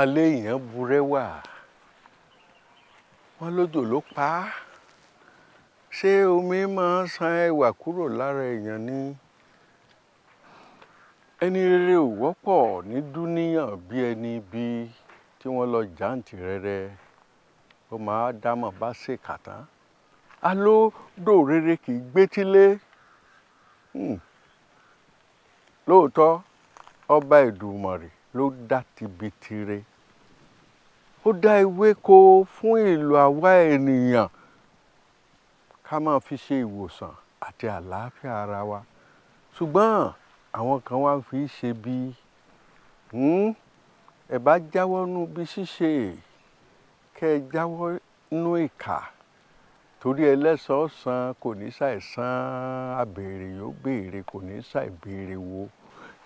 Alẹ́ èèyàn burẹ́wà, wọ́n lójò ló pa á. Ṣé omi máa ń san ẹwà kúrò lára èèyàn ni? Ẹni rere ò wọ́pọ̀ ní dúníyàn bí ẹni bí tí wọ́n lọ jàǹtì rẹ̀rẹ̀ ó máa dámọ̀ bá ṣèkà tán. Alódò rere kì í gbétílé. Lóòótọ́ ọba Èdùmàrè ló dá tibi tire. Ó dá ewéko fún ìlò àwa ènìyàn ká máa fi ṣe ìwòsàn àti àlàáfíà ara wa. Ṣùgbọ́n àwọn kan wá ń fi ṣe bí ẹ bá jáwọ́ nú bí ṣíṣe, kẹ́ ẹ jáwọ́ nú ìkà, torí ẹlẹ́sàn san kò ní ṣàìsàn, abèrè yóò béèrè kò ní ṣàìbéèrè wo.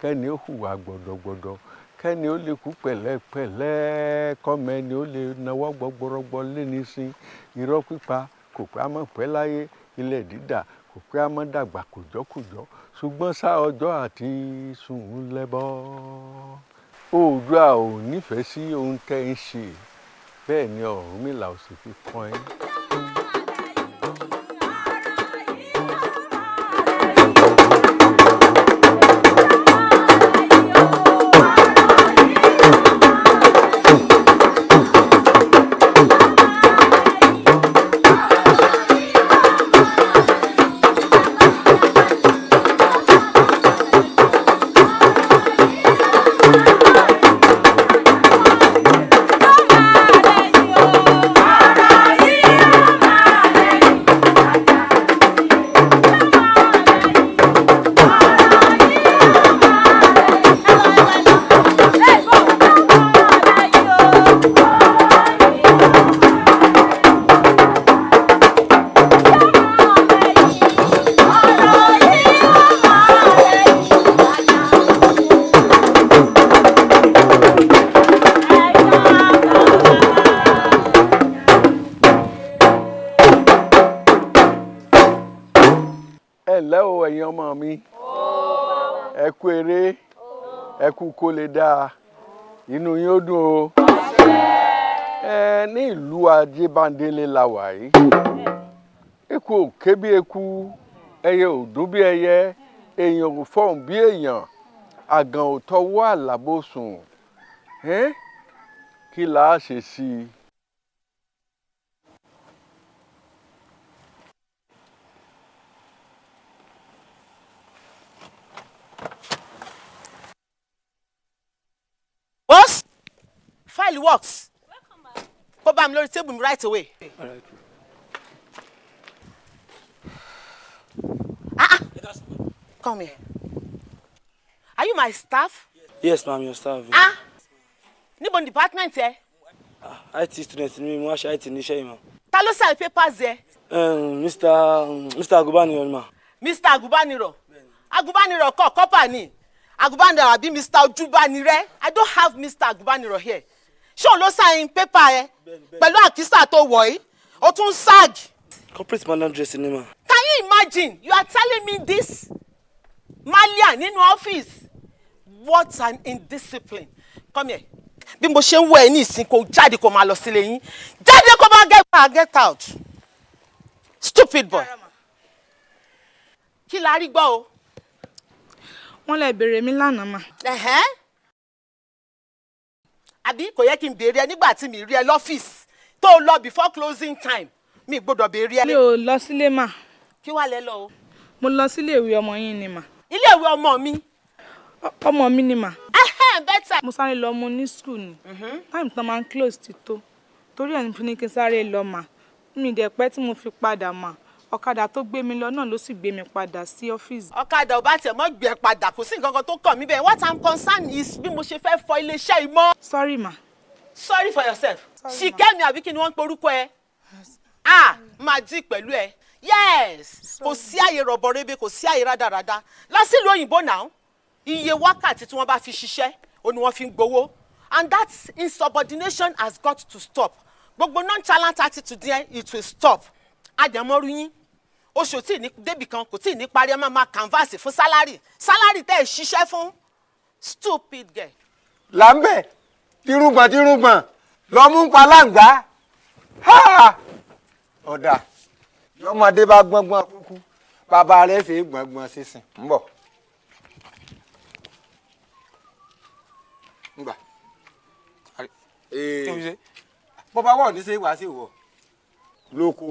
Kẹ́ni ó hùwà gbọ̀dọ̀gbọ̀dọ̀, kẹ́ni ó lè kú pẹ̀lẹ́pẹ̀lẹ́, kọ́mọ ẹni ó lè nawọ́ gbọgbọrọgbọ léni sí. Irọ́ pípa kò pé a mọ̀ pẹ́ láyé, ilẹ̀ dídà kò pé a mọ̀ dàgbà kùjọ́kùjọ́, ṣùgbọ́n ṣá ọjọ́ àti sùn lẹ́bọ̀. Oòduà ò nífẹ̀ẹ́ sí ohun tẹ́ ń ṣe, bẹ́ẹ̀ ni Ọ̀rúnmìlà ò sì fi kàn yín. Ẹ ǹlẹ́ o, ẹ̀yin ọmọ mi, ẹ kú eré, ẹ kú kó lè dáa, inú yín ó dùn o. Ẹ ní ìlú Ajébándélé la wà yìí. Eku ò ké bí eku, ẹyẹ ò dún bí ẹyẹ, èèyàn ò fọhùn bí èèyàn, àgàn ò tọwọ́ àlàbò sùn. Kí la á ṣe sí i? Boss, file works. Kó bá mi lórí table mi right away. Ah, ah. Come here. Are you my staff? Yes, ma'am, your staff. Ah, níbo ni department ẹ? IT student ni mi, mo wá ṣe IT níṣẹ́ yìí, ma. Ta ló sign papers ẹ? Mr. Agubaniro ni, ma. Mr. Agubaniro. Agubaniro kọ́ kọ́pà ni. Agubaniro àbí Mr. Ojúbánirẹ́. I don't have Mr. Agubaniro here. Ṣé òun ló sign paper ẹ? Pẹ̀lú àkísà tó wọ̀ yìí, o tún sag. Corporate madam dress ni, ma. Can you imagine? You are telling me this? Malia nínú ọ́fíìsì. What an indiscipline. Come here. Bí mo ṣe ń wọ ẹ ní ìsìn, kò jáde kó máa lọ sílé yín. Jáde kó máa get out. Stupid boy. Kí la rí gbọ́ o? Wọ́n lè béèrè mi lánàá, mà. Àbí kò yẹ kí n béèrè ẹ nígbà tí mi rí ẹ lọ́fíìsì tó o lọ before closing time, mi gbọ́dọ̀ béèrè ẹ. Mi ò lọ sílé, mà. Kí wàá lẹ lọ o? Mo lọ sílé ìwé ọmọ yín ni, mà. Ilé ìwé ọmọ mi? Ọmọ mi ni, mà. Better. Mo sáré lọ mu ní school ni. Time tán máa ń close ti tó. Torí ẹ̀ ní kí n sáré lọ, mà. Mi dẹ̀ pẹ́ tí mo fi padà, mà. Ọ̀kadà tó gbé mi lọ náà ló sì gbé mi padà sí ọ́fíìsì. Ọ̀kadà ò bá tiẹ̀ mọ́ gbé ẹ padà, kò sí nǹkan kan tó kàn mí bẹ́ẹ̀. What I'm concerned is bí mo ṣe fẹ́ fọ iléeṣẹ́ yìí mọ́. Sorry, ma. Sorry for yourself. Ṣìkẹ́mi àbí kí ni wọ́n ń porúkọ ẹ? Ah, máa dí pẹ̀lú ẹ. Yes, kò sí àyè rọ̀bọ̀rẹ́bẹ, kò sí àyè rádaràda. Lọ sílùú òyìnbó náà, iye wákàtí tí wọ́n bá fi ṣiṣẹ́, ó ní wọ́n fi ń gbowó. And that insubordination has got to stop. Gbogbo nonchalant attitude yẹn, it will stop. Àdàmọ́rú yín, oṣù tí ní débì kan kò tí ní parí, ẹ máa máa canvas fún salary. Salary tẹ́ ẹ ṣiṣẹ́ fún. Stupid girl. Làǹbẹ̀ Tírúgbọ̀n tírúgbọ̀n lọ́mú ń pa láǹgbá. Ọ̀dà lọ́mọdé bá gbọ́ngbọ́n kúkú bàbá rẹ̀ ṣe é gbọ́ngbọ́n sísìn ń bọ̀. Ngbà bó bá wọ̀ ní ṣe wá sí wọ̀ lóko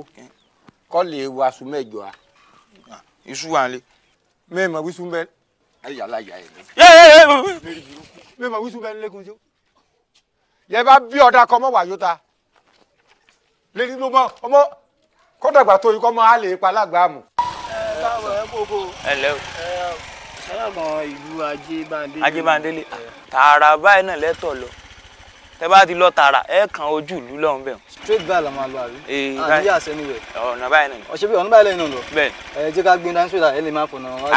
kọ́ lè wọ aṣọ mẹ́jọ a. Iṣu wà lé. Mẹ́ẹ̀mọ̀ wíṣú ń bẹ. Ayé aláya ẹ̀ ní. Mẹ́ẹ̀mọ̀ wíṣú ń bẹ lẹ́kùn sí. Yẹ bá bí ọ̀dà kọ́ mọ́ wàyó ta. Lẹ́ni ló mọ ọmọ kọ́dàgbà tó yìí kọ́ mọ́ á lè pa lágbàá mu. Ẹ ǹlẹ́ o. Alágan ìlú Ajébándélé. Ajébándélé tààrà báyìí náà lẹ́tọ̀ lọ, tẹ bá ti lọ tààrà ẹ kàn ojú ìlú lọ́hùn bẹ́ẹ̀. Straight báyìí la máa lọ àbí? Ee. Àní yà sẹ́ni rẹ̀. Ọ̀nà báyìí náà. Ọ̀ṣẹ́ bí ọ̀nà báyìí lẹ́yìn náà lọ. Bẹ́ẹ̀. Ẹ jẹ́ ká gbé dání sódà ẹ lè máa fọ̀nà wá.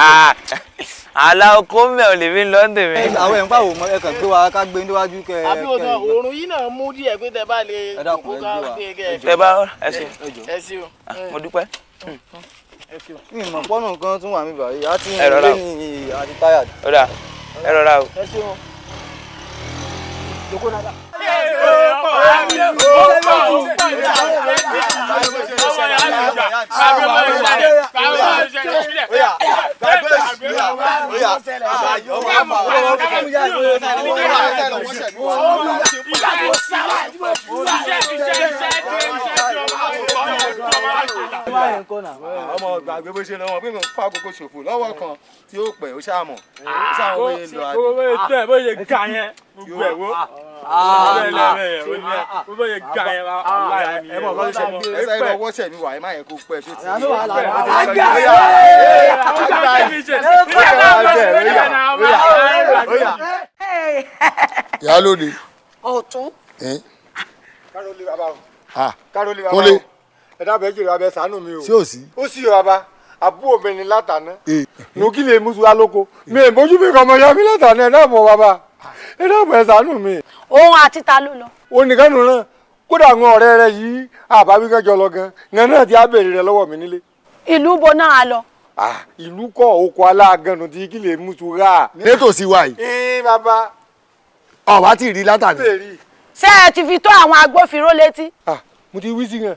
Àlà oko mẹ́ ò lè fi lọ ń tèmi. Àwọn ẹ̀ ń pàwọ̀ mọ́ ẹ kàn gbé wa ká gbé níwájú kẹ. Àbí o náà òórùn yìí náà mú díẹ̀ pé tẹ bá lè kó ká gbé kẹ. Tẹ bá ẹ ṣe. Ẹ ṣe o. Mo dúpẹ́. Mi mọ̀ pọ́nù kan tún wà mí báyìí, a ti ń Ẹ rọra lé o. ní àti tired. Ó dà, ẹ rọra o. Ẹ ṣeun. Ọmọ gbàgbé bó ṣe lọ wọn pé mo fa àkókò ṣòfò lọ́wọ́ kan tí ó pẹ́ ó ṣàmọ̀ ó ṣàmọ̀ bóyá ń lọ àdé. Bó bóyá tẹ bóyá ga yẹn gbogbo ẹ̀ wo bóyá ga yẹn Ẹ mọ̀ kọ́ ṣe ẹ sáré lọ wọ́ṣẹ̀ mi wà, ẹ má yẹ kó pẹ́ ṣó ti. Ìyálóde. Ọ̀tún. Kárólé bàbá o. Ah. Kárólé bàbá Kúnlé. o. Ẹ dábàá ejò abẹ ṣàánú mi o. Sí ò sí? Ó sì yọ bàbá, àbúrò mi ni látàná. Nù kí lè mú sùúrà lóko. Mi ò bójú mi kàn mọ ya mi látàná, ẹ dáàbò bàbá. Ẹ dáàbò ẹ ṣàánú mi. Òun àti ta ló lọ? Ó nìkan nù náà. Kódà àwọn ọ̀rẹ́ rẹ yìí àbáwí kẹjọ lọ gan. Ìyẹn náà ti á béèrè rẹ lọ́wọ́ mi nílé. Ìlú bo náà a lọ? Ah, ìlú kọ́ oko aláàgànnù tí kí lè mú sùúrà. Nítòsí wa yìí. Ẹ bàbá. Ọ̀wá tí ì rí látàná. Ṣé ẹ ti fi tó àwọn agbófinró létí? Mo ti wí sí yẹn.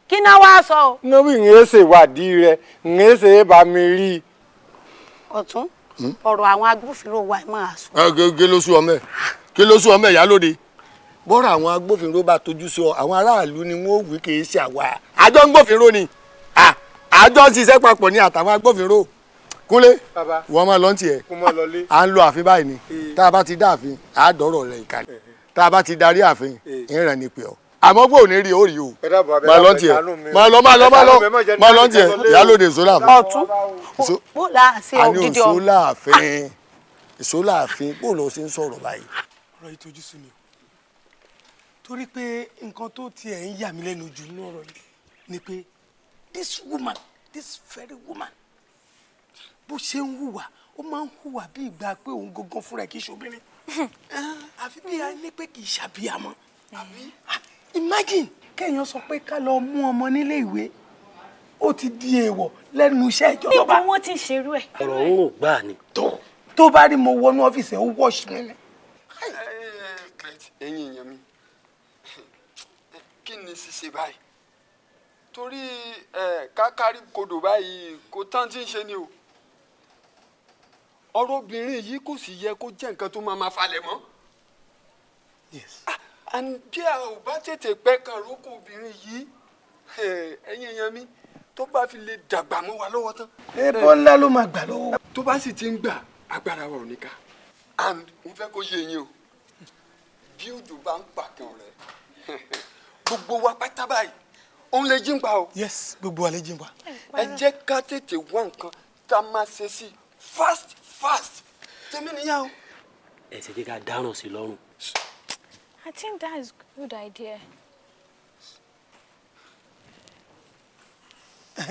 Kí náà wá sọ o? Ní wí ń ṣe ìwádìí rẹ, ń ṣe é bá mi rí i. Ọ̀tún, ọ̀rọ̀ àwọn agbófinró wa ẹ̀ máa sọ. Ẹ kí ló sú ọmọ ẹ? Kí ló sú ọmọ ẹ, Ìyálóde? Bọ́rọ̀ àwọn agbófinró bá tojú sọ àwọn aráàlú ni wọ́n wí, kì í ṣe àwa. Àjọ ń gbófinró ni. Àjọ ń ṣiṣẹ́ papọ̀ ní àtàwọn agbófinró. Kúnlé, wọ́n máa lọ ń tiẹ̀. Kó mọ́ lọlé. À ń lọ ààfin báyìí ni. Tá a bá ti dá ààfin, à á dọ̀rọ̀ rẹ̀ ìkàlẹ̀. Tá a bá ti darí ààfin, ìrìn ni pè ọ́. Àmọ́ bó ò ní rí o rí o. Ẹ dábàá abẹ Máa lọ dábàá tiẹ̀. ṣàánú mi o. Máa lọ, máa lọ, máa lọ. Ẹ ṣàánú mi, ẹ má jẹ́ Máa lọ tiẹ̀. ní Ìyálóde èso láàfin. Ọ̀tún, bó la ṣe Àní òdìdí òṣó ọ̀rọ̀? láàfin. Èso láàfin. Bó lọ ṣe ń sọ̀rọ̀ báyìí? Ọ̀rọ̀ yìí tojú sú mi o, torí pé nǹkan tó tiẹ̀ ń yà mí lẹ́nu jù nínú ọ̀rọ̀ yìí ni pé this woman, this very woman, bó ṣe ń hùwà, ó máa ń hùwà bí ìgbà pé òun gangan fúnra ẹ̀ kì í ṣobìnrin, àfi bí a ní pé kì í ṣàbíamọ. Imagine kéèyàn sọ pé ká lọ mú ọmọ nílé ìwé, ó ti di èèwọ̀ lẹ́nu iṣẹ́ ìjọba. Níbo wọ́n ti ń ṣerú ẹ̀? Ọ̀rọ̀ ń rò gbáà ni. Tó bá rí mo wọnú ọ́fíìsì ẹ̀, ó wọ́ọ̀ṣì mi ni. Ẹ̀yin èèyàn mi, kí ni ṣíṣe báyìí? Torí ẹ kákárí kodò báyìí kò tán tí ń ṣe ni o. Ọ̀rọ̀ obìnrin yìí kò sì yẹ kó jẹ́ nǹkan tó máa ma falẹ̀ mọ́. And bí a ò bá tètè pẹ́ kan rókò obìnrin yìí, ẹ̀yin èèyàn mi, tó bá fi lè dàgbà mọ́ wa lọ́wọ́ tán. Ẹbọ ńlá ló máa gbà lọ́wọ́. Tó bá sì ti ń gbà, agbára wa ò ní ká. And mo fẹ́ kó yé yín o, bí òjò bá ń pàkàn rẹ̀, gbogbo wa pátá báyìí òun lè jí ń pa o. Yes, gbogbo wa lè jí ń pa. Ẹ jẹ́ ká tètè wá nǹkan tá a máa ṣe sí fast fast, tèmi nìyá o. Ẹ ṣe jẹ́ ká dáràn sí lọ́rùn. I think that is good idea.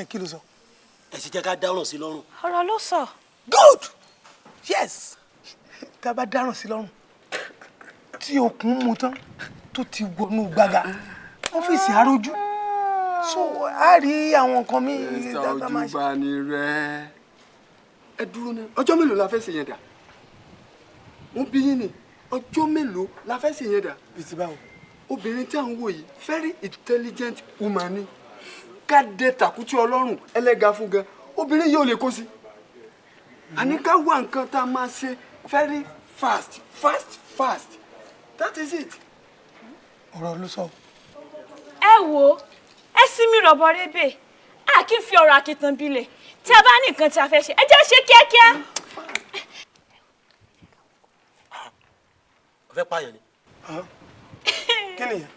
Kí ló sọ? Ẹ ṣe jẹ́ ká dáràn sí lọ́rùn. Ọ̀rọ̀ ló sọ. Good, yes, tá a bá dáràn sí lọ́rùn tí okùn mú tán tó ti wọnú gbàgà ọ́fíìsì arójú, so a rí àwọn nǹkan míì Ẹ̀sà tá a máa ṣe. Ojúbà ni rẹ. Ẹ dúró náà, ọjọ́ mélòó la fẹ́ ṣe yẹn dà? Mo bí yín ni, Ọjọ́ mélòó la fẹ́ ṣe yẹn dà? Bìtì báwo? Obìnrin tí à ń wò yìí, very intelligent woman ni. Ká dé tàkútì Ọlọ́run ẹlẹ́ga fún gan, obìnrin yìí ò lè kó sí. Àní ká wá nǹkan tá a máa ṣe very fast, fast, fast. That is it. Ọ̀rọ̀ ló sọ. Ẹ wo, ẹ sinmi rọ̀bọ̀ rébè, a kì í fi ọ̀rọ̀ àkìtàn bilẹ̀. Tí a bá ní nǹkan tí a fẹ́ ṣe, ẹ jẹ́ ṣe kíákíá. Ó fẹ́ pààyàn ni. Kí nìyẹn?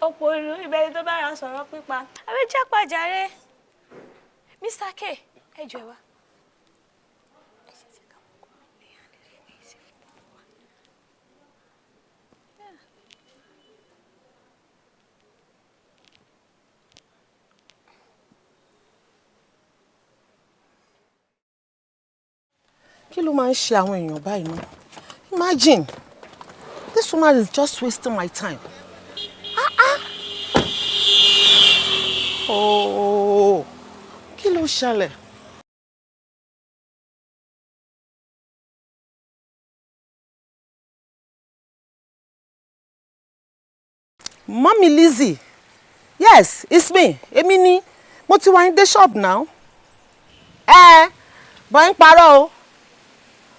Ọ̀pọ̀ ìlú ìbẹ̀rẹ̀ tó bá ra sọ̀rọ̀ pípa. Àbí jápàjáre. Mr. K, ẹ jọ̀ọ́, ẹ wá. Kí ló máa ń ṣe àwọn èèyàn báyìí náà? Imagine, this woman is just wasting my time. Ah ah, oh, kí ló ṣẹlẹ̀? Mummy Lizzie, yes, it's me. Èmi ni. Mo ti wá yín dé shop now. Ẹ bọ́ ń parọ́ o.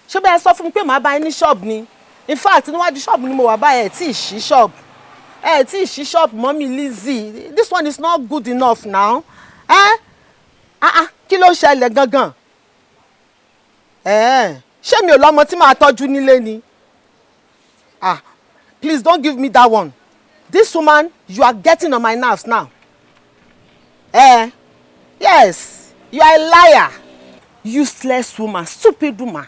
Ṣé bẹ́ẹ̀ sọ fún mi pé màá bá yín ní shop ni? In fact, níwájú shop ni mo wà báyìí. Ẹ̀ tí ì ṣí shop, ẹ̀ tí ì ṣí shop. Mummy Lizzie, this one is not good enough now. Ẹ ah ah, kí ló ṣẹlẹ̀ gangan? Ẹ ṣé mi ò lọ́mọ tí màá tọ́jú nílé ni? Ah, please don't give me that one. This woman, you are getting on my nerves now. Eh, yes, you are a liar. Useless woman, stupid woman.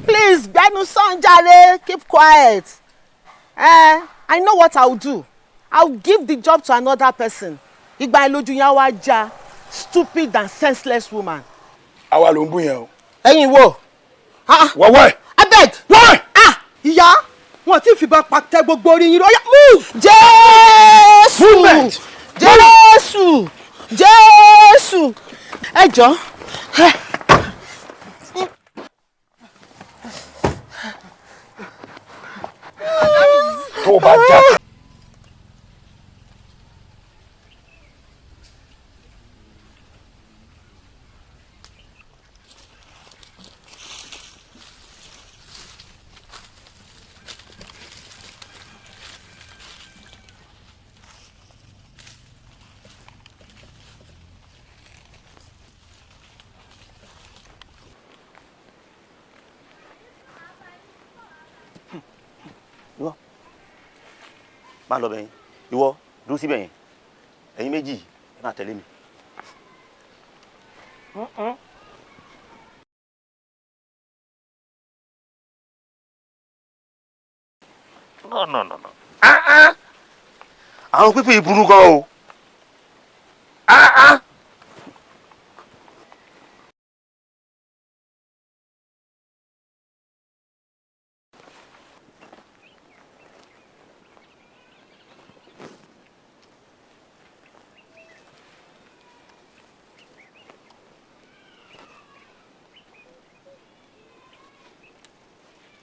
Please, gbẹnu sàn, keep quiet. Eh, I know what I will do. I will give the job to another person. Ìgbà ìlójú yẹn wá já. Stupid and senseless woman. Àwa ló ń bú yẹn o. Ẹ̀yin wo? Wọ́wọ́ ẹ̀. Abeg. Wọ́wọ́ ẹ̀. Ah, ìyá, wọn ti fìbọn pàtẹ gbogbo orí yín. Oya, move. Jésù! Jésù! Jésù! Ẹ jọ. Tó o bá dá. Ìwọ má lọ bẹ̀yìn, ìwọ dúró síbẹ̀ yẹn. Ẹ̀yin méjì, ẹ máa tẹ̀lé mi. No, no, no, no. Ah ah, àwọn pípé burú gan o. Ah ah.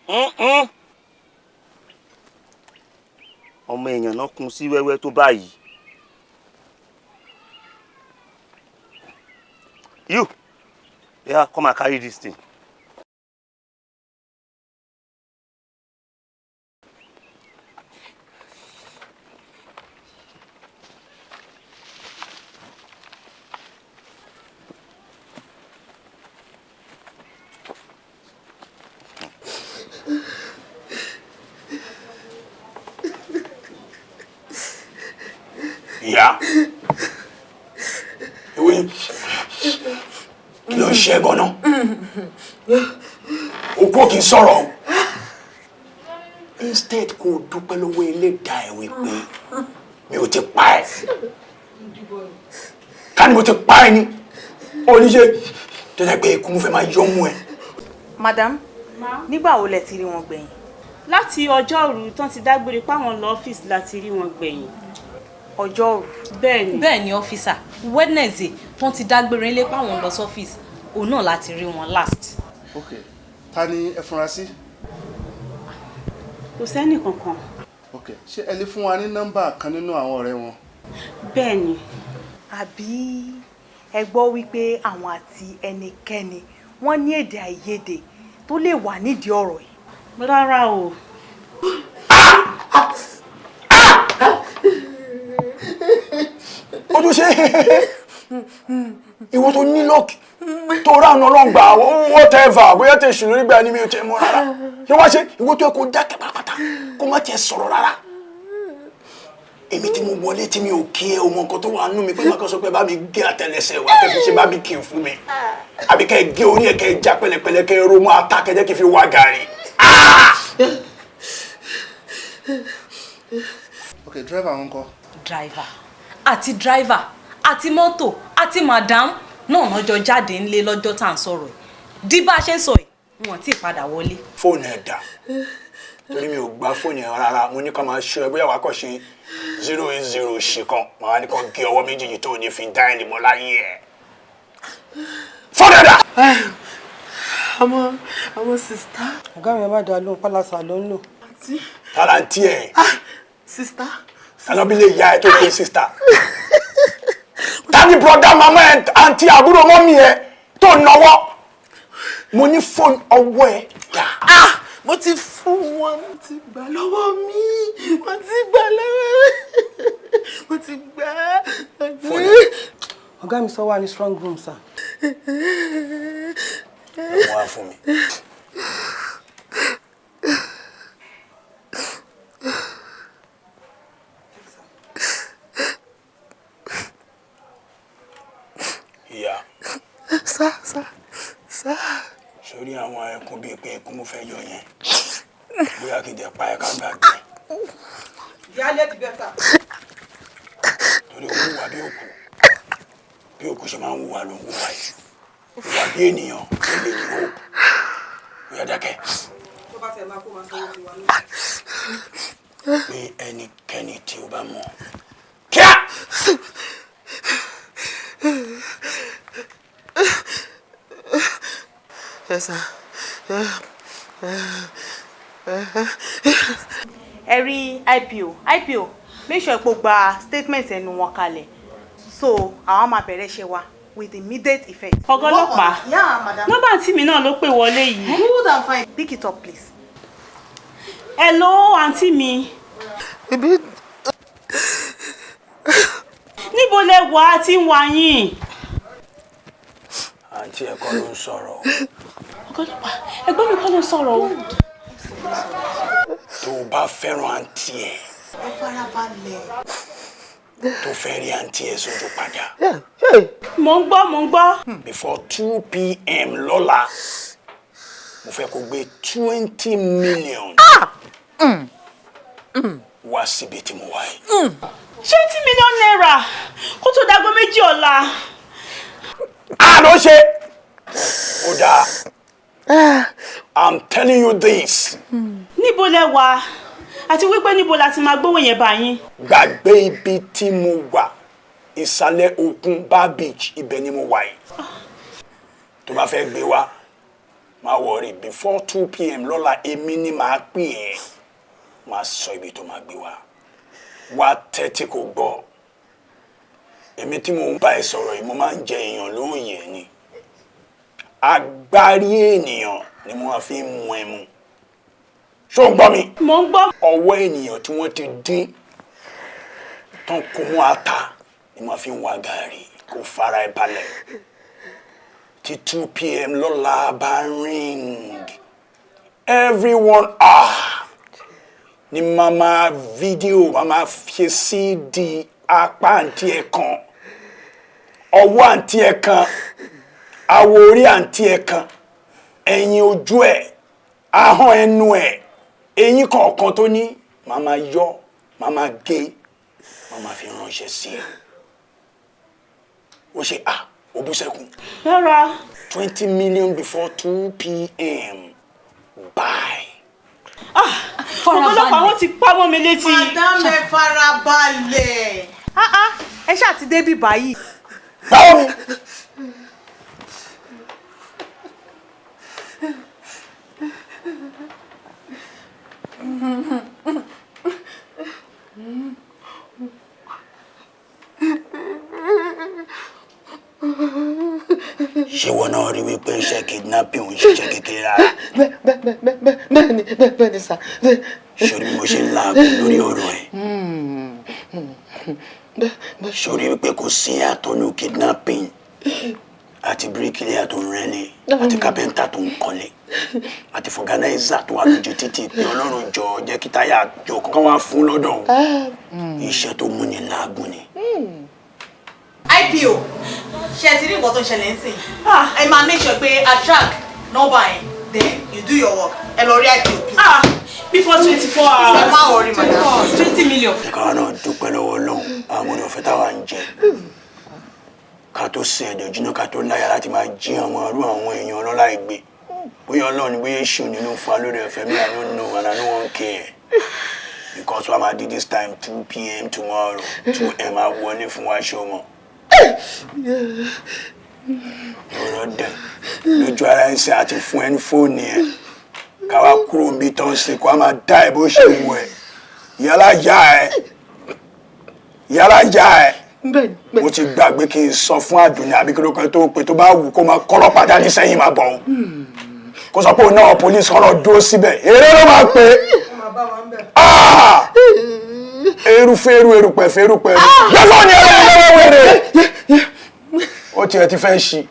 Mm-mm. Ọmọ èèyàn náà kún sí wẹ́wẹ́ tó báyìí. You, yeah, come and carry this thing. Ìyá ìwé, kí ló ń ṣe é gan-an? Òkú ò kì í sọ̀rọ̀ o. Instead kó o dúpẹ́ lọ́wọ́ ẹlẹ́dàá ẹ̀ wípé mi ò ti pa ẹ́. Ká ní mo ti pa ẹ́ ni, ó ní ṣe tó jẹ́ pé ikú mo fẹ́ máa yọ́ mú ẹ. Madam, nígbà wo lẹ ti rí wọn gbẹ̀yìn? Láti ọjọ́rú tán ti dágbére páwọn lọ ọ́fíìsì láti rí wọn gbẹ̀yìn. Ọjọ́rú? Bẹ́ẹ̀ni. Bẹ́ẹ̀ ni, officer. Wednesday tán ti dágbére nílé páwọn lọ sọ́fíìsì, òun náà láti rí wọn last. Ok, ta ni ẹ fura sí? Kò sẹ́nì kankan. Ok, ṣé ẹ lè fún wa ní nọ́mbà kan nínú àwọn ọ̀rẹ́ wọn? Bẹ́ẹ̀ ni. Àbí ẹ gbọ́ wípé àwọn àti ẹnikẹ́ni wọ́n ní èdè àìyedè tó lè wà nídìí ọ̀rọ̀ yìí? Rárá o. Ó tún ṣe ìwọ tó ní lọ́ọ̀kì tó ránu ọlọ́ngbà, whatever, bóyá tẹ̀ ṣùnú nígbà ní mi ò tẹ̀ mọ́ rárá. Ṣé wá ṣe ìwọ tó yẹ kó dákẹ́ pátápátá, kó má tiẹ̀ sọ̀rọ̀ rárá? Èmi tí mo wọlé tí mi ò kí ẹ, o mọ nǹkan tó wà nínú mi pé má kàn sọ pé bá mi gé àtẹlẹsẹ̀ wá, kẹ́ fi ṣe barbecue fún mi, àbí kẹ́ gé orí ẹ̀, kẹ́ já pẹ̀lẹ́pẹ̀lẹ́, kẹ́ ro mọ́ ata, kẹ́ jẹ́ kí n fi wá gàrí. Ok, driver wọn kọ́? Driver àti driver àti mọ́tò àti madam náà lọ́jọ́ jáde ńlé lọ́jọ́ tá à ń sọ̀rọ̀ yìí. Di bá a ṣe ń sọ yìí, wọn ti padà wọlé. Fóònù ẹ̀ dà? Torí mi ò gba fóònù ẹ̀ rárá. Mo ní kó máa ṣọ́ ẹ, bóyá wàá kàn ṣe 080 ṣì kan, màá ní kó gé ọwọ́ méjèèjì tó ní fi dial mọ́ láyé ẹ̀. Fóònù ẹ̀ dà? Àwọn sister. Ọ̀gá mi, ẹ má dá lóhùn, pálásà ló ń lò. Tálà ń tí ẹ̀? Sister. Tálọ́bí lè ya ẹ tó pé sister? Tani brother, mama ẹ, àǹtí, àbúrò, mummy ẹ tó náwó? Mo ní fóònù ọwọ́ ẹ dà? Ah, mo ti fún wọn, mo ti gbà lọ́wọ́ mi, mo ti gbà lọ́wọ́ mi, mo ti gbà. Ọ̀gá mi, sọ wà ní strong room, sir. Ẹ wá fún mi. Ìyá. Sir, sir, sir. Sórí àwọn ẹkún bíi pé ẹkún mo fẹ́ yọ yẹn, bóyá kí n jẹ pa ẹ ká gbàgbé. The earlier the better. Torí ó wùwà bí òkú, bí òkú ṣe máa ń wùwà ló ń wùwà yìí. Wùwà bí ènìyàn ó lè ní hope. Bóyá dákẹ́. Tó bá tẹ̀ máa kó máa sanwó tiwa náà. Pé ẹnikẹ́ni tí ó bá mọ̀ kíá. Yes, sir. Ẹ rí IPO, IPO, make sure pé o gba statement ẹnu wọn kalẹ̀, so àwọn máa bẹ̀rẹ̀ ṣe wa with immediate effect. Ọ̀gá ọlọ́pàá. Yeah, madam. Nọ́mbà àǹtí mi náà ló pè wọlé yìí. Good and fine, pick it up, please. Hello, àǹtí mi. Níbo lẹ wà á tí ń wá yín? Àǹtí ẹ̀ kọ́ ló ń sọ̀rọ̀. Ọ̀gá ọlọ́pàá, ẹ̀gbọ́n mi kọ́ ló ń sọ̀rọ̀ o. Tó o bá fẹ́ràn àǹtí ẹ̀, Ẹ farabalẹ̀. tó fẹ́ rí àǹtí ẹ̀ sójú padà. Mò ń gbọ́, mò ń gbọ́. Before 2 p.m. lọ́la, mo fẹ́ kó gbé 20 million wá síbi tí mo wà yìí. ₦20 million kó tó dago 2 ọ̀la. A ló ṣe ó dáa, I'm telling you this. Níbo lẹ wà, àti wípé níbo la ti máa gbówó yẹn bá yín? Gbàgbé ibi tí mo wà. Ìsàlẹ̀ òkun, Bar Beach, ibẹ̀ ni mo wà yìí. Tó bá fẹ́ gbé wá, má worry, before 2 p.m. lọ́la, èmi ni màá pè ẹ́, màá sọ ibi tó máa gbé wá. Wá tẹ́tí kò gbọ́. Èmi tí mo ń bá ẹ sọ̀rọ̀ yìí, mo máa ń jẹ èèyàn lóòyè ni. Agbárí ènìyàn ni mo máa fi ń mu ẹmu. Ṣó ń gbọ́ mi? Mo ń gbọ́. Ọwọ́ ènìyàn tí wọ́n ti dín tán kó mú ata ni mo fi ń wá gàrí. Kó fara ẹ balẹ̀. Tí 2 p.m. lọ́la bá ring, everyone, ah, ni mama fídíò, mama ṣe CD apá àǹtí ẹ̀ kan, ọwọ́ àǹtí ẹ̀ kan, àwọ̀ orí àǹtí ẹ̀ kan, ẹ̀yìn ojú ẹ̀, ahọ́n ẹnu ẹ̀, eyín kọ̀ọ̀kan tó ní, màmá yọ, màmá gé, màmá fi ránṣẹ́ sí ẹ. Ó ṣe à ó bú sẹ́kùn. Rárá. 20 million before 2 p.m. Bye. Ọ̀gá ọlọ́pàá, wọ́n ti pa mọ́ mi létí. Madam, ẹ farabalẹ̀. Ah ah, ẹ ṣáà ti débi báyìí. Báwo ni? Ṣé wọn náà rí wípé iṣẹ́ kidnapping ò ń ṣiṣẹ́ kékeré rárá? Bẹ́ẹ̀ni, bẹ́ẹ̀ni sir. Sórí bí mo ṣe ń làágùn lórí ọ̀rọ̀ ẹ̀, sórí wípé kò sí àtọ́nú kidnapping àti bíríkìlíà tó ń rẹ́lé àti kápẹ́ńtà tó ń kọ́lé àti fọ̀gánáìzà tó wà lójú títì pé Ọlọ́run jọ jẹ́ kí táyà jọ kọ́kọ́ wá fún lọ́dọ̀ òun. Iṣẹ́ tó múni làágùn ni. IPO, ṣe ti rí nǹkan tó ń ṣẹlẹ̀ ń sìn? Ẹ máa make sure pé a track number yẹn, then you do your work. Ẹ lọ rí IPO, please. Ah, before 24 hours. Ẹ má worry, madam. 20 million. Káwa náà dúpẹ́ lọ́wọ́ Ọlọ́run, àwọn ọmọdé ọ̀fẹ́ táwa ń jẹ ká tó ṣe ẹ̀dọ̀ jiná, ká tó láyà láti máa jí àwọn arú àwọn èèyàn ọlọ́lá ìgbé. Bóyá Ọlọ́run ni, bóyá èṣù nínú fa lórí ẹ̀fẹ̀ mi, I don't know and I don't wan care, because wàá máa di this time 2 p.m. tomorrow, 2 m á wọlé fún wa. Ṣé o mọ̀ ọ̀rọ̀ dẹ̀ lójú ara ẹsẹ̀ àti fún ẹni fóònù ẹ̀, káwa kúrò níbi tó ń ṣe kó a máa dá ẹ bó ṣe wù ẹ. Yálà yá ẹ, yálà yá ẹ, mo ti gbàgbé kí n sọ fún Àdùnní àbí kí ló kan tó pé tó bá wù kó máa kọ́lọ́pàá jáde sẹ́yìn, máa bọ̀ ọ́, kó sọ pé òun náà police kọ́ lọ dúró síbẹ̀. Eré ló máa pè é, eru fẹ́ru, erùpẹ̀ fẹ́rùpẹ̀, gbẹ́fọ́ ni ẹ̀rọ ìlọ́wọ́ wẹ̀rẹ̀. Ó tiẹ̀ ti fẹ́ ṣí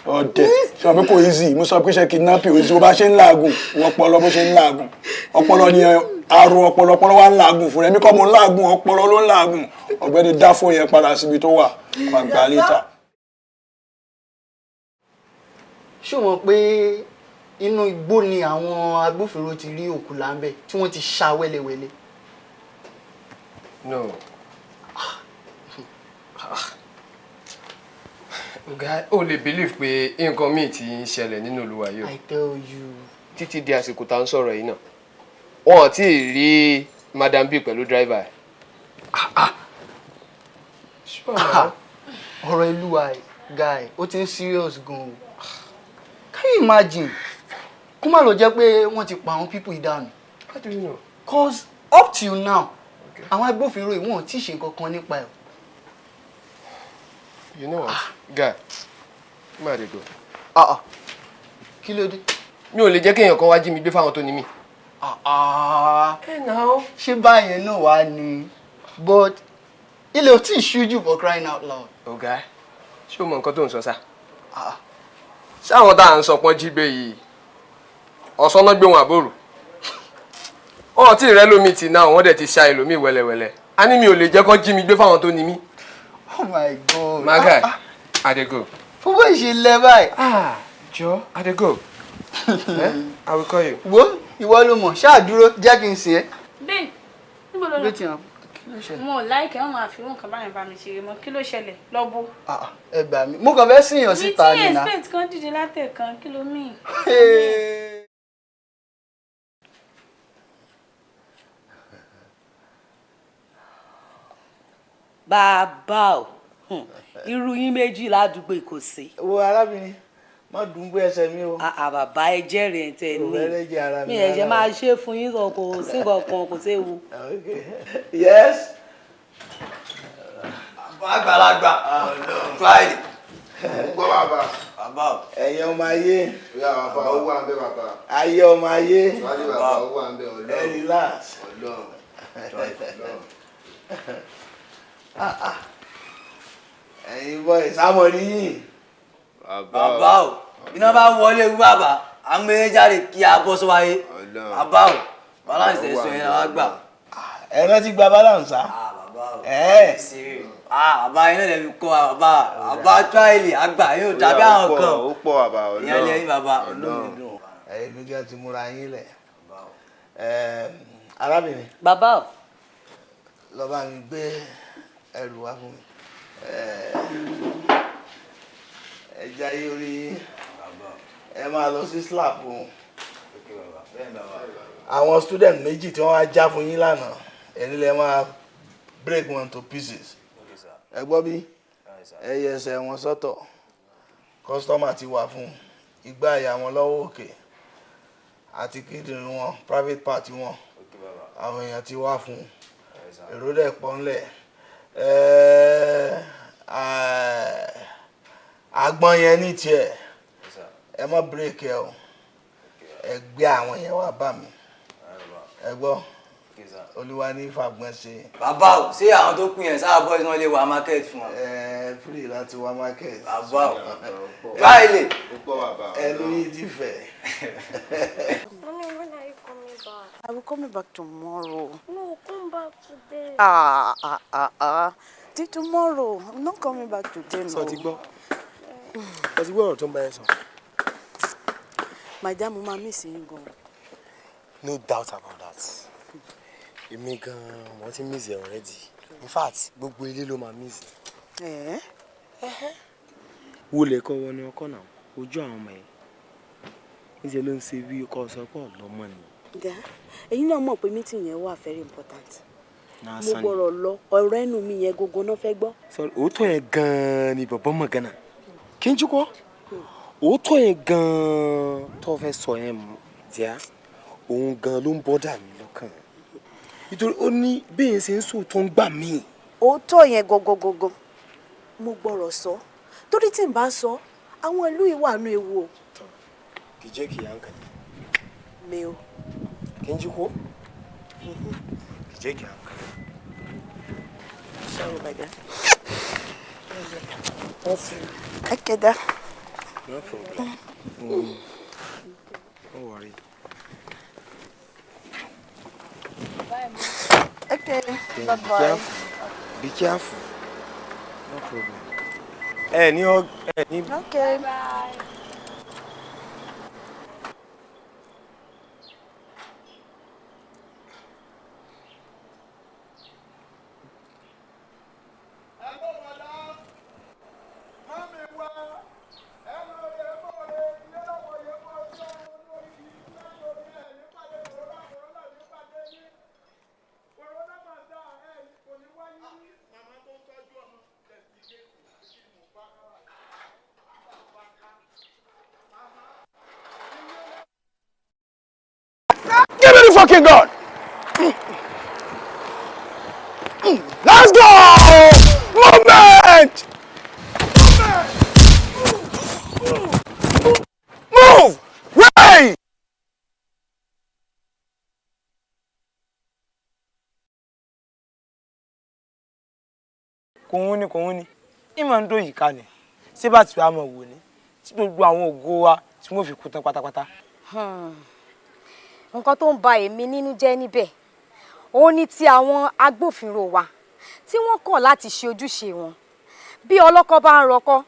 ọ̀dẹ̀ sọ pé kò easy. Mo sọ pé ṣe kidnapping easy. Bó bá ṣe ń làágùn, ọpọlọ bó ṣe ń làágùn, ọpọlọ ni àrùn ọpọlọ, ọpọlọ wa ń làágùn fún rẹ. Mi kọ́ mo ń làágùn, ọpọlọ ló ń làágùn. Ọ̀gbẹ́ni, dá fóònù yẹn padà síbi tó wà, máa gbà létà. Ṣé o mọ̀ pé inú igbó ni àwọn agbófinró ti rí òkú láńbẹ̀ tí wọ́n ti ṣá wẹ́lẹ́wẹ́lẹ́? No. Ọ̀gá, o lè believe pé nǹkan míì ti ń ṣẹlẹ̀ nínú ìlú wa yìí o. I tell you. Títí di àsìkò tá à ń sọ̀rọ̀ yìí náà, wọn ò tí ì rí Madam B pẹ̀lú driver ẹ̀. Sure now. Ọ̀rọ̀ ìlú wa yìí, guy, ó ti ń serious gan o. Can you imagine? Kó má lọ jẹ́ pé wọ́n ti pa àwọn people yìí dànù. How do you know? 'Cause up till now, àwọn agbófinró yìí, wọ́n ò tí ì ṣe nǹkan kan nípa ẹ̀. You know what? Guy, má dey go. Kí ló dé? Mi ò lè jẹ́ kéèyàn kan wá jí mi gbé fáwọn tó ní mí. Ṣé báyẹn náà wá ni? But ilé ò tí ì ṣú jù, for crying out loud. Ọ̀gá, ṣé o mọ nǹkan tó ń sọ sá? Ṣé àwọn tá à ń sọ pọ́n jí gbé yìí, ọ̀sán náà gbé wọn àbòrò? Wọn ò tí ì rẹ́ lómi tì náà, wọ́n dẹ̀ ti ṣa ẹlòmíì wẹ́lẹ́wẹ́lẹ́. A ní mi ò lè jẹ́ kó jí mi gbé fáwọn tó ní mí. Oh my God. My guy, I dey go. Fún bó ṣe lẹ báyìí. Jọ, I dey go. Eh? I will call you. Wo, ìwọ ló mọ̀, ṣáà dúró jẹ́ kí n sìn ẹ́. Babe, níbo ló lọ? Wetin happen? Kí ló ṣẹlẹ̀? Mo ò láìkẹ́, wọ́n máa fi nǹkan báyìí bá mi ṣeré mọ́. Kí ló ṣẹlẹ̀? Lọ bó. Ẹ gbà mí, mo kàn fẹ́ sìyàn síta Mi ni tí na. expect kan dìde látẹ̀kan, kí ló mean? Bàbá o, irú yín méjì ládùúgbò kò sí. Wo, arábìnrin, má dùn bó ẹsẹ̀ mi o. Àà bàbá, ẹ jẹ́rìí ẹ̀ tẹ́ ní. Òun ẹlẹ́jẹ̀ ara mi Mi ẹ̀jẹ̀ rárá. máa ṣe fún yín sọ, kò sí kankan, kò séwu. Yes. Àgbàlagbà tíráìlì. Gbọ́ bàbá. Bàbá o. Ẹ̀yin ọmọ ayé. Oya bàbá, ó wà ń bẹ bàbá. Ayé ọmọ ayé. Tíráìlì bàbá, ó wà ń bẹ Ọlọ́run. Ẹ relax. Ọlọ́run. Ọlọ́run. Ah, ah. Ẹ̀yin boys, amọ̀rí yìí. Bàbá o, iná bá wọlé wú bàbá, à ń gbé jáde kí a bọ́ sọ́wáyé. Bàbá o, balance ẹ̀sùn yẹn làwọn gbà. Ẹ rántí gba balance á. Ẹ. Ah, bàbá, iná lè fi kọ́ wa bàbá. Bàbá tíráìlì àgbà yóò dàbí àwọn kan. Ó pọ̀ bàbá Ọlọ́run. Ìyẹn lẹ́yìn bàbá. Ọlọ́run. Ẹ̀yin méjì ti múra yín lẹ̀. Arábìnrin. Bàbá o. Lọ bá mi gbé ẹrù wá fún mi. Ẹ jayé orí yín. Ẹ máa lọ sí slap o. Àwọn student méjì tí wọ́n wá já fún yín lánàá, ẹni lẹ máa break wọn to pieces. Ẹ gbọ́ bí? Ẹ yẹ ẹsẹ̀ wọn sọ́tọ̀. Customer ti wà fún igbá àyà wọn lọ́wọ́ òkè àti kíndìnrín wọn, private part wọn. Àwọn èèyàn ti wá fún èrò dẹ̀ pọ̀ ńlẹ̀. Àgbọn yẹn ní tiẹ̀. Ẹ má break ẹ o. Ẹ gbé àwọn yẹn wá bá mi. Ẹ gbọ́, olúwa ní fàgbọ́n ṣe. Bàbá o, ṣé àwọn tó kù yẹn sáà boys náà lè wá market fún wọn? Ẹ free láti wá market. Bàbá o, báyìí. Ẹnu yìí ti fẹ̀. Mommy, when are you coming back? I will come back tomorrow. No, come back today. Ah, ah, ah, ah. Till tomorrow. I'm not coming back today, no. Sọ ti gbọ́, sọ ti gbọ́ ọ̀rọ̀ tó ń bá ẹ sọ. My dear, mo máa miss yín gan. No doubt about that. Èmi gan-an wọ́n ti miss ẹ already. In fact, gbogbo ilé ló máa miss. Eh? Wo lè kọ́ wọnú ọkọ náà, ojú àwọn ọmọ yẹn níṣẹ́ ló ń ṣe bí kò sọ pọ̀ lọ́mọ ni. Dear, ẹ̀yin náà mọ̀ pé meeting yẹn wà very important. Náà Mo sàn ni. gbọ́dọ̀ lọ, ọ̀rọ̀ ẹnu mi yẹn gangan náà fẹ́ gbọ́. Sorry, òótọ́ yẹn gan-an ni bọ̀bọ́ mọ̀ gan-an kí n jí kọ́ òótọ́ yẹn gan-an tó fẹ́ sọ yẹn mọ̀ díà, òun gan-an ló ń bọ́dà mí lọ́kàn nítorí ó ní bí èyí ṣe ń sòótọ́ ń gbà mí. Òótọ́ yẹn gangan gangan mo gbọ́dọ̀ sọ, torí tí n bá sọ, àwọn ìlú yìí wà nù ewu o. Kì í jẹ́ kì í hankali. Mi o. Kí n jí kó kì í jẹ́ kì í hankali. Sorry, my dear. Okay, da. No problem. Don't worry. Okay, Then bye be bye. careful. Be careful. No problem. Ẹ ní ọ ẹ ní. Okay. Bye. Give me the fucking gun! Let's go! Movement! Move! Ray! Kò ń ní, kò ń ní ìmọ̀ ń dòyìí ká ni ṣé bá ti wàá mọ̀ wò ni tí gbogbo àwọn ògo wa tí wọ́n fi kú tán pátápátá. Nǹkan tó ń ba èmi nínú jẹ́ níbẹ̀ òun ni ti àwọn agbófinró wa tí wọ́n kọ̀ láti ṣe ojúṣe wọn. Bí ọlọ́kọ́ bá ń rọkọ́,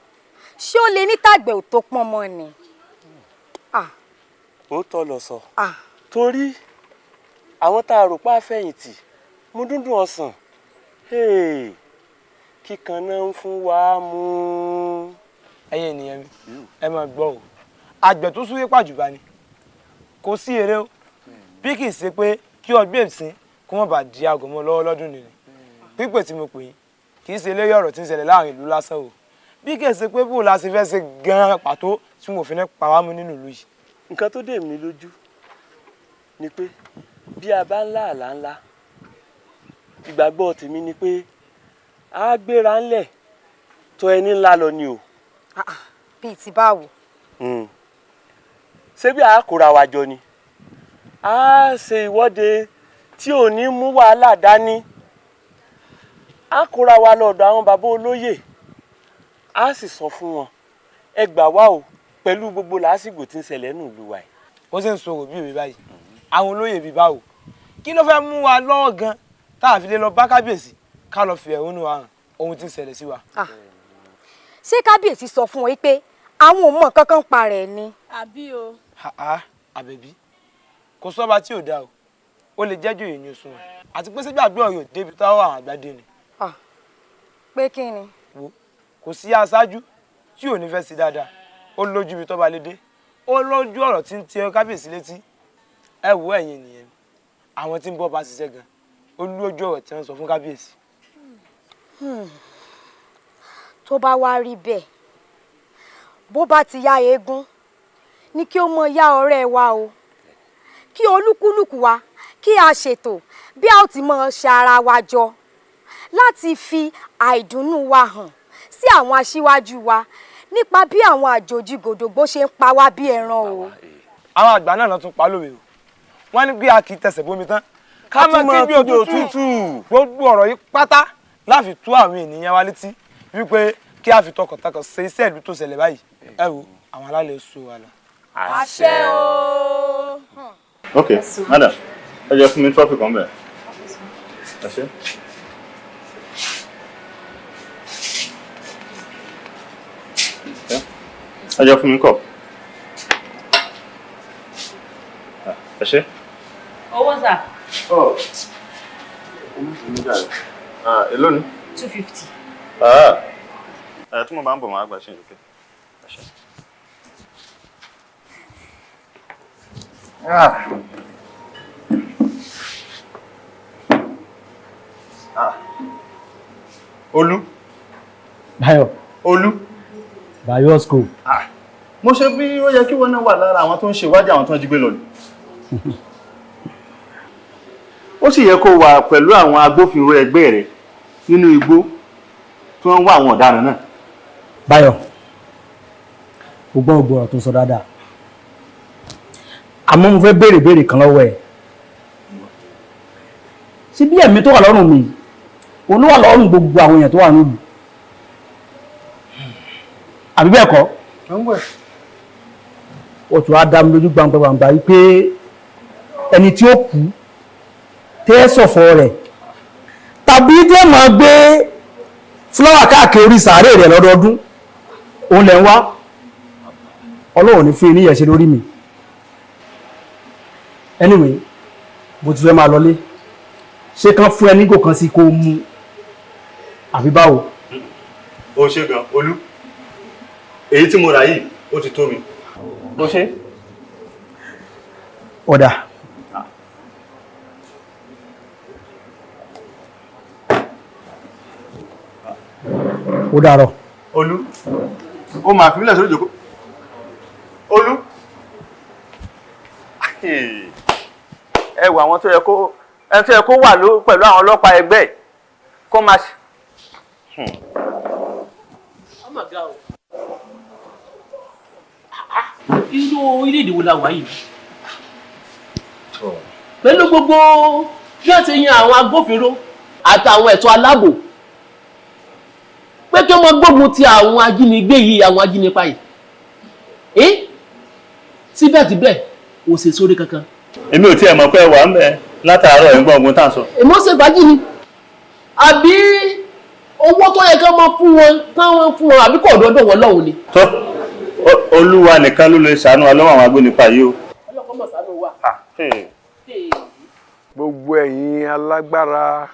ṣé ó lè ní tàgbẹ̀ ò tó pọ́n mọ́ ni? Ah, Òótọ́ lọ sọ. Ah. Torí àwọn tá a rò pa fẹ̀yìntì mú dúndùn ọ̀sán, hey, kíkan náà ń fún wa mú. Ẹ̀yin ènìyàn mi, ẹ máa gbọ́ o. Àgbẹ̀ tó súré pàjùbà ni kò sí eré o, bí kì í ṣe pé kí ọgbẹ́ ìsìn kó má bàa di aago mọ́ lọ́wọ́ lọ́dún nìyí. Pípè tí mo pè yín kì í ṣe eléré ọ̀rọ̀ tí ń ṣẹlẹ̀ láàrin ìlú lásán o, bí kì í ṣe pé bó la ṣe fẹ́ ṣe gan-an pàtó tí mo fi ní pa wá mú nínú ìlú yìí. Nǹkan tó dé mi lójú ni pé bí a bá ń lá àlá ńlá, ìgbàgbọ́ tèmi ni pé a gbéra ńlẹ̀ tó ẹni ńlá lọ ni o. Bíi ti báwo? Ṣé bí a kóra wa jọ ni a ṣe ìwọ́de tí ò ní mú wàhálà dání, a kóra wa lọ́dọ̀ àwọn bàbá olóyè, a sì sọ fún wọn, ẹ gbà wá o pẹ̀lú gbogbo làásìgbò tí ń ṣẹlẹ̀ nù lù wá yìí. Ó sì ń sọ̀rọ̀ bí òwe báyìí, àwọn olóyè bíi báwo, kí ló fẹ́ mú wa lọ́wọ́ gan tá a fi lè lọ bá kábíyèsí ká lọ fi ẹ̀hónú wa hàn ohun tí ń ṣẹlẹ̀ sí wa. Ṣé kábíyèsí sọ fún wọn pé àwọn ò mọ nǹkan kan pa rẹ̀ ni? Àbí o. Ha, Àbẹ̀bí, kò sọ́ba tí ò dáa o, ó lè jẹ́jọ́ èyí ni oṣù wọn àti pé sígbàgbé ọ̀yọ́ débi táwọn àwọn àgbà dé ni. Pé kí ni? Wo, kò sí aṣáájú tí ò ní fẹ́ sí dáadáa, ó lójú ibi tọ́ba lè dé, ó lójú ọ̀rọ̀ tí ń tẹ kábíyèsí létí. Ẹ wo ẹ̀yin ènìyàn mi, àwọn tí ń bọ́ bá ṣiṣẹ́ gan, ó lójú ọ̀rọ̀ tí wọ́n sọ fún kábíyèsí. Tó bá wá rí bẹ́ẹ̀, bó bá ti yá eégún ní kí ó mọ yá ọ̀rẹ́ wa o, kí olúkúlùkù wa kí a ṣètò bí a ó ti mọ ṣe ara wa jọ láti fi àìdùnnú wa hàn sí àwọn aṣíwájú wa nípa bí àwọn àjòjì gòdògbò ṣe ń pa wá bí ẹran o. Àwọn àgbà náà tún pa lówe o. Wọ́n ní pé a kì í tẹsẹ̀ bómi tán ká má kí bí òtútù. Gbogbo ọ̀rọ̀ yìí pátá láfi tú àwọn ènìyàn wa létí wípé kí a fi tọkàntọkàn ṣe iṣẹ́ ìlú tó ṣẹlẹ̀ báyìí. Ẹ wo àwọn alálẹ̀ sọ wa lọ. Àṣẹ o. Ok, madam, ẹ jẹ́ fún mi trọ́fì kan bẹ̀. Ẹ ṣé. Ẹ jẹ́ fún mi cup. Ẹ ṣé. Owó sà. Oh, èló ni? 250. Ẹ tí mo bá ń bọ̀ máa gbà ṣe ìjọkẹ́. Ẹ ṣé. Olú. Báyọ̀. Olú. Báyọ̀ school. Mo ṣe bí ó yẹ kí wọ́n náà wà lára àwọn tó ń ṣe ìwádìí àwọn tó ń jí gbé lọ ni. Ó sì yẹ kó wà pẹ̀lú àwọn agbófinró ẹgbẹ́ rẹ̀ nínú igbó tí wọ́n ń wá àwọn ọ̀daràn náà. Báyọ̀, o gbọ́ gbogbo ọ̀rọ̀ tó sọ dáadáa. Àmọ́ mo fẹ́ béèrè béèrè kan lọ́wọ́ ẹ̀. Ṣé bí ẹ̀mí tó wà lọ́rùn mi, òun ló wà lọ́rùn gbogbo àwọn èèyàn tó wà nílùú? Àbí bẹ́ẹ̀ kọ́? Ó tún á dá mi lójú gbangba gbangba yìí pé ẹni tí ó kú tẹ́ sọ̀fọ̀ rẹ̀ tàbí tí ó máa gbé fúláwà káàkiri orí sàárè rẹ̀ lọ́dọọdún òun lẹ̀ ń wá. Ọlọ́run ní fún yín níyẹ̀ṣe lórí mi. Anyway, mo ti fẹ́ máa lọlé. Ṣé kán fún ẹ nígò kan sí kó mu àbí báwo? Ó ṣe gan, Olú. Èyí tí mo rà yìí, ó ti tó mi. Ó ṣe. Ọ̀dà. Ó dàárọ̀. Olú, ó máa fi mílẹ̀ sórí ìjókòó. Olú. Ẹ wo àwọn tó yẹ kó ẹni tó yẹ kó wà pẹ̀lú àwọn ọlọ́pàá ẹgbẹ́ ẹ̀ kó máa ṣe. Ọmọ ga o. Irú orílẹ̀-èdè wo la wà yìí? Pẹ̀lú gbogbo bí wọ́n ti yan àwọn agbófinró àtàwọn ẹ̀ṣọ́ aláàbò pé kí wọ́n gbógun ti àwọn ajínigbé yìí, àwọn ajínipa yìí. Síbẹ̀síbẹ̀ kò ṣe sórí kankan. Èmi ò tiẹ̀ mọ̀ pé wà ń bẹ̀ látàárọ̀ ẹ̀ ń gbọ́ ogun tá à ń sọ. Èmi ó ṣe fàájì ni. Àbí owó tó yẹ kí wọ́n fún wọn káwọn fún wọn àbí kò dọ́dọ̀ wọn lọ́hùn ni. Tó Olúwa nìkan ló lè ṣàánú wa lọ́wọ́ àwọn agbónipa yìí o. Ọlọ́kọ́ mọ̀ ṣàánú wa. Gbogbo ẹ̀yin alágbára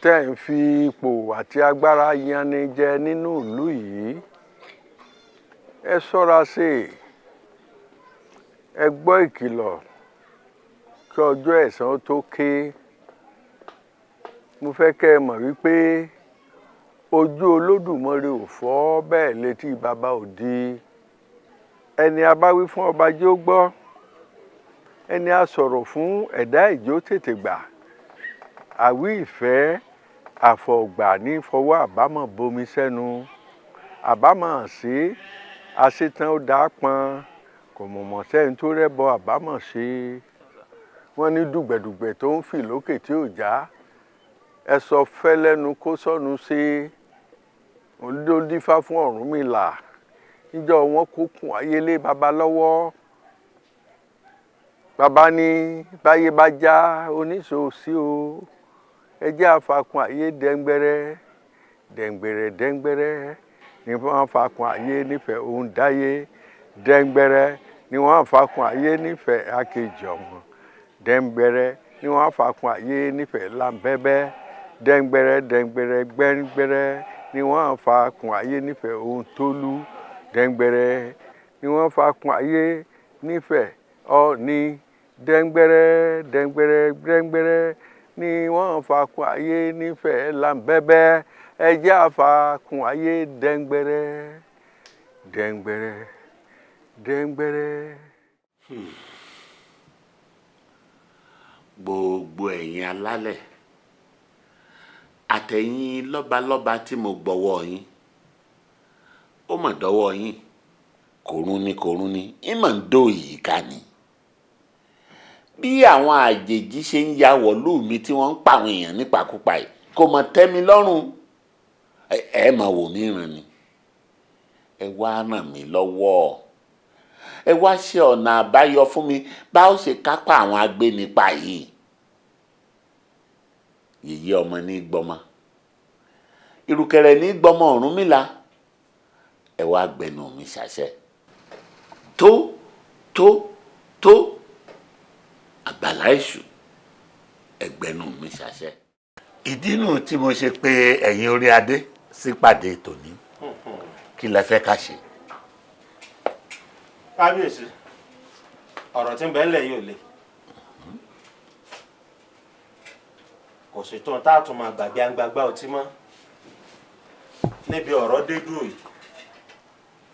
tẹ́ ń fi ipò àti agbára yanni jẹ nínú ìlú yìí, ẹ ṣọ́ra sí i, ẹ gbọ́ ìkìlọ̀ kí ọjọ́ ẹ̀san tó ké. Mo fẹ́ kẹ́ ẹ mọ̀ wípé ojú Olódùmarè ò fọ́ bẹ́ẹ̀ létí bàbá ò di. Ẹni a bá wí fún ọba jẹ́ ó gbọ́, ẹni a sọ̀rọ̀ fún ẹ̀dá ìjó tètè gbà. Àwí ìfẹ́ àfọ̀gbà ní fọwọ́ àbámọ̀ bomi sẹ́nu, àbámọ̀ sí àṣetán ó dáa pọn, kò mọ̀mọ̀ sẹ́ni tó rẹ́bọ àbámọ̀ ṣe. Wọ́n ní dùgbẹ̀dùgbẹ̀ tó ń fì lókè tí ò já, ẹ sọ fẹ́ lẹ́nu kó sọ́nu sí ló dífá fún Ọ̀rúnmìlà níjọ́ wọn kó kùn ayélé baba lọ́wọ́. Baba ní báyé bá já oníṣòsí o, ẹ jẹ́ àfakùn ayé dẹ́ngbẹ́rẹ́ dẹ́ngbẹ́rẹ́ dẹ́ngbẹ́rẹ́ ni wọ́n fakùn ayé nífẹ̀ẹ́ òun dáyé, dẹ́ngbẹ́rẹ́ ni wọ́n fakùn ayé nífẹ̀ẹ́ akéjì ọmọ, dẹ́ngbẹ́rẹ́ ni wọ́n fakùn ayé nífẹ̀ẹ́ làǹbẹ́bẹ́, dẹ́ngbẹ́rẹ́ dẹ́ngbẹ́rẹ́ gbẹ́ngbẹ́rẹ́ ni wọ́n fakùn ayé nífẹ̀ẹ́ òun tólú, dẹ́ngbẹ́rẹ́ ni wọ́n fakùn ayé nífẹ̀ẹ́ ọ̀ní, dẹ́ngbẹ́rẹ́ dẹ́ngbẹ́rẹ́ gbẹ́ngbẹ́rẹ́ ni wọ́n fakùn ayé nífẹ̀ẹ́ làǹbẹ́bẹ́, ẹ jẹ́ àfakùn ayé dẹ́ngbẹ́rẹ́ dẹ́ngbẹ́rẹ́ dẹ́ngbẹ́rẹ́. Gbogbo ẹ̀yin alálẹ̀ àtẹ̀yin lọ́balọ́ba tí mo gbọ́wọ́ yín, Ó mà dọ́wọ́ yín. Kòrún ni, kòrún ni ìmọ̀ ń dó yìí ká ni. Bí àwọn àjèjì ṣe ń ya wọ̀lú mi tí wọ́n ń pa àwọn èèyàn nípakúpa yìí kò mọ̀ tẹ́ mi lọ́rùn. Ẹ máa wò mí ràn ni. Ẹ wá ràn mí lọ́wọ́, ẹ wá ṣe ọ̀nà àbáyọ fún mi bá ó ṣe kápá àwọn agbénipa yìí. Yèyé ọmọ ní gbọmọ, ìrùkẹ̀rẹ̀ ní gbọmọ Ọ̀rúnmìlà. Ẹ wá gbẹnu mi ṣàṣẹ. Tó tó tó, àgbàlá èṣù, ẹgbẹnu mi ṣàṣẹ. Ìdí nù tí mo ṣe pé ẹ̀yin orí adé sípàdé tòní. Kí lẹ fẹ́ ká ṣe? Kábíyèsí, ọ̀rọ̀ tí ń bẹ ńlẹ̀ yìí ò le. Kò sì tún tá a tún máa gbàgbé àgbàgbà ọtí mọ́ níbi ọ̀rọ̀ dé dúró yìí.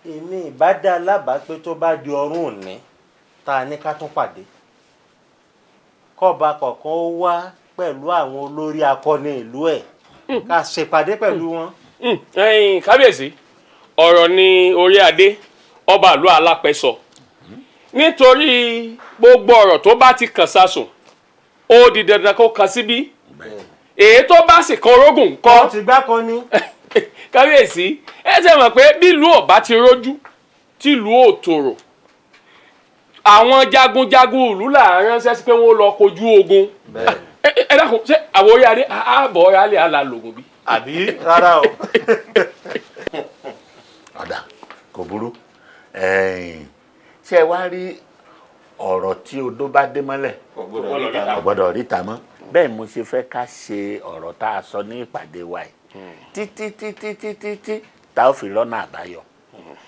Èmi ìbá dá lábàá pé tó bá di ọrùn òní tá a ní ká tún pàdé, kọ́ba kọ̀ọ̀kan ó wá pẹ̀lú àwọn olórí akọni ìlú ẹ̀, ká ṣèpàdé pẹ̀lú wọn. Ẹ̀yin kábíyèsí, ọ̀rọ̀ ni orí adé ọba ìlú Alápẹ̀ sọ, nítorí gbogbo ọ̀rọ̀ tó bá ti kàn sásùn, ó di dandan kó kan síbí. Èyí tó bá sì kan orógùn kọ́. Ó ti gbá kan ní. Kábíyèsí, ẹ ṣe mọ̀ pé bílùú ò bá ti rójú tìlú ò tòrò, àwọn jagunjagun ìlú là ń ránṣẹ́ sí pé wọ́n lọ kojú ogun. Ẹ dákun, ṣé àwọn orí adé àbọ̀ ọ̀rẹ́ alẹ́ àlà lògùn bí? Àbí rárá o. Ọ̀dà, kò burú. Ṣé ẹ wá rí ọ̀rọ̀ tí odó bá dé mọ́lẹ̀ kò gbọ́dọ̀ ríta mọ́. Bẹ́ẹ̀ mo ṣe fẹ́ ká ṣe ọ̀rọ̀ tá a sọ ní ìpàdé wa yìí títí títí títí tí tá a fi lọ́nà àbáyọ,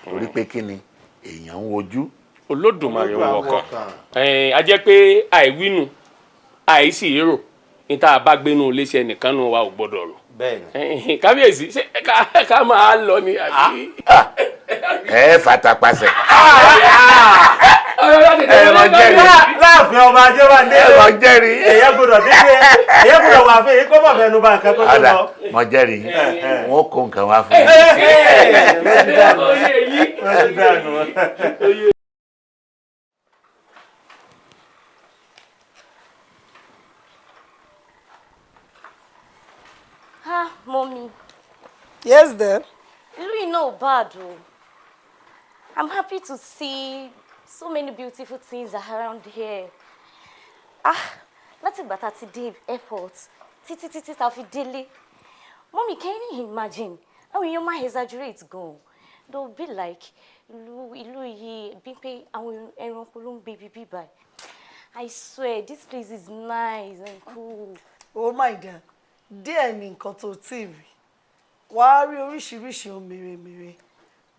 torí pé kí ni èèyàn ń wojú. Olódùmarè ń wọkàn. A jẹ́ pé àìwínú àìsí èrò ní tá a bá gbénu iléeṣẹ́ nìkan nù wa ò gbọ́dọ̀ rò. Kábíyèsí, ṣé ká máa lọ ni àbí? Ẹ fatapasẹ̀. Ẹ mọ jẹ́rìí. Láàfin ọba Ajéwándé. Ẹ mọ jẹ́rìí. Èyẹ gbọ́dọ̀ dédé, èyẹ gbọ́dọ̀ wà fún èyí kó mọ̀ fẹnu bá nǹkan tó tó lọ. Mọ jẹ́rìí, wọn kó nǹkan wá fún mi. Ah, mommy. Yes, dear. Ìlú yìí náà bad o. I'm happy to see so many beautiful things around here. Ah, láti ìgbà tá a ti dé airport títí títí tá a fi délé. Mommy, can you imagine? Àwọn èèyàn máa exaggerate gan. They'll be like, ìlú yìí bí pé àwọn ẹranko ló ń gbé bíbí báyìí. I swear, this place is nice and cool. Oh my dear, díẹ̀ ni nǹkan tó tí ì rí. Wàá rí oríṣiríṣi ohun mèremère.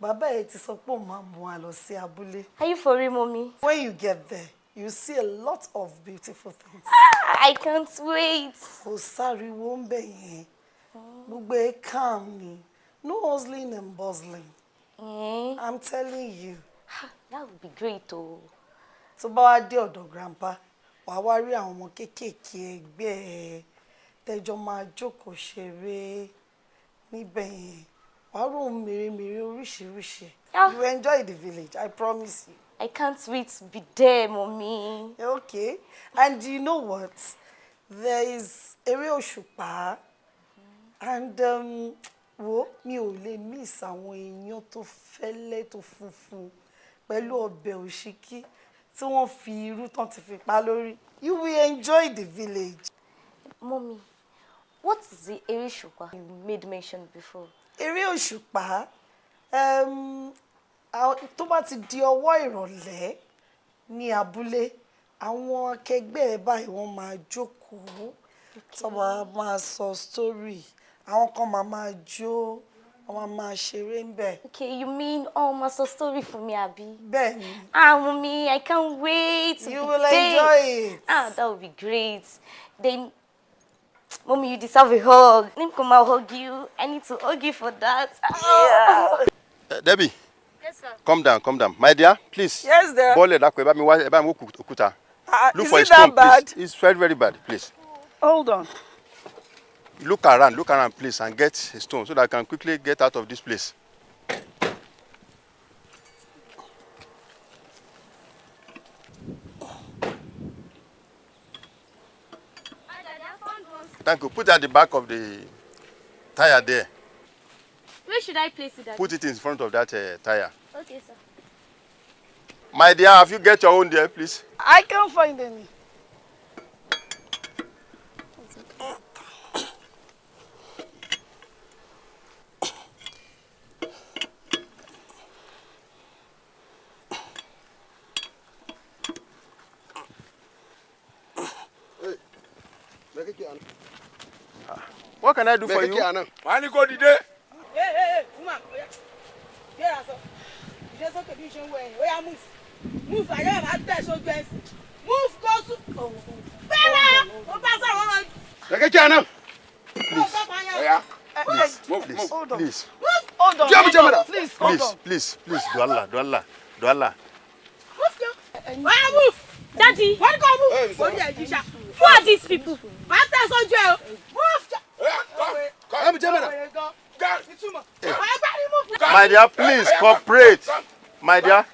Bàbá ẹ ti sọ pé òun máa mú wa lọ sí abúlé. Are you for real, mommy? When you get there, you see a lot of beautiful things. Ah, I can't wait. Kò sáriwo ń bẹ̀ yẹn. Gbogbo ẹ̀ calm ni. No hustling and bustling. I'm telling you. That would be great o. Tó bá wá dé ọ̀dọ̀ grandpa, wàá wá rí àwọn ọmọ kéékèèké ẹgbẹ́ ẹ tẹ́jọ́ máa jókòó ṣeré níbẹ̀ yẹn. Wàá rí ohun mèremère oríṣiríṣi. You enjoy the village, I promise you. I can't wait to be there, mommy. Okay. And you know what? There is eré òṣùpá. And wo, mi ò lè miss àwọn iyán tó fẹ́lẹ́ tó funfun pẹ̀lú ọbẹ̀ òṣìkí tí wọ́n fi irú tán ti fi pa lórí. You will enjoy the village. Mommy, what is the eré òṣùpá you made mention before? Eré òṣùpá, tó bá ti di ọwọ́ ìrọ̀lẹ́ ní abúlé, àwọn akẹgbẹ́ ẹ báyìí wọ́n máa jókòó tó máa máa sọ story, àwọn kan máa máa jó, wọ́n máa máa ṣeré ń bẹ̀. Okay, you mean all máa sọ story fún mi, àbí? Bẹ́ẹ̀ni. Ah, mommy, I can't wait to You be will there. enjoy it. Ah, that would be great. Then, mommy, you deserve a hug. Let me come and hug you. I need to hug you for that. Yeah. Debbie. Yes, sir. Calm down, calm down. My dear, please. Yes, dear. Bọ́ọ̀lù ẹ̀dá kan, ẹ bá mi wá, ẹ bá mi wó òkúta. Ah, Look is for a it that stone, bad? please. It's very, very bad, please. Hold on. Look around, please, and get a stone so that I can quickly get out of this place. Thank you. Put it at the back of the tire there. Where should I place it, Daddy? Put it in front of that tire. Okay, sir. My dear, have you get your own there, please? I can't find any. What can I do for you? Wàá ní kó dìde. Hey, hey, hey, woman, oya. Gbéra sọ. Ìṣe sókè bí ṣe ń wọ ẹ̀yìn. Oya move. Move, àyẹ̀ máa tẹ̀ sójú ẹ̀ sí. Move go sùn. Gbéra! Mo bá sọ̀rọ̀ wọn. Me kake a nan? Please. Oya. Please, Move, please, move. please. Hold on. Jẹ́ Hold on. Please, hold Please, on. please, please, do Allah, do Allah, do Allah. Oya move. Daddy. Wọ́n ní kó move. Orí ẹ̀ jíṣà. Who are these people? Máa tẹ̀ sójú ẹ̀ o. Move. My dear, please cooperate. My dear,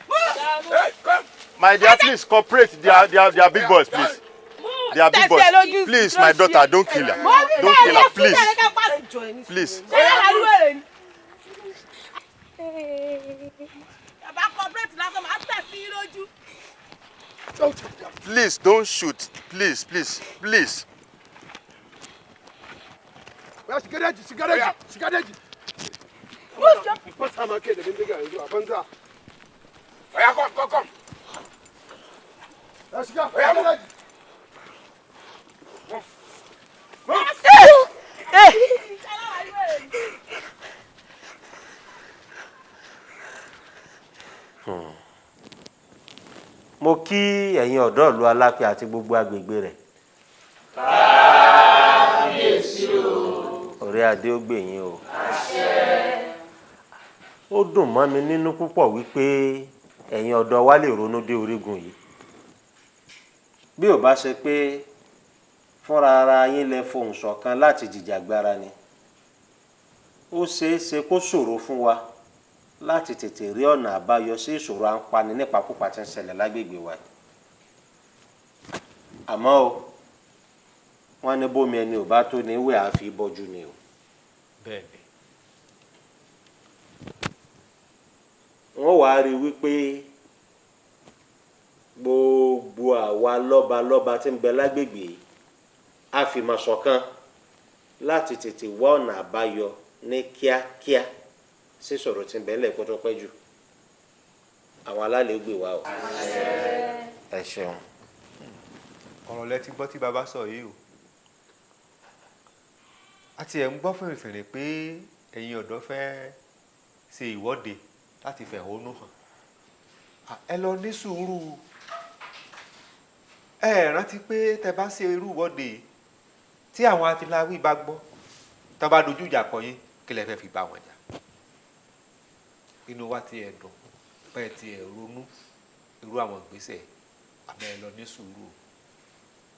my dear, please cooperate. They are big boys, please. They are big boys. Please, my daughter, don't kill her. Don't kill her, please. Please. Bàbá cooperate lásán máa tẹ̀ sí i lójú. Please, don't shoot. Please, please, please. Oya shiga daji, shiga daji, shiga daji. Fasa ma kai da bindiga yanzu a banza. Oya come, come, come. Oya shiga, oya shiga daji. Mo kí ẹ̀yin ọ̀dọ́ ìlú Alápẹ́ àti gbogbo agbègbè rẹ̀. Kábíyèsí o. Ọ̀rẹ́ adé ó gbè yín o. Ó dùn mọ́ mi nínú púpọ̀ wípé ẹ̀yin ọ̀dọ́ wa lè ronú dé orígun yìí. Bí ò bá ṣe pé fúnra ara yín lẹ fohùn ṣọ̀kan láti jìjàgbara ni, ó ṣeé ṣe kó ṣòro fún wa láti tètè rí ọ̀nà àbáyọ sí ìṣòro à ń pani nípakúpa tí ń ṣẹlẹ̀ lágbègbè wa yìí. Àmọ́ o, wọ́n ní bómi ẹni ò bá tó ní wẹ̀ á fi bọ́jú ni o. Bẹ́ẹ̀ni. Wọ́n wàá rí i wípé gbogbo àwa lọ́balọ́ba tí ń bẹ lágbègbè yìí á fi mọ̀ ṣọ̀kan láti tètè wá ọ̀nà àbáyọ ní kíákíá sí ìṣòro tí ń bẹ ńlẹ̀ kó tó pẹ́ jù. Àwọn alálẹ̀ ó gbè wá o. Ẹ ṣeun. Ọ̀rọ̀ lẹ ti gbọ́ tí baba sọ yìí o. A ti ẹ̀ ń gbọ́ fèrèfèrè pé ẹ̀yin ọ̀dọ́ fẹ́ ṣe ìwọ́de láti fẹ̀hónú hàn. Ẹ lọ ní sùúrù. Ẹ rántí pé tẹ bá ṣe irú ìwọ́de yìí, tí àwọn atiláwí bá gbọ́, tán bá dojú ìjà kọ yín, kí lẹ fẹ́ fi bá wọn jà? Inú wa ti ẹ̀ dùn, bẹ́ẹ̀ ti ẹ̀ ronú irú àwọn ìgbésẹ̀, àmọ́ ẹ lọ ní sùúrù o.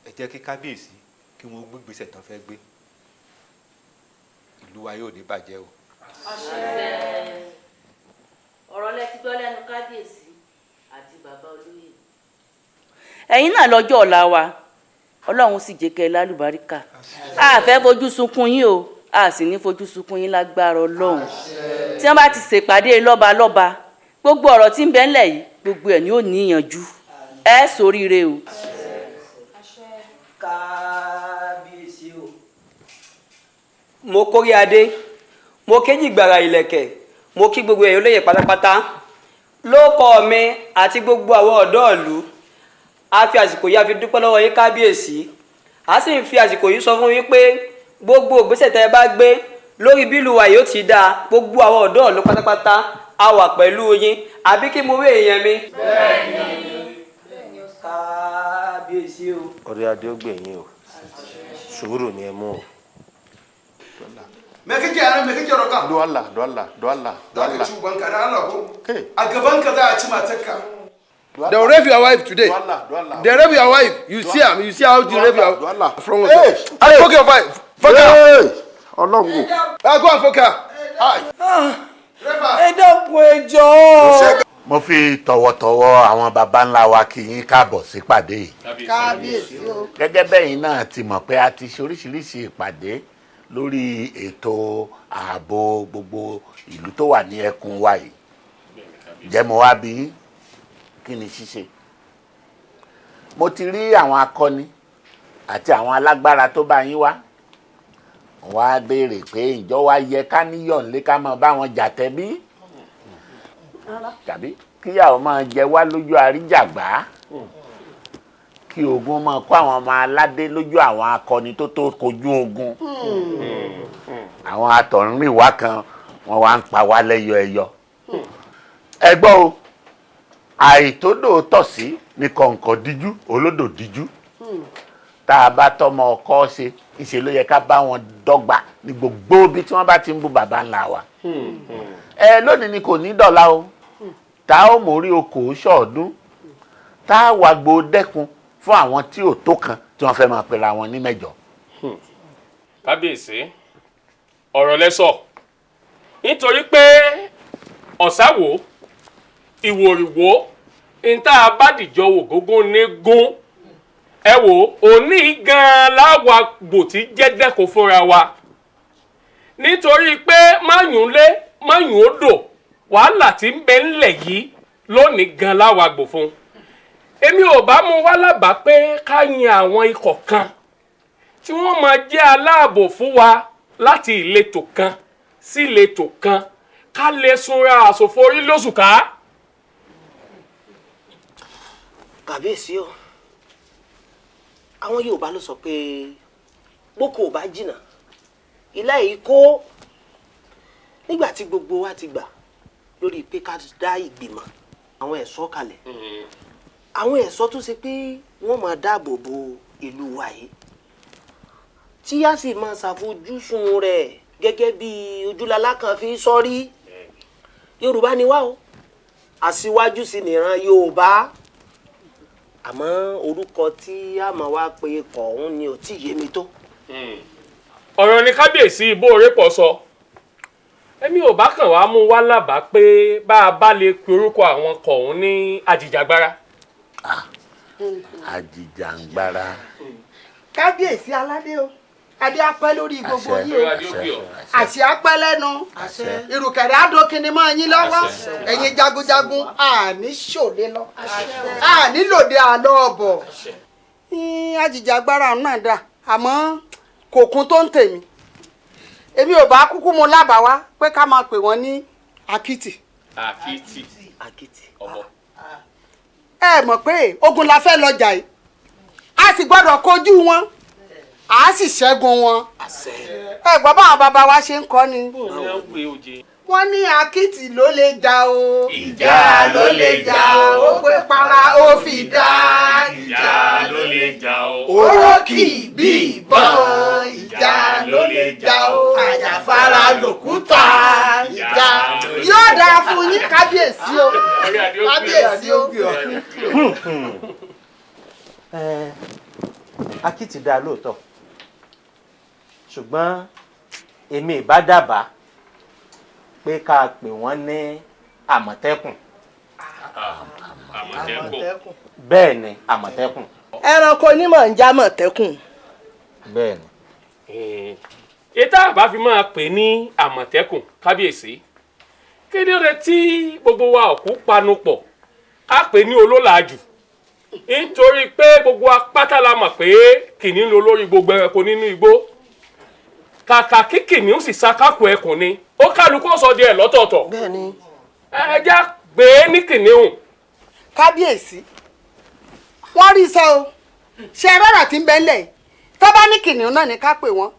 Ẹ jẹ́ kí kábíyèsí kí wọ́n gbé ìgbésẹ̀ tán fẹ́ gbé. Ìlú wa yóò ní bàjẹ́ o. Ọ̀rọ̀ lẹ ti gbọ́ lẹ́nu kábíyèsí àti bàbá olóyè. Ẹ̀yin náà lọ́jọ́ ọ̀la wa, Ọlọ́run sì jẹ́ kẹ́ ẹ lálùbáríkà. A fẹ́ fojú sunkún yín o, a sì ní fojú sunkún yín lágbára Ọlọ́run. Tí wọ́n bá ti ṣèpàdé lọ́balọ́ba, gbogbo ọ̀rọ̀ tí ń bẹ ńlẹ̀ yìí, gbogbo ẹ̀ ni ó ní ìyànjú. Ẹ ṣoríire o. Kábíyèsí o. Mo kórí adé, mo kéjì gbàrà ìlẹ̀kẹ̀, mo kí gbogbo ẹ̀yin olóyè pátápátá lóókọ mi àti gbogbo àwọn ọ̀dọ́ ìlú. A fi àsìkò yìí a fi dúpẹ́ lọ́wọ́ yín kábíyèsí. A sì ń fi àsìkò yìí sọ fún yín pé gbogbo ìgbésẹ̀ tẹ́ ẹ bá gbé lórí bílù wa yóò ti dáa, gbogbo àwọn ọ̀dọ́ ìlú pátápátá a wà pẹ̀lú yín. Àbí kí mo wé èèyàn mi. Kábíyèsí o. Ọ̀rẹ́ adé ó gbè yín o. Sùúrù ni ẹ mú o. Me kake a nan? Me kake roƙa? Do Allah, do Allah, do Allah, do Za ka Allah. ci ubanka da Allah ko? A gaban ka za a ci matarka. They will rape your wife today. They rape your wife. You see am. You see how they rape your wife. From Hey! I fuck your wife. Fuck her. Ọlọ́run o. Ah, go and fuck her. Ẹ dákun, ẹ jọ̀ọ́. Mo fi tọ̀wọ̀tọ̀wọ̀ àwọn baba ńlá wa kí yín káàbọ̀ sípàdé yìí. Kábíyèsí o. Gẹ́gẹ́ bẹ́yìn náà ti mọ̀ pé a ti ṣe oríṣiríṣi ìpàdé lórí ètò ààbò gbogbo ìlú tó wà ní ẹkùn wa yìí. Ǹjẹ́ mo wá bí yín, kí ni ṣíṣe? Mo ti rí àwọn akọni àti àwọn alágbára tó bá yín wá. Wọ́n á béèrè pé ǹjọ́ wá yẹ ká níyọ̀nlé ká máa bá wọn jà tẹ́bí, tàbí kíyàwó máa jẹ wá lójú àríjàgbá, kí ogun máa kó àwọn ọmọ aládé lójú àwọn akọni tó tó kojú ogun. Àwọn atọ̀rìnrìnwá kan wọ́n wá ń pa wá lẹ́yọ ẹyọ. Ẹ gbọ́ o, àìtódò tọ̀ sí ní kọ̀ǹkọ̀ díjú olódò díjú. Tá a bá tọmọ ọkọ ṣe ìṣe ló yẹ ká bá wọn dọ́gba ní gbogbo ibi tí wọ́n bá ti ń bú baba ńlá wa. Ẹ lónìí ni kò ní dọ̀la o, tá ó mórí okòó ṣọ̀ọ́dún, tá a wá gbo dẹ́kun fún àwọn tí ò tó kan tí wọ́n fẹ́ máa pera wọn ní mẹ́jọ. Kábíyèsí, ọ̀rọ̀ lẹ́sọ̀, nítorí pé ọ̀sáwò ìwòrìwò níta abádìjọ wò gógó ní gún. Ẹ wò, òní gan-an láwa gbò tí jẹ́ dẹ́kun fúnra wa, nítorí pé máyùn lé máyùn odò wàhálà tí ń bẹ ńlẹ̀ yìí lónìí gan-an láwa gbò fún. Èmi ò bá mú wá lábàá pé ká yan àwọn ikọ̀ kan tí wọ́n máa jẹ́ aláàbò fún wa láti ìletò kan sí ìletò kan, ká lè sunra àsòfò orí lóṣù ká. Kàbíyèsí o, àwọn Yorùbá ló sọ pé boko ò bá jìnnà ilé yìí kó. Nígbà tí gbogbo wa ti gbà lórí pé ká dá ìgbìmọ̀ àwọn ẹ̀ṣọ́ kalẹ̀, àwọn ẹ̀ṣọ́ tó ṣe pé wọ́n máa dáàbò bo ìlú wa yìí, tí a sì máa ṣàfojúsùn rẹ̀ gẹ́gẹ́ bí ojúlalá kan fi sọ́rí. Yorùbá ni wá o, aṣíwájú sì nìran Yorùbá, àmọ́ orúkọ tí a máa wá pe ikọ̀ ọ̀hún ni ò tí ì yé mi tó. Ọ̀rọ̀ ni kábíyèsí Ibóorépọ̀ sọ. Èmi ò bá kàn wá mú wá lábàá pé bá a bá lè pe orúkọ àwọn ọkọ̀ ọ̀hún ní ajìjàgbara. Ajìjàngbara. Kábíyèsí aládé o, adé apẹ́ lórí gbogbo yìí o, àṣẹ apẹ́ lẹ́nu, ìrùkẹ̀rẹ̀ àdókinni mọ́ yín lọ́wọ́. Ẹ̀yin jagunjagun, àní ṣòde lọ, àní lòde àlọ́ ọ̀bọ̀. Ajìjàgbara náà dà, àmọ́ kò kún tó ń tèmi. Èmi ò bá kúkú mu lábàá wá pé ká máa pè wọ́n ní akitì. Akitì. Akitì. Ọ̀bọ. Ẹ mọ̀ pé ogun la fẹ́ lọ jà yìí, a sì gbọ́dọ̀ kojú wọn, a sì ṣẹ́gun wọn. Ẹ gbọ́ báwọn bàbá wa ṣe ń kọ́ ni. Wọ́n ní akitì ló lè jà o. Ìjà ló lè jà o. Ó pé para ó fi dá. Ìjà ló lè jà o. Orókì bí ìbọn. Ìjà ló lè jà o. Àjàfara lòkúta. Ìjà yóò dáa fún yín kábíyèsí o. Kábíyèsí o. Akitì dáa lóòótọ́, ṣùgbọ́n èmi ìbá dábàá pé ká pè wọ́n ní àmọ̀tẹ́kùn. Àmọ̀tẹ́kùn. Bẹ́ẹ̀ ni, àmọ̀tẹ́kùn. Ẹranko onímọ̀ ń já mọ̀tẹ́kùn. Bẹ́ẹ̀ ni. Ètò àbá fi máa pè ní àmọ̀tẹ́kùn, kábíyèsí, kí ni ó dé tí gbogbo wa òkú panu pọ̀ ká pè ní olólàájú? Nítorí pé gbogbo apáta la mọ̀ pé kìnìún ló lórí gbogbo ẹranko nínú igbó. Kàkà kí kìnìún sì ṣakákò ẹkùn ni ó kálukú sọ di ẹ lọ́tọ̀ọ̀tọ̀. Bẹ́ẹ̀ni. Ẹ já gbé ní kìnìún. Kábíyèsí, wọ́n rí sọ o, ṣe rárá tí ń bẹ ńlẹ̀ tó bá ní kìnìún náà ní ká pè wọ́n.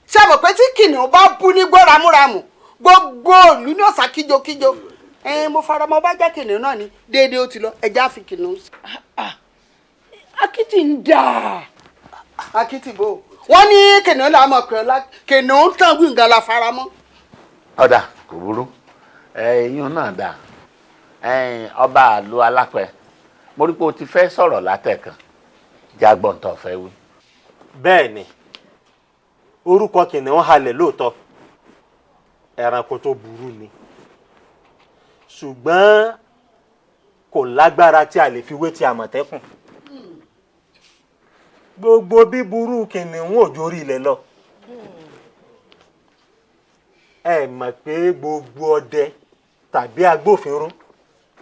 Ṣe mọ̀ pé tí kìnìún bá bú ní gbó ramúramù, gbogbo ìlú ní ọ̀sà kíjokíjo. Ẹ mo fara mọ́, bá jẹ́ kìnìún náà ni déédéé ó ti lọ, ẹ já fi kìnìún sí. Akitì ń dà. Akitì bò wọ́n ní kìnìún là mọ̀ pé kìnìún tán gbìngàn la fara mọ́. Ọ̀dà kò burú, ẹ̀yin náà dà. Ọba àlù alápẹ̀, mo rí pé o ti fẹ́ sọ̀rọ̀ látẹ̀kàn, jágbọ́n tó fẹ́ wí. Bẹ́ẹ̀ ni, orúkọ kìnìún halẹ̀ lóòótọ́, ẹranko tó burú ni, ṣùgbọ́n Kò lágbára tí a lè fi wé ti àmọ̀tẹ́kùn. Gbogbo bíburú kìnìún ò jórí ilẹ̀ lọ. Ẹ mọ̀ pé gbogbo ọdẹ tàbí agbófinró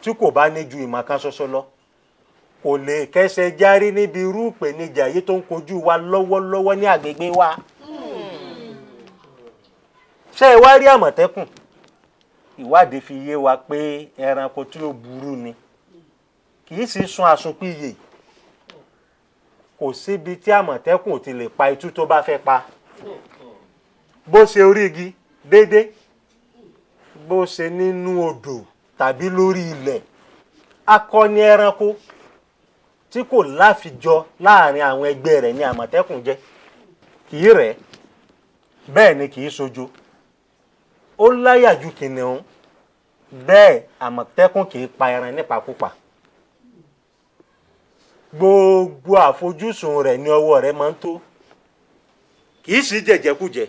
tí kò bá ní ju ìmọ̀ kan ṣoṣo lọ kò lè kẹsẹ̀ járí níbi irú ìpèníjà yìí tó ń kojú wa lọ́wọ́lọ́wọ́ ní àgbègbè wa. Ṣé ẹ wá rí àmọ̀tẹ́kùn? Ìwádìí fi yé wa pé ẹranko tí ó burú ni, kì í sì sun àsunpìyè. Kò síbi tí àmọ̀tẹ́kùn ò ti lè pa itú tó bá fẹ́ pa, bó ṣe orí igi déédéé, bó ṣe nínú odò tàbí lórí ilẹ̀. Akọni ẹranko tí kò láfijọ láàrin àwọn ẹgbẹ́ rẹ̀ ni àmọ̀tẹ́kùn jẹ́. Kì í rẹ̀, bẹ́ẹ̀ ni kì í ṣojo. Ó láyà ju kìnìún, bẹ́ẹ̀ àmọ̀tẹ́kùn kì í pa ẹran nípakúpa. Gbogbo àfojúsùn rẹ̀ ní ọwọ́ rẹ̀ máa ń tó, kì í sì jẹ̀jẹ̀kújẹ.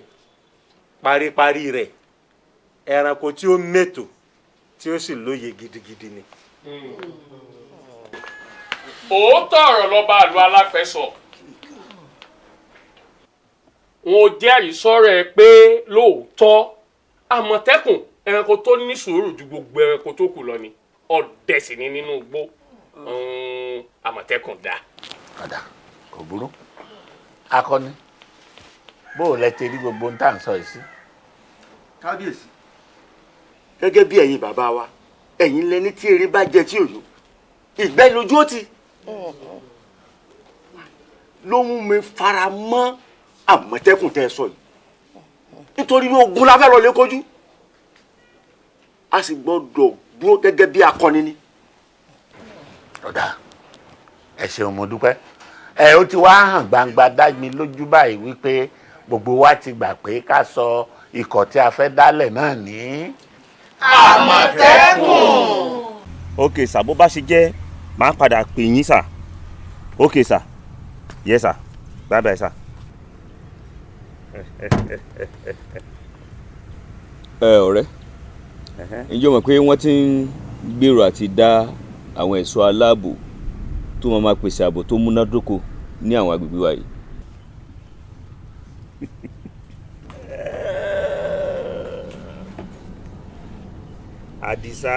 Paríparí rẹ̀, ẹranko tí ó mètò tí ó sì lóye gidigidi ni. Òótọ́ ọ̀rọ̀ lọ́ba àlọ́ alápẹ̀ sọ. Wọn ò jẹ́rìí sọ́rọ̀ ẹ pé lóòótọ́ àmọ̀tẹ́kùn ẹranko tó ní sùúrù ju gbogbo ẹranko tó kù lọ ni, ọdẹ sì ni nínú igbó. Àmọ̀tẹ́kùn dá. Ọ̀dà kò burú. Akọni, bó o lẹ ti rí gbogbo ohun tá à ń sọ yìí sí? Kábíyèsí, gẹ́gẹ́ bí ẹ̀yin bàbá wa, ẹ̀yin lẹni tí eré bá jẹ tí òyò ìgbẹ́ lójú ó ti ló mú mi fara mọ́ àmọ̀tẹ́kùn tẹ́ ẹ sọ yìí, nítorí ogun la fẹ́ lọ lé kojú, a sì gbọ́dọ̀ dúró gẹ́gẹ́ bí akọni ni. Ọ̀dà, ẹ ṣeun, mo dúpẹ́. Ẹ ó ti wá hàn gbangba dá mi lójú báyìí wípé gbogbo wa ti gbà pé ká sọ ikọ̀ tí a fẹ́ dálẹ̀ náà ní Àmọ̀tẹ́kùn. Ok sir, bó bá ṣe jẹ́ màá padà pè yín sir. Ok sir, yes sir, bye bye sir. Ẹ ọ̀rẹ́, ǹjẹ́ o mọ̀ pé wọ́n ti ń gbèrò àti dá àwọn ẹ̀ṣọ́ aláàbò tó máa máa pèsè ààbò tó múnádóko ní àwọn agbègbè wa yìí? Àdìsá,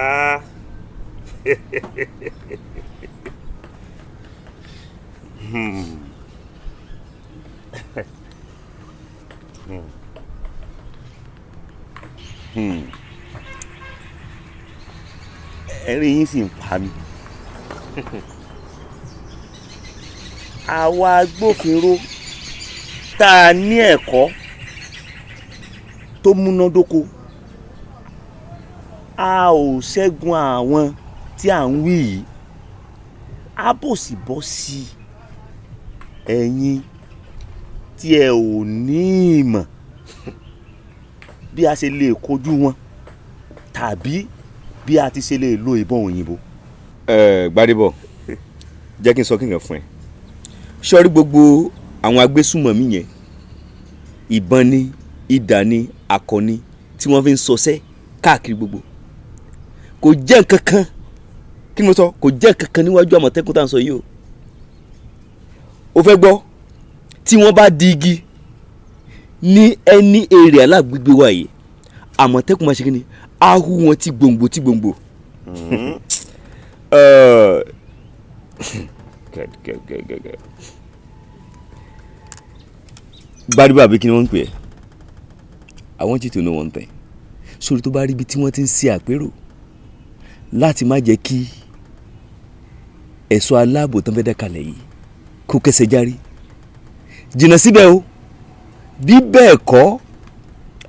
ẹ̀rín yín sì ń pa mí. Àwa agbófinró tá a ní ẹ̀kọ́ tó múnádóko, a ò ṣẹ́gun àwọn tí à ń wí yìí, a bò sì bọ́ sí ẹ̀yin tí ẹ ò ní ìmọ̀ bí a ṣe lè kojú wọn tàbí bí a ti ṣe lè lo ìbọn òyìnbó. Ẹ Gbádébọ̀, jẹ́ kí n sọ kí n kàn fún ẹ. Sọ́rí gbogbo àwọn agbésùmọ̀mí yẹn, ìbọn ni, idà ni, akọni tí wọ́n fi ń sọsẹ́ káàkiri gbogbo, kò jẹ́ nǹkan kan. Kí ni mo sọ? Kò jẹ́ nǹkan kan níwájú àmọ̀tẹ́kùn tá à ń sọ yìí o. O fẹ́ gbọ́? Tí wọ́n bá di igi ní ẹni èrè alágbègbè wa yìí, àmọ̀tẹ́kùn máa ṣe kí ni? Á hu wọn tí gbòǹgbò tí gbòǹgbò. Gbádùn àbí kí ni wọ́n ń pè é? I want you to know one thing. Sórí tó bá rí ibi tí wọ́n ti ń ṣe àpérò láti má jẹ́ kí ẹ̀ṣọ́ aláàbò tán fẹ́ dá kalẹ̀ yìí kó kẹsẹ̀ járí, jìnnà síbẹ̀ o. Bí bẹ́ẹ̀ kọ́,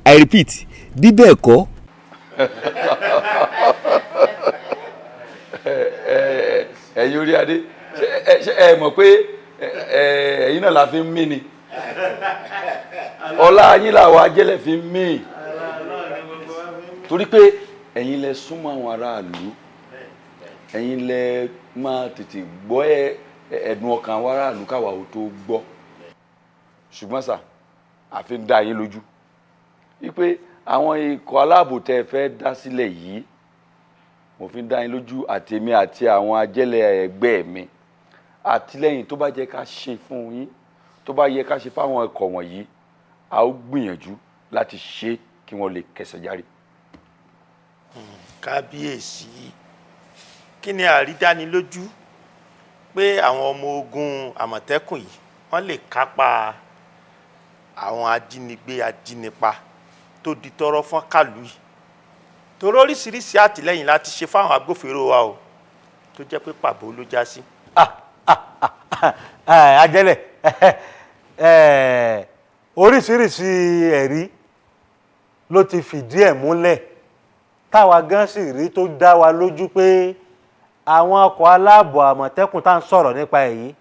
I repeat, bí bẹ́ẹ̀ kọ́. Ẹ̀yin orí adé, ṣé ẹ mọ̀ pé ẹ̀yin náà la fi ń mí ni? Ọlá yín làwọn ajẹ́lẹ̀ fi ń mí, torí pé ẹ̀yin lẹ súnmọ́ àwọn aráàlú, ẹ̀yin lẹ máa tètè gbọ́ ẹ̀dùn ọkàn àwọn aráàlú káwa ò tó gbọ́. Ṣùgbọ́n sà, àfi ń dá yín lójú wípé àwọn ikọ̀ aláàbò tẹ́ ẹ fẹ́ dá sílẹ̀ yìí, Mo fi ń dá yín lójú, àtèmi àti àwọn ajẹ́lẹ̀ ẹgbẹ́ mi, àtìlẹ́yìn tó bá jẹ́ ká ṣe fún yín, tó bá yẹ ká ṣe fáwọn ikọ̀ wọ̀nyí, a ó gbìyànjú láti ṣe kí wọ́n lè kẹsẹ̀ járe. Kábíyèsí, kí ni àrídánilójú pé àwọn ọmọ ogun Àmọ̀tẹ́kùn yìí wọ́n lè kápá àwọn ajínigbé ajínipa tó di tọ́rọ́ fọ́n kàlù yìí? Torí oríṣiríṣi àtìlẹ́yìn láti ṣe fáwọn agbófinró wa o, tó jẹ́ pé pàbó ló já sí. Ajẹ́lẹ̀, oríṣiríṣi ẹ̀rí ló ti fìdí ẹ̀ múlẹ̀ táwa gan sì rí tó dá wa lójú pé àwọn ọkọ̀ aláàbò Àmọ̀tẹ́kùn tá à ń sọ̀rọ̀ nípa èyí,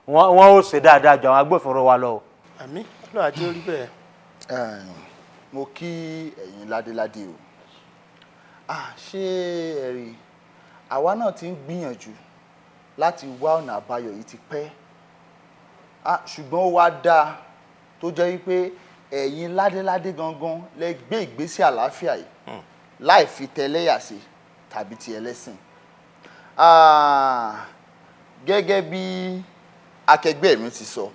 wọ́n ó ṣe dáadáa ju àwọn agbófinró wa lọ. Àmín, Ọlọ́run àti orí bẹ́ẹ̀. Mo kí ẹ̀yin ládéládé o. Ṣé ẹ rí, àwa náà ti ń gbìyànjú láti wá ọ̀nà àbáyọ yìí ti pẹ́, ṣùgbọ́n ó wá dáa tó jẹ́ wípé ẹ̀yin ládéládé gangan lẹ gbé ìgbésẹ̀ àlàáfíà yìí láì fi tẹlẹ́yà sí tàbí ti ẹlẹ́sìn. Gẹ́gẹ́ bí akẹgbẹ́ mi ti sọ,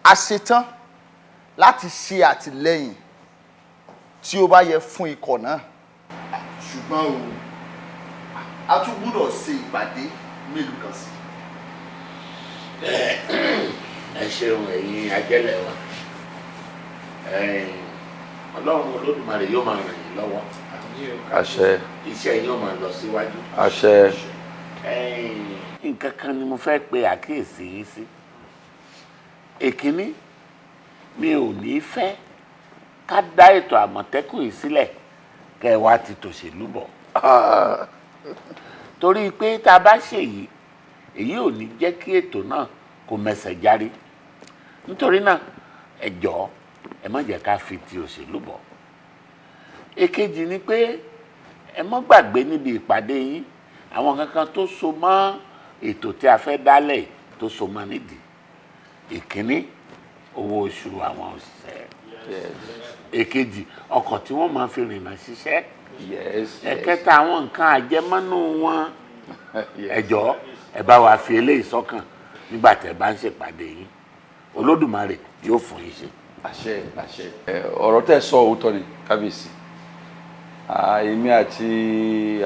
a ṣetán láti ṣe àtìlẹ́yìn tí ó bá yẹ fún ikọ̀ náà, ṣùgbọ́n o, a tún gbúdọ̀ ṣe ìpàdé mélòó kan sí. Ẹ ṣeun ẹ̀yin ajẹ́lẹ̀ wa, Ọlọ́run Olódùmarè yóò máa ràn yín lọ́wọ́. Àṣẹ. Iṣẹ́ yóò máa lọ síwájú. Àṣẹ. Nǹkan kan ni mo fẹ́ pe àkíyèsí yín sí. Èkíní, mi ò ní fẹ́ ká dá ètò Àmọ̀tẹ́kùn yìí sílẹ̀ kẹ́ ẹ wá ti tòṣèlú bọ̀, torí pé tá a bá ṣèyí, èyí ò ní jẹ́ kí ètò náà kó mẹsẹ̀ járí. Nítorí náà, ẹ jọ̀ọ́, ẹ má jẹ́ ká fi ti òṣèlú bọ̀. Èkejì ni pé ẹ má gbàgbé níbi ìpàdé yín àwọn kankan tó so mọ́ ètò tí a fẹ́ dálẹ̀ tó so mọ́ nídìí. Ìkíní, owó oṣù àwọn òṣìṣẹ́. Èkejì, ọkọ̀ tí wọ́n máa fi rìnnà ṣiṣẹ́. Ẹ̀kẹta, àwọn nǹkan àjẹmọ́nú wọn. Ẹ jọ̀ọ́, ẹ bá wa fi eléyìí sọ́kàn nígbà tẹ́ bá ń ṣèpàdé yín. Olódùmarè yóò fún yín ṣe. Àṣẹ, àṣẹ. Ọ̀rọ̀ tẹ́ sọ òótọ́ ni, kábíyèsí. Èmi àti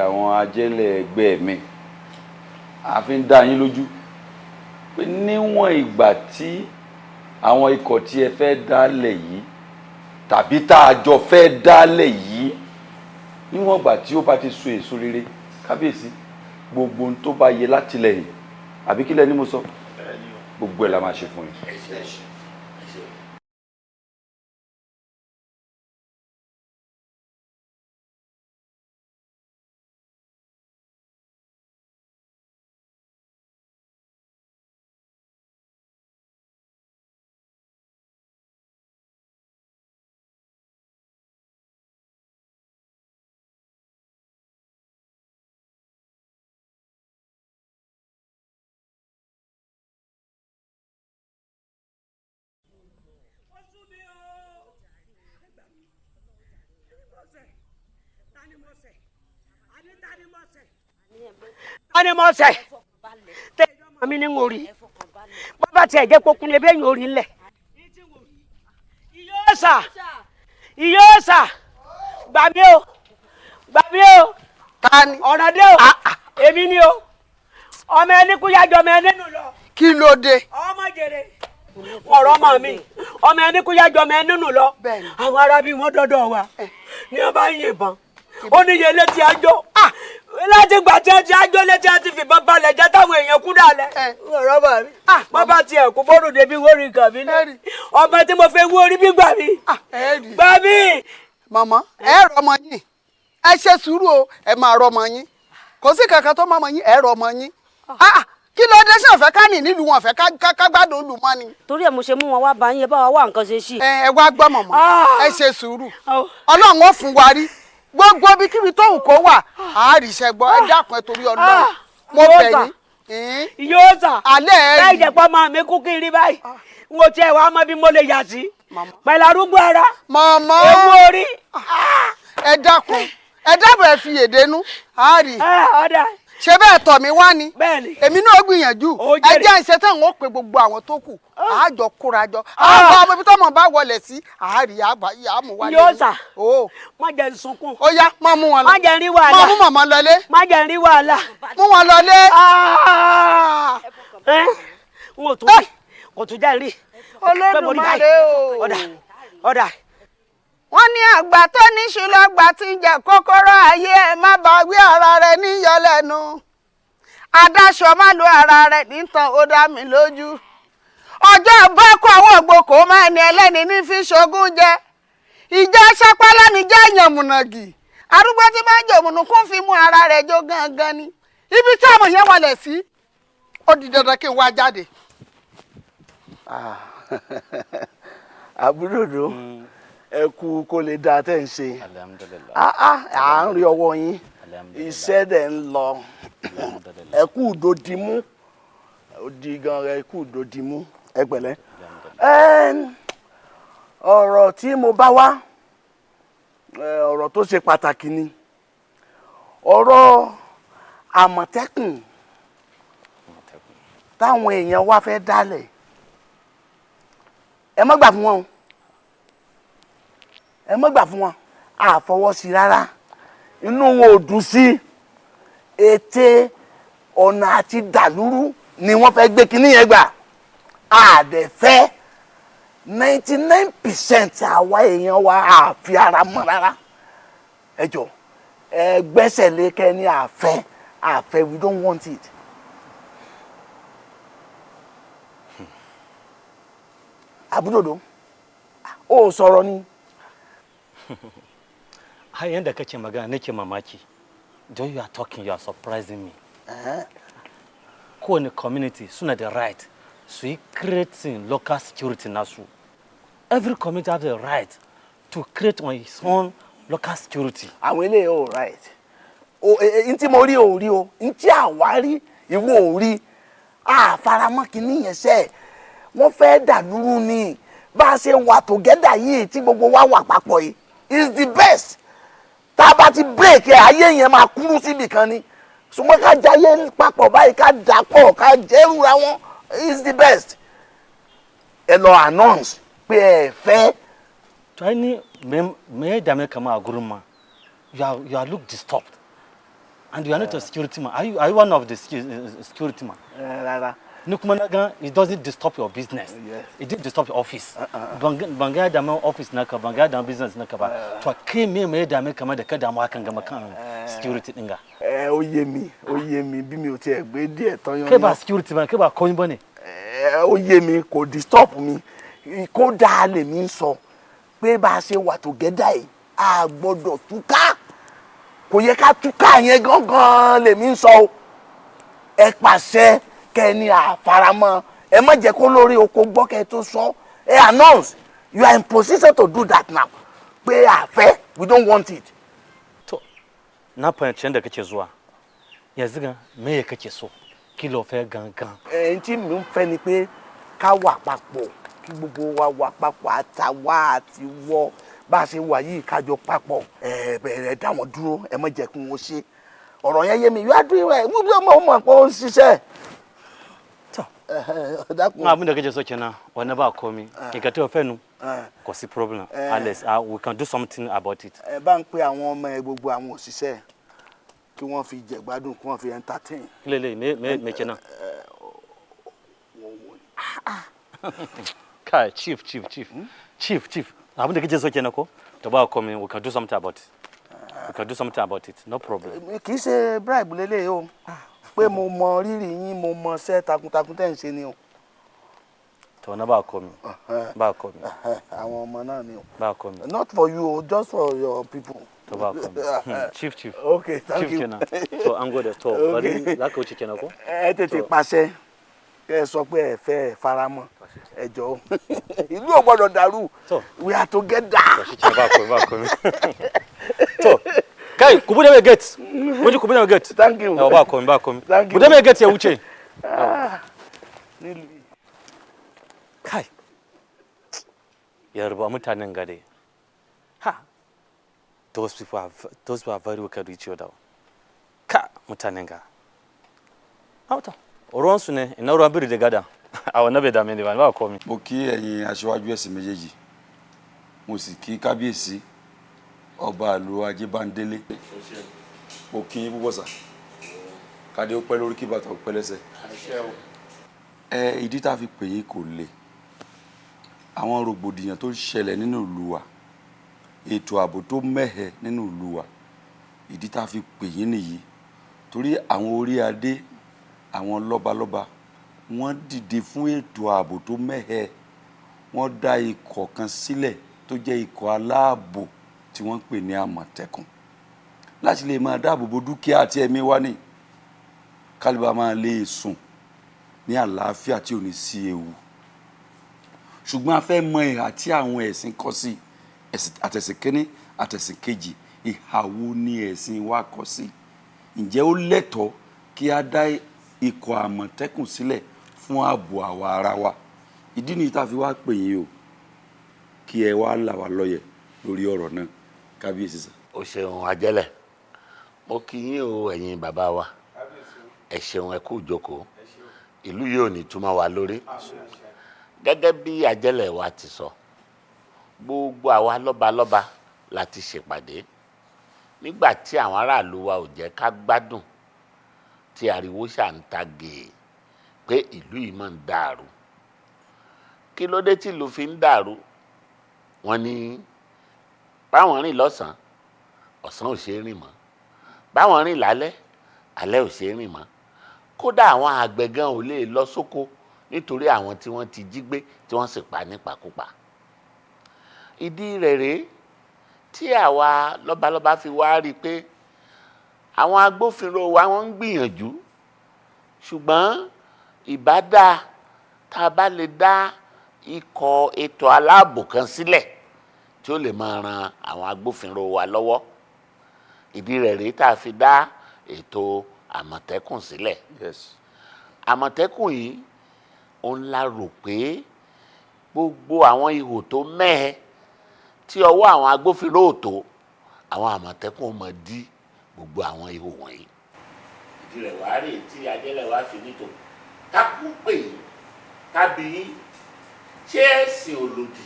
àwọn ajẹ́lẹ̀ ẹgbẹ́ mi, a fi ń dá yín lójú pé níwọ̀n ìgbà tí àwọn ikọ̀ tí ẹ fẹ́ dálẹ̀ yìí tàbí tá a jọ fẹ́ dálẹ̀ yìí, níwọ̀n ìgbà tí ó bá ti so èso rere, kábíyèsí, gbogbo ohun tó bá yẹ látìlẹ́yìn, àbí kílẹ̀ ni mo sọ, gbogbo ẹ̀ la máa ṣe fún yín. Tani mo ṣẹ̀ tẹ ọmọ mi ní ń orí bàbá tiẹ̀ jẹ́ kókun lè bẹ́yìn orí ńlẹ̀. Ìyóòsà, ìyóòsà, gbà mí o, gbà mí o. Tani. Ọ̀nà dé o, èmi ni o, ọmọ ẹni kú yájọ ọmọ ẹni nù lọ. Kí ló dé? Ọmọ jèrè ọ̀rọ̀ ọmọ mi, ọmọ ẹni kú yájọ ọmọ ẹni nù lọ. Àwọn arábí wọn dọ́dọ̀ wa ní wọn bá ń yìnbọn, ó ní iye létí ajó láti gbà tí ẹ ti ajó létí ẹ ti fìbọn balẹ̀ jẹ́ táwọn èèyàn kú dàlẹ̀. Ọ̀rọ̀ bá mi bàbá tiẹ̀ kú bọ́ọ̀rù débi wórí nǹkan mi lé ọmọ tí mo fẹ́ wú orí bí gbà mí. Gbà mí. Màmá, ẹ rọ ọmọ yín, ẹ ṣe sùúrù o, ẹ máa rọ ọmọ yín, kò sí kankan tó mọ ọmọ yín, ẹ rọ ọmọ yín. Kí ló dé? Ṣe ọ̀fẹ́ ká nì nílùú wọn, ọ̀fẹ́ ká gbádùn olùmọ́ ni. Torí ẹ mo ṣe mú wọn wá bá yín, ẹ bá wa wá nǹkan ṣe sí. Ẹ wá gbọ́ mọ̀mọ́, ẹ ṣe sùúrù, Ọlọ́run ó fún wa rí gbogbo ibikíbi tó wù kó wà, àárìṣẹ́ gbọ́. Ẹ dákun, ẹ torí Ọlọ́run mo bẹ̀ yín. Yóò sà alẹ́ ẹ rí. Láì jẹ́ pé ọmọ mi kú kiri báyìí, n ò tiẹ̀ wá mọ bí mo lè yà sí pẹ̀lú arúgbó ara. Màmá, ewu orí. Ẹ dákun, Ẹ dábàá, ẹ fi èdè nú àárì. Ṣé bẹ́ẹ̀ tọ̀ mí wá ni? Èmi náà gbìyànjú. Ẹ jẹ́ ìṣe tán, ó pe gbogbo àwọn tó kù, àjọ kórajọ, àwọn ọmọ ibi tọ́mọ bá wọlé sí àárí àmú wálé. Yóò sà. Má jẹ́ n sunkún. Ó yá, má mú wọn lọ. Má jẹ́ n rí wàhálà. Má mú màmá lọlé. Má jẹ́ n rí wàhálà. Mú wọn lọlé. N ò tún rí, kò tún jẹ́ rí. Olódùmarè o. Ọ̀dà ọ̀dà. Wọ́n ní àgbà tó níṣu lọ́gbà tí ń jẹ kọ́kọ́rọ́ ayé, ẹ̀ má bá wí ara rẹ̀ níyọlẹ́nu. Adáṣọ má lo ara rẹ̀ nìtàn, ó dá mi lójú. Ọjọ́ bá kó àwọn ògbókò máa ní ẹlẹ́ni ní fi ṣogún jẹ. Ìjà sápálá ní jẹ́ ìyànmùnàgì. Arúgbó tí máa ń jòmùnú kún fi mú ara rẹ̀ jó gangan ni. Ibi tí àwọn yẹn wọlé sí, ó di dandan kí n wá jáde. Àbúròdó, ẹ kú kó lè dáa tẹ́ ń ṣe. À ń rí ọwọ́ yín, iṣẹ́ dẹ̀ ń lọ. Ẹ kú ìdòdìmú, ó di gan, ẹ kú ìdòdìmú, ẹ pẹ̀lẹ́. Ọ̀rọ̀ tí mo bá wá, ọ̀rọ̀ tó ṣe pàtàkì ni, ọ̀rọ̀ Àmọ̀tẹ́kùn táwọn èèyàn wá fẹ́ dálẹ̀. Ẹ má gbà fún wọn o, ẹ má gbà fún wọn. Àfọwọ́sí rárá, inú wọn ò dùn sí. Ète ọ̀nà àti dàlúrú ni wọ́n fẹ́ gbé kinní yẹn gbà. Àdẹ̀fẹ́ 99% àwa èèyàn wa àfi ara mọ́ rárá. Ẹ jọ, ẹ gbẹ́sẹ̀ lé kẹ́ ní àfẹ́ àfẹ́, we don't want it. Àbúròdó, ó sọ̀rọ̀ ni. Har yanda kake magana nake mamaki. Though you are talking, you are surprising me. Kowane community suna da right su yi creating local security nasu. Every community have the right to create on its own local security. Àwọn eléyìí ò right o. N tí mo rí ò rí o, n tí àwa rí ìwọ ò rí. Àfaramọ́ kìíní yẹn sẹ́, wọ́n fẹ́ dàlúrú ni. Bá a ṣe wà together yìí, tí gbogbo wa wà papọ̀ yìí, is the best. Tá a bá ti break ẹ̀, ayé yẹn máa kúrú síbì kan ni. Ṣùgbọ́n ká jayé papọ̀ báyìí, ká dà pọ̀, ká jẹ́rùra wọn is the best. Ẹ lọ announce pé ẹ fẹ́. To ai ni me ya dame ka ma a gurin ma? You are look disturbed and you are not a security man. Are you one of the security man? Rárá. Ni kuma na ga it doesn't disturb your business. It didn't disturb your office. Ban ga ya dame office naka, ban ga ya dame business naka ba. To kai me ya dame ka ma da ka damu hakan gama kan security din ga? Ẹ ó yé mi, ó yé mi. Bí mi ò tiẹ̀ gbé díẹ̀ tán yan. Kai ba security man, kai ba komai bane. Ẹ ó yé mi, kò disturb mi. Kó dáa lèmi ń sọ pé bá a ṣe wà together yìí, a gbọ́dọ̀ túká. Kò yẹ ká túká yẹn gángan lèmi ń sọ o. Ẹ pàṣẹ kẹ́ni àfaramọ́. Ẹ má jẹ́ kó lórí oko gbọ́ kẹ́ tó sọ. Ẹ announce, you are in position to do that now, pé àfẹ́, we don't want it. Na fahimci yadda kake zuwa. Yanzu ga me kake so? Kí lo fẹ́ gangan? Ẹ̀yin tí mi ń fẹ́ ni pé ká wà papọ̀, kí gbogbo wa wà papọ̀, àtàwa àti wọ, bá a ṣe wà yìí, ká jọ papọ̀. Ẹ bẹ̀rẹ̀, dá wọn dúró, ẹ má jẹ́ kí wọ́n ṣe. Ọ̀rọ̀ yẹn yé mi. You are doing well. Mo bí ọmọ ọmọ pé ó ń ṣiṣẹ́. Dákun. Abin da kake so kenan, wannan ba komi. Nǹkan tí o fẹ́ nu, kò sí problem. Alex, we can do something about it. Ẹ bá ń pe àwọn ọmọ ẹ, gbogbo àwọn òṣìṣẹ́, kí wọ́n fi jẹ̀gbádùn, kí wọ́n fi entertain. Kí lele me kenan? Kai, chief, chief, chief, chief, chief, abin da kake so kenan ko? To, ba komi, we can do something about it. We can do something about it, no problem. Kì í ṣe bribe lélẹ̀ o, pé mo mọ rírì yín, mo mọ iṣẹ́ takuntakun tẹ́ ń ṣe ni o. To, na ba komi, ba komi. Àwọn ọmọ náà ni o. Ba komi. Not for you o, just for your people. To, ba komi. Chief, chief. Okay, thank chief you. Kenan. To, an gode. To, bari za ka wuce kenan ko? Ẹ tètè pàṣẹ kẹ́ ẹ sọ pé ẹ fẹ́, ẹ faramọ́. Ẹ jọ̀ọ́, ìlú ò gbọ́dọ̀ dàrú. We are together. To, shi kenan, ba komi, ba komi. To, kai, ku bude mai gate. Mun ji, ku bude mai gate. Thank you. Yawa, ba komi, ba komi. Thank you. Bude mai gate ya wuce. Ah, nílùú. Kai, Yarba mutanen gare ha. Those people are very wicked with each other. Ka mutanen ga. Auta. Ruwan su ne, ina ruwan biri da gada. A wannan bai dame ni ba, ba komai. Mo kí ẹ̀yin aṣíwájú ẹ̀sìn méjèèjì, mo sì kí kábíyèsí ọba ìlú Ajébándélé. Mo kí yín púpọ̀ sà, kádé ó pẹ́ lórí, kí bàtà ó pẹ́ lẹ́sẹ̀. Ẹ ìdí tá a fi pè yín kò le. Àwọn rògbòdìyàn tó ń ṣẹlẹ̀ nínú ìlú wa, ètò ààbò tó mẹ́hẹ nínú ìlú wa, ìdí tá a fi pè yín nìyí, torí àwọn orí adé, àwọn lọ́balọ́ba, wọ́n dìde fún ètò ààbò tó mẹ́hẹ. Wọ́n dá ikọ̀ kan sílẹ̀ tó jẹ́ ikọ̀ aláàbò tí wọ́n ń pè ní Àmọ̀tẹ́kùn, láti lè máa dáàbò bo dúkìá àti ẹ̀mí wa, ní kálíbà máa lè sùn ní àlàáfíà tí ò ní sí ewu. Ṣùgbọ́n a fẹ́ mọ ìhà tí àwọn ẹ̀sìn kọ sí àtẹ̀sìn kínní, àtẹ̀sìn kejì. Ìhà wo ni ẹ̀sìn wa kọ sí? Ǹjẹ́ ó lẹ́tọ̀ọ́ kí a dá ikọ̀ Àmọ̀tẹ́kùn sílẹ̀ fún ààbò àwa ara wa? Ìdí nìyí tá a fi wá pè yín o, kí ẹ wá là wá lọ́yẹ̀ lórí ọ̀rọ̀ náà, kábíyèsí sà. O ṣeun, ajẹ́lẹ̀. Mo kí yín o, ẹ̀yin bàbá wa. Ẹ ṣeun, ẹ kú ìjókòó. Ìlú yìí ò ní túmọ̀ wa lórí. Gẹ́gẹ́ bí ajẹ́lẹ̀ wa ti sọ, gbogbo àwa lọ́balọ́ba la ti ṣèpàdé nígbà tí àwọn aráàlú wa ò jẹ́ ká gbádùn, tí ariwo ṣà ń ta gèè pé ìlú yìí máa ń dàrú. Kí ló dé tí ìlú fi ń dàrú? Wọ́n ní báwọn rìn lọ́sàn-án, ọ̀sán ò ṣe é rìn mọ́. Báwọn rìn lálẹ́, alẹ́ ò ṣe é rìn mọ́. Kódà àwọn àgbẹ̀ gan ò lè lọ sóko nítorí àwọn tí wọ́n ti jí gbé, tí wọ́n sì pa nípakúpa. Ìdí rẹ̀ rèé tí àwa lọ́balọ́ba fi wá rí i pé àwọn agbófinró wa, wọ́n ń gbìyànjú, ṣùgbọ́n ìbá dáa tá a bá lè dá ikọ̀ ètò aláàbò kan sílẹ̀ tí ó lè máa ran àwọn agbófinró wa lọ́wọ́. Ìdí rẹ̀ rèé tá a fi dá ètò Àmọ̀tẹ́kùn sílẹ̀. Àmọ̀tẹ́kùn yìí, òun la rò pé gbogbo àwọn ihò tó mẹ́hẹ tí ọwọ́ àwọn agbófinró ò tó, àwọn Àmọ̀tẹ́kùn máa dí gbogbo àwọn ihò wọ̀nyí. Ìdí rẹ̀ wá rèé tí ajẹ́lẹ̀ wá fi nítò kákú pè yín, kábí yín, ṣé ẹ̀sìn ò lòdì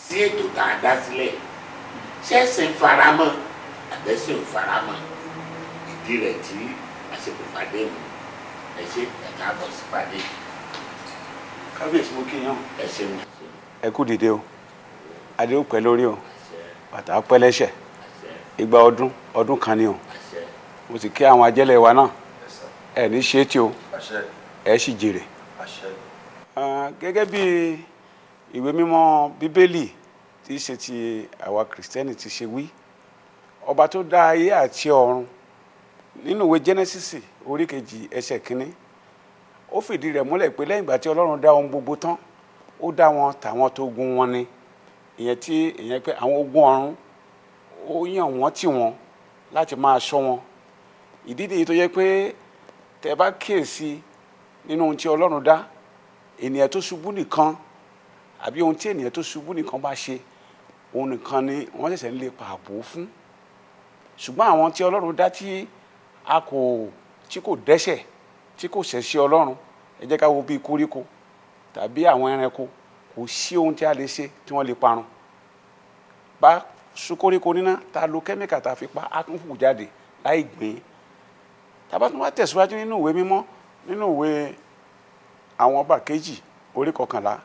sí ètò tá a dá sílẹ̀? Ṣé ẹ̀sìn faramọ́ àbẹ́sìn ò faramọ́? Ìdí rẹ̀ tí a ṣe pè pàdé mu. Ẹ ṣe, ẹ káàbọ̀ sí pàdé. Kábíyèsí, mo kí yín. Ẹ ṣeun. Ẹ kú dìde o, adé ó pẹ́ lórí o, bàtà á pẹ́ lẹ́sẹ̀, igba ọdún ọdún kan ni o. Mo sì kí àwọn ajẹ́lẹ̀ wa náà, ẹ ní ṣe é tí o, ẹ sì jèrè. Gẹ́gẹ́ bí ìwé mímọ́ Bíbélì tí í ṣe ti àwa Kìrìsìtẹ́nì ti ṣe wí, ọba tó dá ayé àti ọ̀run, nínú ìwé Genesis orí 2 ẹsẹ̀ 1, ó fìdí rẹ̀ múlẹ̀ pé lẹ́yìn ìgbà tí Ọlọ́run dá ohun gbogbo tán, ó dá wọn tàwọn tó gun wọn ni. Ìyẹn tí ìyẹn pé àwọn ogun ọ̀run, ó yàn wọ́n tì wọ́n láti máa ṣọ́ wọn. Ìdí nìyí tó yẹ pé tẹ́ bá kíyèsí nínú ohun tí Ọlọ́run dá, ènìyàn tó ṣubú nìkan, àbí ohun tí ènìyàn tó ṣubú nìkan bá ṣe, òun nìkan ni wọ́n ṣẹ̀ṣẹ̀ ń lè pa àbò fún. Ṣùgbọ́n àwọn tí Ọlọ́run dá tí a kò tí kò dẹ́ṣẹ̀, tí kò ṣẹ̀ sí Ọlọ́run, ẹ jẹ́ ká wo bíi koríko tàbí àwọn ẹranko, kò sí ohun tí a lè ṣe tí wọ́n lè parun. Bá sun koríko níná, tá a lo kẹ́míkà tá a fi pa á, tún hù jáde láì gbìn. Tá a bá tún wá tẹ̀síwájú nínú ìwé mímọ́, nínú ìwé Àwọn Ọba Kejì orí 11,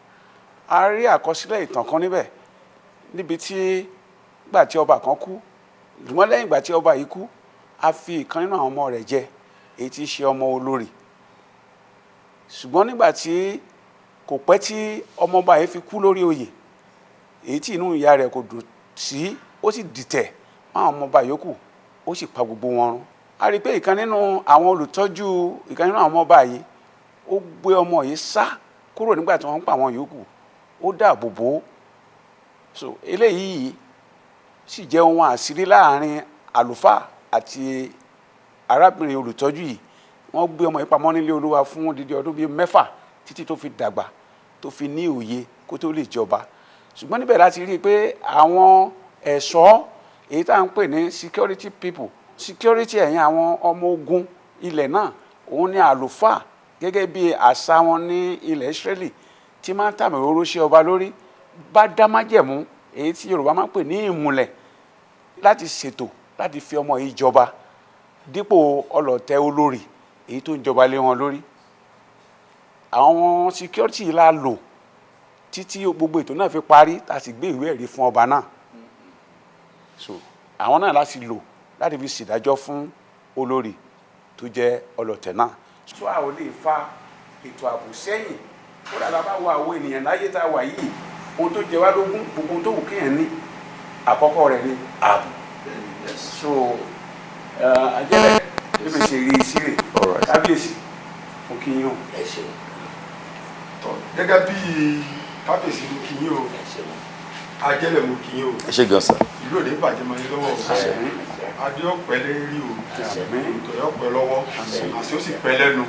a rí àkọsílẹ̀ ìtàn kan níbẹ̀, níbi tí gbà tí ọba kan kú. Ṣùgbọ́n lẹ́yìn ìgbà tí ọba yìí kú, a fi ìkan nínú àwọn ọmọ rẹ̀ jẹ, èyí tí í ṣe ọmọ olórí. Ṣùgbọ́n nígbà tí kò pẹ́ tí ọmọọba yìí fi kú lórí oyè, èyí tí inú ìyá rẹ̀ kò dùn sí, ó sì dìtẹ̀ mọ́ àwọn ọmọọba yòókù, ó sì pa gbogbo wọn run. A rí i pé ìkan nínú àwọn olùtọ́jú ìkan nínú àwọn ọmọọba yìí, ó gbé ọmọ yìí sá kúrò nígbà tí wọ́n ń pa àwọn yòókù, ó dáàbò bò ó. So eléyìí sì jẹ́ ohun àṣírí láàrin àlùfáà àti arábìnrin olùtọ́jú yìí. Wọ́n gbé ọmọ yìí pamọ́ nílé Olúwa fún odidi ọdún bíi 6, títí tó fi dàgbà, tó fi ní òye kó tó lè jọba. Ṣùgbọ́n níbẹ̀ láti rí i pé àwọn ẹ̀ṣọ́ Èyí tá à ń pè ní security people, security ẹ̀yìn àwọn ọmọ ogun ilẹ̀ náà, òun ni àlùfáà gẹ́gẹ́ bí àṣà wọn ní ilẹ̀ Ísírẹ́lì tí máa ń tàmì òróró sí ọba lórí, bá dá májẹ̀mú, èyí tí Yorùbá máa ń pè ní ìmùlẹ̀, láti ṣètò láti fi ọmọ yìí jọba dípò ọlọ̀tẹ̀ olórí èyí tó ń jọba lé wọn lórí. Àwọn security yìí la lò títí gbogbo ètò náà fi parí, tá a sì gbé ìwé ẹ̀rí fún ọba náà. So àwọn náà láti lò láti fi ṣèdájọ́ fún olórí tó jẹ́ ọlọ̀tẹ̀ náà. So a ò lè fa ètò ààbò sẹ́yìn. Kódà bá bá wo àwọn ènìyàn láyé tá a wà yìí, ohun tó jẹ wá lógún, gbogbo ohun tó wù kéèyàn ní, àkọ́kọ́ rẹ̀ ní ààbò. So àjẹlẹ̀ bí mi ṣe rí i sílẹ̀, kábíyèsí, mo kí yín o. Ẹ ṣeun. Gẹ́gẹ́ bí kábíyèsí, mo kí yín o. Ajẹ́lẹ̀, mo kí yín o. Ẹ ṣé gan sir. Ìlú òní bàjẹ́ mọ́ yín lọ́wọ́ o. Adé ọ̀pẹ lérí o, ìtọ̀yọ̀ ọ̀pẹ lọ́wọ́, àṣẹ ó sì pẹ́ lẹ́nu.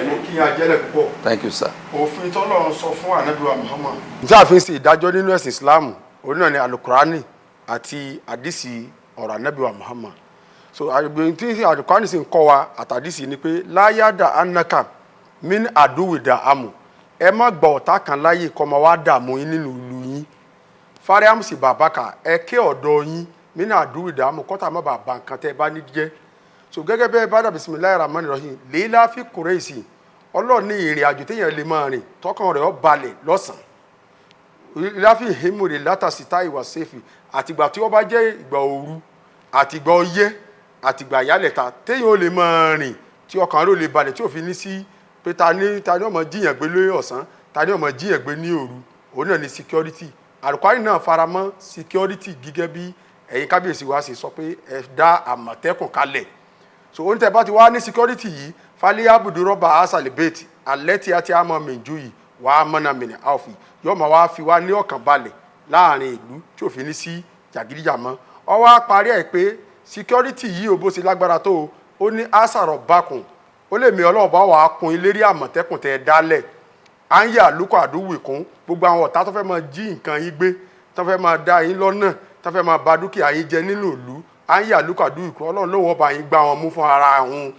Mo kí yín, ajẹ́lẹ̀, púpọ̀. Thank you, sir. Òfin tọ́lọ́run sọ fún ànábì wa Muhammad tí a fi ń ṣe ìdájọ́ nínú ẹ̀sìn Islam, òun náà ni alukurani àti àdìsí ọ̀rọ̀ ànábì wa Muhammad. So àgbẹ̀ tí alukurani sì ń kọ́ wa àtàdìsí ni pé láyàdà anaka min àdúwìdà amù, ẹ má gba ọ̀tá kan láyè kó máa wá dààmú yín nínú ìlú yín. Fariam sì bàbákà, ẹ ké ọ̀dọ̀ yín mínú àdúwìdà amù kọ́tà má bàa ba nǹkan tẹ́ ẹ bá ní jẹ́. So gẹ́gẹ́ bẹ́ẹ̀ bá dà, bisimilayi rahman rahim, lèélá fi kúrẹ́sì, Ọlọ́run ní ìrìn àjò téèyàn lè máa rìn tọkàn rẹ̀ ó balẹ̀ lọ́sàn-án, láfi hímùrè látàsítà ìwà sẹ́fì, àtìgbà tí wọ́n bá jẹ́ ìgbà ooru, àtìgbà ọyẹ́, àtìgbà ìyálẹ̀ta, téèyàn ó lè máa rìn tí ọkàn rẹ̀ ó lè balẹ̀, tí ò fi ní sí pé ta ni ó máa jíyàn gbé lórí ọ̀sán, ta ni ó máa jíyàn gbé ní òru, òun náà ní security. Àlùkùránì náà faramọ́ security gẹ́gẹ́ bí ẹ̀yin kábíyèsí wa ṣe sọ pé ẹ dá àmọ̀tẹ́kùn kalẹ̀. So ohun tẹ́ bá ti wá ní security yìí, faliyabudu rọ́bà asalibeti alẹ́ tí a ti á mọ mìjú yìí wàá mọ́nà mìnà áòfì, yóò máa wá fi wá ní ọ̀kàn balẹ̀ láàrin ìlú tí ò fi ní sí jàgídíjàmọ́. Ó wá parí ẹ̀ pé security yìí ò bó ṣe lágbára tó o, ó ní àṣàrọ̀ bákùn, ó lè mi Ọlọ́run bá wàá kun ìlérí àmọ̀tẹ́kùn tẹ́ ẹ dálẹ̀, à ń yà lóko àdúgbò kún gbogbo àwọn ọ̀tá tó fẹ́ máa jí nǹkan yín gbé, tó fẹ́ máa dá yín lọ́nà, tó fẹ́ máa ba dúkìá yín jẹ́ nínú ìlú. À ń yà lóko àdúgbò kún, Ọlọ́run lóun ọba yín gbá wọn mú fún ara òun.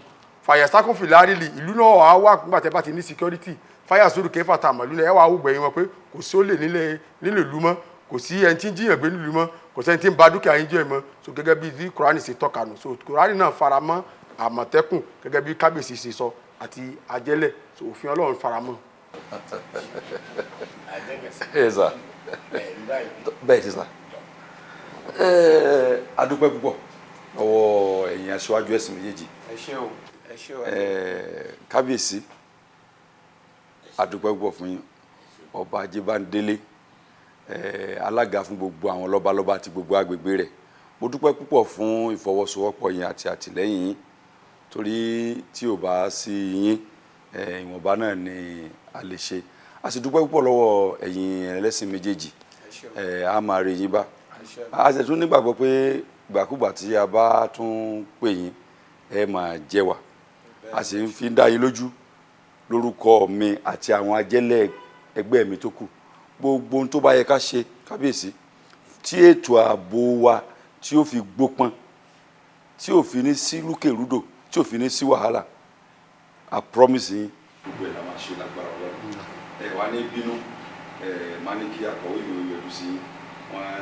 Fàyàsákùn fìlárìlì, ìlú náà wàá wà nígbà tẹ́ bá ti ní security. Fáyà sórí kẹfà tá a mọ̀lú náà, ẹ wàá wùgbẹ̀yìn wọn pé kò sí ó lè nílẹ̀ nínú ìlú mọ́, kò sí ẹni tí ń jíyàn gbé nílùú mọ́, kò sẹ́ni tí ń ba dúkìá yín jẹ́ mọ́. So gẹ́gẹ́ bí bí Kùránì ṣe tọ́ka nù. So Kùránì náà fara mọ́ àmọ̀tẹ́kùn gẹ́gẹ́ bí kábíyèsí ṣe sọ àti àjẹlẹ̀. So òfin Ọlọ́run fara mọ́. Yes, sir. Bẹ́ẹ̀ ti sà. A dúpẹ́ púpọ̀ lọ́wọ́ ẹ̀yin aṣáájú ẹ̀sìn méjèèjì. Ẹ ṣé o, ẹ ṣé o. Kábíyèsí, a dúpẹ́ púpọ̀ fún yín. Ọba Ajébándélé, alága fún gbogbo àwọn lọ́balọ́ba àti gbogbo agbègbè rẹ̀, mo dúpẹ́ púpọ̀ fún ìfọwọ́sowọ́pọ̀ yín àti àtìlẹ́yìn yín, torí tí ò bá sí yín, ìwọ̀nba náà ni a lè ṣe. A sì dúpẹ́ púpọ̀ lọ́wọ́ ẹ̀yin ẹlẹ́sìn méjèèjì. A máa rí yín bá. A sì tún nígbàgbọ́ pé ìgbàkúgbà tí a bá tún pè yín, ẹ máa jẹ́ wa. A sì ń fi dá yín lójú lórúkọ mi àti àwọn ajẹ́lẹ̀ ẹgbẹ́ mi tó kù, gbogbo ohun tó bá yẹ ká ṣe, kábíyèsí, tí ètò ààbò wa tí ó fi gbópọn, tí ò fi ní sí rúkèrúdò, tí ò fi ní sí wàhálà, I promise yín, gbogbo ẹ̀ la máa ṣe lágbára Ọlọ́run. Ẹ wá ní bínú, ẹ máa ní kí akọ̀wé mi ò yọjú sí yín, wọ́n á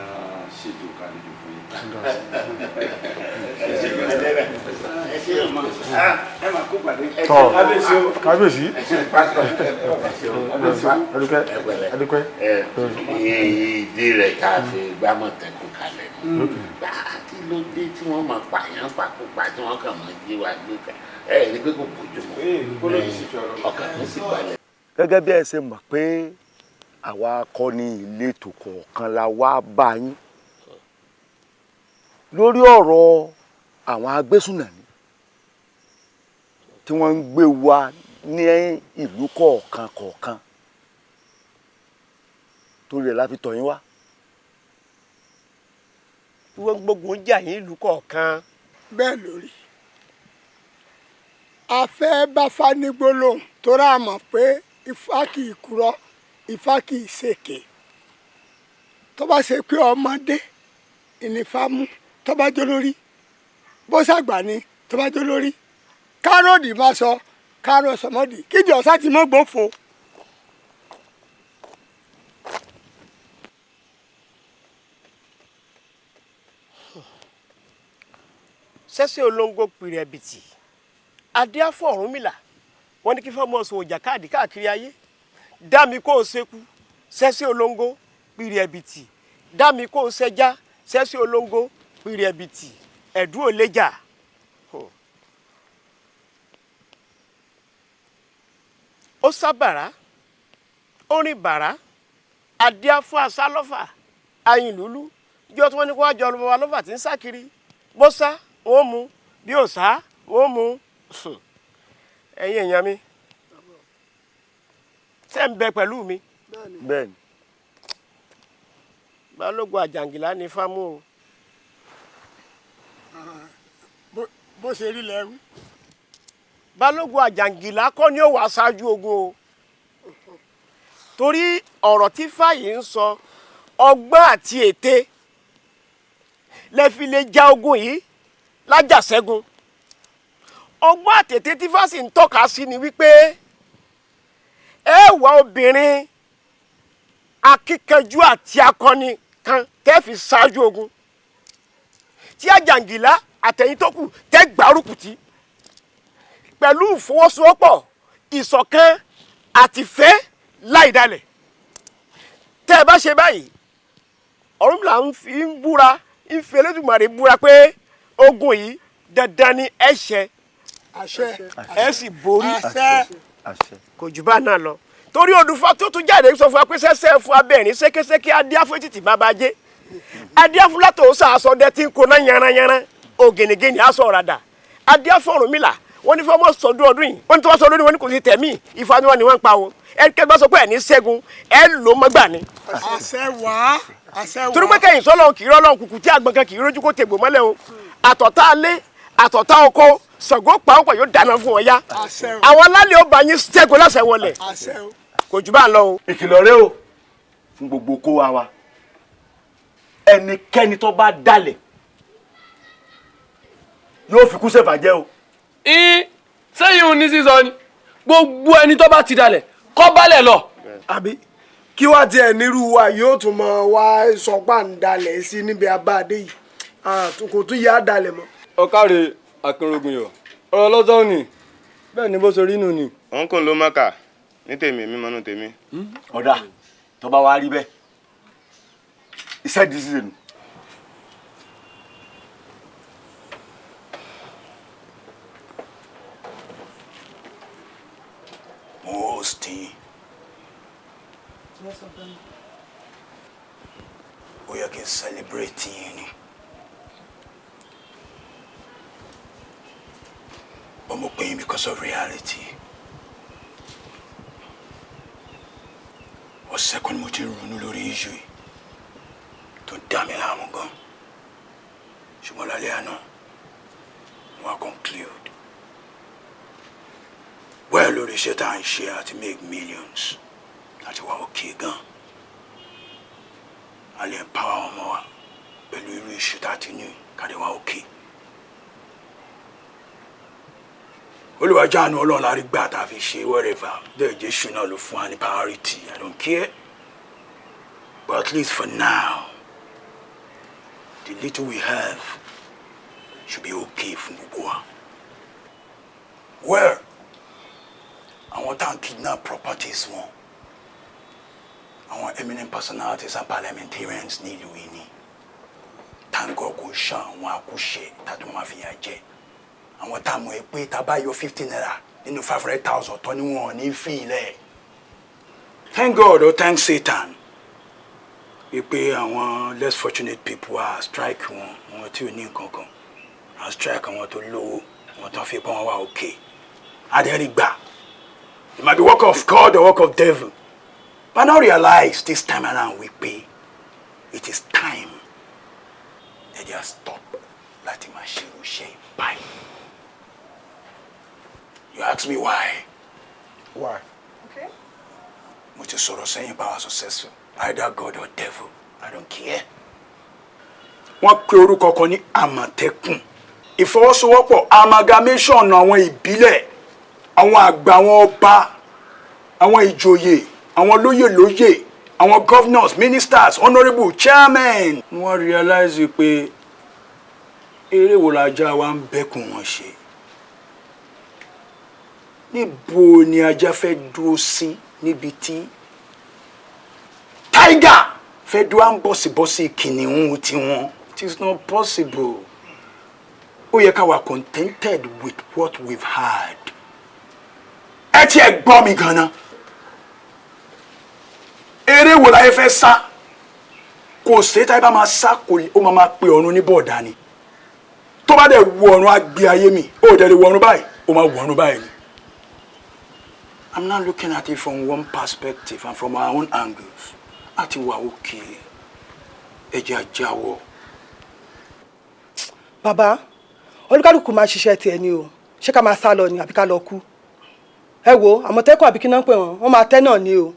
ṣètò kàlejò fún yín. Ẹ ṣé gan sir. Ẹ ṣé ọmọ, ẹ máa kó pàdé. Tọ́. Kábíyèsí o. Kábíyèsí. Kábíyèsí o. Adúpẹ́, adúpẹ́. Ìdí rẹ̀ tá a fi gbámọ̀tẹ́kùn kalẹ̀ nù. Gbà kí ló dé tí wọ́n máa pààyàn pàkópa, tí wọ́n kàn máa jí wa gbé ká ẹ rí pé kò bójú mu, ọkàn mi sì balẹ̀. Gẹ́gẹ́ bí ẹ ṣe mọ̀ pé àwa akọni ìletò kọ̀ọ̀kan la wá bá yín lórí ọ̀rọ̀ àwọn agbésùnàmí tí wọ́n ń gbé wa ní ìlú kọ̀ọ̀kan kọ̀ọ̀kan, torí rẹ̀ la fi tọ̀ yín wá. Wọ́n gbógun jà yín ìlú kọ̀ọ̀kan. Bẹ́ẹ̀ lórí, a fẹ́ bá Fá ní gbólóhùn tó rà mọ̀ pé Ifá kì í kúrọ́, Ifá kì í ṣèké. Tó bá ṣe pé ọmọdé ìnífá mú. Tó bá jó lórí, bó ṣàgbà ni tó bá jó lórí, kárọ̀dì má sọ kárọ̀ sọmọdì kíjọ ọ̀sá ti mọ́ gbófo. Sẹ́sẹ́ olóńgó pìrẹ̀bìtì adé afọ Ọ̀rúnmìlà, wọ́n ní kí fọ́ọ̀mù ọ̀sùn òjà káàdì káàkiri ayé dá mi kó o ṣekú. Sẹ́sẹ́ olóńgó pìrẹ̀bìtì dá mi kó o ṣẹja. Sẹ́sẹ́ olóńgó pìrẹ̀bìtì ẹ̀dùn ò léjà. Ó sá bàrá, ó rìn bàrá, adé afọ asálọ́fà ayìnlúlú jọ tí wọ́n ní kó wá jọ ọlọ́mọ wa lọ́fà tí ń sá kiri. Bó sá wọ́n mú, bí ò sá wọ́n mú. Ẹ̀yin èèyàn mi, tẹ́ ń bẹ pẹ̀lú mi. Bẹ́ẹ̀ni. Balógun Àjàngìlá ní fámú o. Bó ṣe rí lẹ́rú. Balógun Àjàngìlá kọ́ ni ó wàá ṣáájú ogun o, torí ọ̀rọ̀ tí fàyè ń sọ, ọgbọ́n àti ète lẹ fi lè ja ogun yìí lájàṣẹ́gun. Ọgbọ́n àtètè tí fásì ń tọ́ka sí ni wípé ẹ wá obìnrin akíkanjú àti akọni kan tẹ́ fi ṣáájú ogun, tí Àjàngìlá àtẹ̀yìn tó kù tẹ́ gbárùkù tì pẹ̀lú ìfọwọ́sowọ́pọ̀, ìṣọ̀kan àtìfẹ́ láìdalẹ̀. Tẹ́ ẹ bá ṣe báyìí, Ọ̀rúnmìlà ń fi ń búra, ń fi Elédùmarè búra pé ogun yìí dandan ni ẹ ṣẹ, ẹ sì borí. Kò jù bá náà lọ, torí odùfà tó tún jáde sọ fún wa pé sẹ́sẹ́ fún abẹ́rìn sékéséké adíáfó títì bàbá jẹ́ adíáfúlátò sàásọdẹ tí ń kóná yanranyanran ògìnìgìnì aṣọ ọ̀ràdà adíáfó Ọ̀rúnmìlà. Wọ́n ní fọmọ sọdún ọdún yìí, wọ́n ní tí wọ́n sọ lónìí, wọ́n ní kò sí tẹ̀mí Ifá ni wọ́n ní wọ́n ń pa o. Ẹ bá sọ pé ẹ̀ ní ṣẹ́gun, ẹ lò mọ́gbà ni. Àṣẹ wàá, àṣẹ wàá. Torí pé kẹ́yìn sọ́lọ́ kì í rọ́lọ́ kùkù tí àgbọn kan kì í rójú kó tegbò mọ́lẹ̀ o. Àtọ̀tá alé, àtọ̀tá oko, Ṣàngó pàápàá yóò dáná fún wọn yá. Àwọn alálẹ̀ ó bá yín ṣẹ́gun lọ́sẹ̀ wọlé. Kò jù bá ń lọ o. Ìkìlọ̀ rẹ o fún gbogbo kó wa wa, ẹnikẹ́ni tó bá dalẹ̀ yóò fi kú ṣèbàjẹ́ o. Sẹ́yìn ò ní sísọ ni gbogbo ẹni tó bá ti dalẹ̀ kó balẹ̀ lọ. Àbí kí wàá tiẹ̀ nírú wa yóò tún mọ wá sọpá ń dalẹ̀ sí níbi abáadé yìí, kò tún yá dalẹ̀ mọ́. Ọ̀kàrẹ̀ Akínrógunyọ̀, ọ̀rọ̀ lọ́sọ̀ ni bẹ́ẹ̀ ni bó ṣe rí nù ni. Òun kò ló mọ́kà ní tèmi, mímọ́ nù tèmi. Ọ̀dà tó bá wá rí bẹ́ẹ̀, iṣẹ́ di ṣíṣe nù. Mo host yín. Ó yẹ kí n celebrate yín ni. But mo pè yín because of reality. Ọ̀sẹ̀ kan ni mo ti ń ronú lórí issue yìí tó ń dá mi láàmú gan. Ṣùgbọ́n lálẹ́ àná, mo wá conclude. Well, lórí iṣẹ́ tá à ń ṣe àti make millions láti wá òkè gan. A lè empower ọmọ wa pẹ̀lú irú issue tá a ti ní ká lè wá òkè. Olùwàjánu Ọlọ́run la rí gbà tá a fi ṣe whatever. Bẹ́ẹ̀ Jésù náà ló fún wa ní priority. I don't care. But at least for now, the little we have should be okay fún gbogbo wa. Well, àwọn tá à ń kidnap properties wọn, àwọn eminent personalities and parliamentarians nílùú yìí ni. Thank God kò ṣan àwọn akúṣẹ̀ tàbí wọn máa fi yà jẹ. Àwọn tá a mọ̀ ẹ́ pé tá a bá yọ 50 naira nínú 500,000 tán ni wọn ò ní fi ilẹ̀. Thank God or thank Satan wípé àwọn less fortunate people are strike wọn, àwọn tí ò ní nǹkan kan are strike, àwọn tó lówó, àwọn tó fi pọ́n wọn wá òkè. Adẹ́rì gbà. It might be work of God or work of devil. But I now realize this time around wípé it is time ẹ jẹ́ stop láti máa ṣe irú iṣẹ́ báyìí. You ask me why? Why? Okay. Mo ti sọ̀rọ̀ sẹ́yìn bá wa successful. Either God or devil, I don't care. Wọ́n pe orúkọ kan ní Àmọ̀tẹ́kùn. Ìfọwọ́sowọ́pọ̀, amalgamation àwọn ìbílẹ̀, àwọn àgbà, àwọn ọba, àwọn ìjòyè, àwọn lóyè lóyè, àwọn governors, ministers, honourable chairmen. Wọ́n realize pé eré wo lajá wa ń bẹ́kùn wọn ṣe? Níbo ni ajá fẹ́ dúró sí níbi tí tiger fẹ́ dúró à ń bọ̀sibọ́sí kìnìún tiwọn? It is not possible. Ó yẹ ká wà contented with what we've had. Ẹ tiẹ̀ gbọ́ mi gan-an, eré wo láyé fẹ́ sá? Kò sí táyé bá máa sá, kò ó máa pe ọ̀run ní bọ̀dá ni. Tó bá dẹ̀ wo ọ̀run, á gbé ayé mi. Ó dẹ̀ lè wo ọ̀run báyìí, ó máa wo ọ̀run báyìí ni. I'm now looking at it from one perspective and from our own angles. Àti wà òkè, ẹ jẹ́ àjáwọ́. Bàbá, olúkálùkù máa ṣiṣẹ́ tiẹ̀ ni o. Ṣé ká máa sá lọ ni àbí ká lọ kú? Ẹ wo Àmọ̀tẹ́kùn àbí kí náà pè wọ́n, wọ́n máa tẹ́ náà ni o.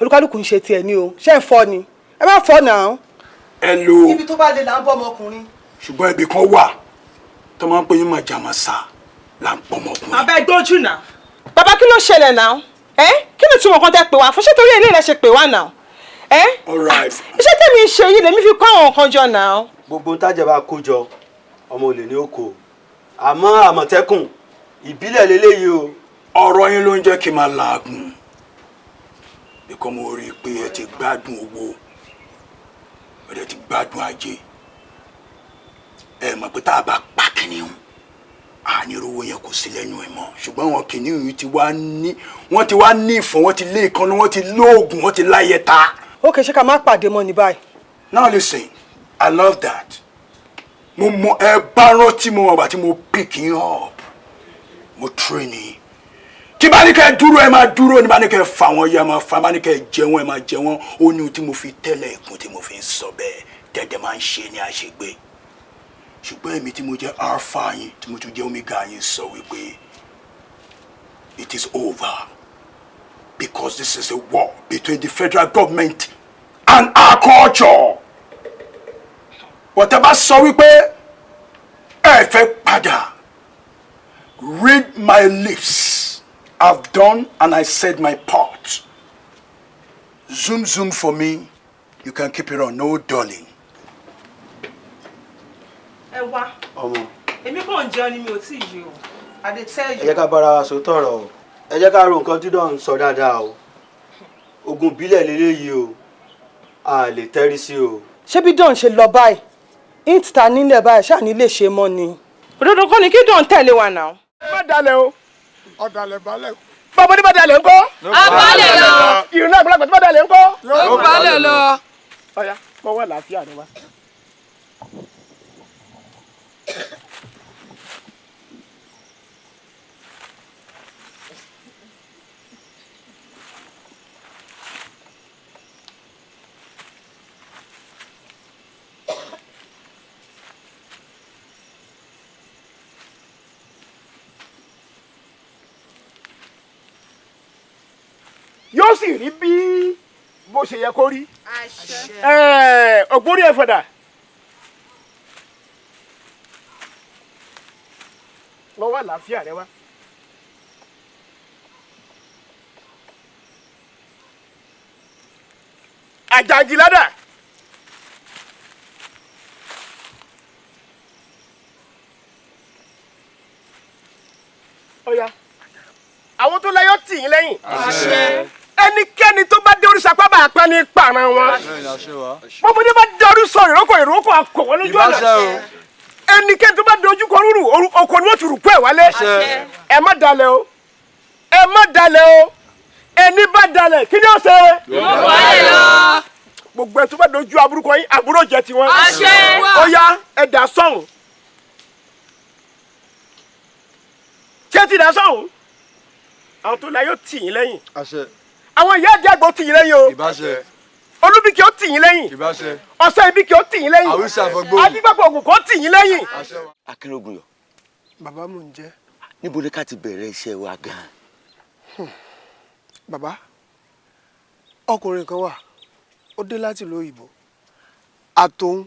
Olúkálùkù ń ṣe tiẹ̀ ni o. Ṣé ń fọ́ ni? Ẹ má fọ́ náà. Ẹ lo Ibi tó bá le là ń bọ́ ọmọkùnrin. Ṣùgbọ́n ibì kan wà tó máa ń pè yín màjàmásá là ń pọ̀ ọmọkùnrin. Bàbá, ẹ gbójú náà. Bàbá, kí ló ṣẹlẹ̀ náà? Ẹ kí ni túmọ̀ kan tẹ́ pè wá fún? Ṣé torí eléyìí lẹ ṣe pè wá náà? Ẹ All right. iṣẹ́ tèmi ń ṣe yìí lèmi fi kó àwọn nǹkan jọ náà. Gbogbo tájà bá kó jọ, ọmọ olè ní oko, àmọ́ Àmọ̀tẹ́kùn ìbílẹ̀ lélẹ́yìí o. Ọ̀rọ̀ yín ló ń jẹ́ kí n máa làágùn bíkọ́ mo rí i pé ẹ ti gbádùn owó, ẹ dẹ̀ ti gbádùn ajé. Ẹ mọ̀ pé tá a bá pa kìnìún, ànírówó yẹn kò sí lẹ́nu ẹ̀ mọ́. Ṣùgbọ́n àwọn kìnìún yìí ti wá ní, wọ́n ti wá ní ìfọ̀n, wọ́n ti lé ìkànnì, wọ́n ti lóògùn, wọ́n ti láyẹta. Ó kè, ṣé ká má pàdé mọ́ ní báyìí? Now listen, I love that. Mo mọ ẹ bá rántí mo mọ̀ tí mo pick yín up, mo train yín. Tí bá ní kẹ́ ẹ dúró, ẹ máa dúró. Ní bá ní kẹ́ ẹ fà wọ́n yẹ, ẹ máa fà. Bá ní kẹ́ ẹ jẹ wọ́n, ẹ máa jẹ wọ́n. Ó ní ohun tí mo fi tẹ́lẹ̀ ìkún tí mo fi ń sọ bẹ́ẹ̀ tẹ́tẹ́ máa ń ṣe ní àṣegbé. Ṣùgbọ́n èmi tí mo jẹ́ alpha yín, tí mo tún jẹ́ omega yín, sọ wípé it is over, because this is a war between the federal government and our culture. Whatever sọ wípé ẹ fẹ́ padà, read my lips, I've done and I said my part. Zoom zoom for me, you can keep it on, no darling. Ẹ wá. Ọmọ. Èmi kàn ń jẹun ni, mi ò tí ì yó o. I dey tell Ẹ you. jẹ́ ká bára wa sọ tọ̀rọ̀ o. Ẹ jẹ́ ká ro nǹkan dídọ̀ ń sọ dáadáa o. Ogun ìbílẹ̀ lélẹ́yìí o, a lè tẹ́rí sí o. Ṣé bí Don ṣe lọ báyìí, ìta nílẹ̀ báyìí ṣáà ní lè ṣe mọ́ ni? Òdodo kọ́ ni kí Don tẹ̀lé wa náà. Má dalẹ̀ o. Ọ̀dàlẹ̀ balẹ̀. Bàbá ní bá dalẹ̀ ńkọ́? Á balẹ̀ lọ. Ìrìnà àgbàlagbà tó bá dalẹ̀ ńkọ́? Ó balẹ̀ lọ. Ọ̀ya, mọ wà láàfíà rẹ wá. Yóò sì rí bí bó ṣe yẹ kó rí. Ògbórí ẹ̀fọ̀dà lọ́wọ́ àlàáfíà rẹ wá. Àjàngìládà. Ọ̀ya, àwọn tó láyọ̀ tì yín lẹ́yìn. Ẹnikẹ́ni tó bá dé oríṣi apá bá apá ní pààrọ̀ wọn. Bọ́mọdé bá dé oríṣi ìrókò, ìrókò àkọ́ wọn lójú ọ̀nà. Ẹnikẹ́ni tó bá dojú kọ rúrù, oko ni wọ́n ti rù pẹ́ wálé. Ẹ má dalẹ̀ o, ẹ má dalẹ̀ o. Ẹni bá dalẹ̀, kí ni ó ṣe? Gbogbo ẹ tó bá dojú aburú kọ yín, àbúrò jẹ tiwọn. Ó yá, ẹ dà sọ́hùn. Ṣé ti dà sọ́hùn? Àwọn tó la yóò tì yín lẹ́yìn. Àwọn ìyá àdí àgbò tì yín lẹ́yìn o. Olúbíkì ó tì yín lẹ́yìn. Ọ̀sẹ̀ ibíkì ó tì yín lẹ́yìn. Adigbapò ògùn kò tì yín lẹ́yìn. Akínrógunyọ. Bàbá, mò ń jẹ́. Níbo ni ká ti bẹ̀rẹ̀ iṣẹ́ wa gan-an? Bàbá, ọkùnrin kan wà, ó dé láti ìlú òyìnbó, àtòun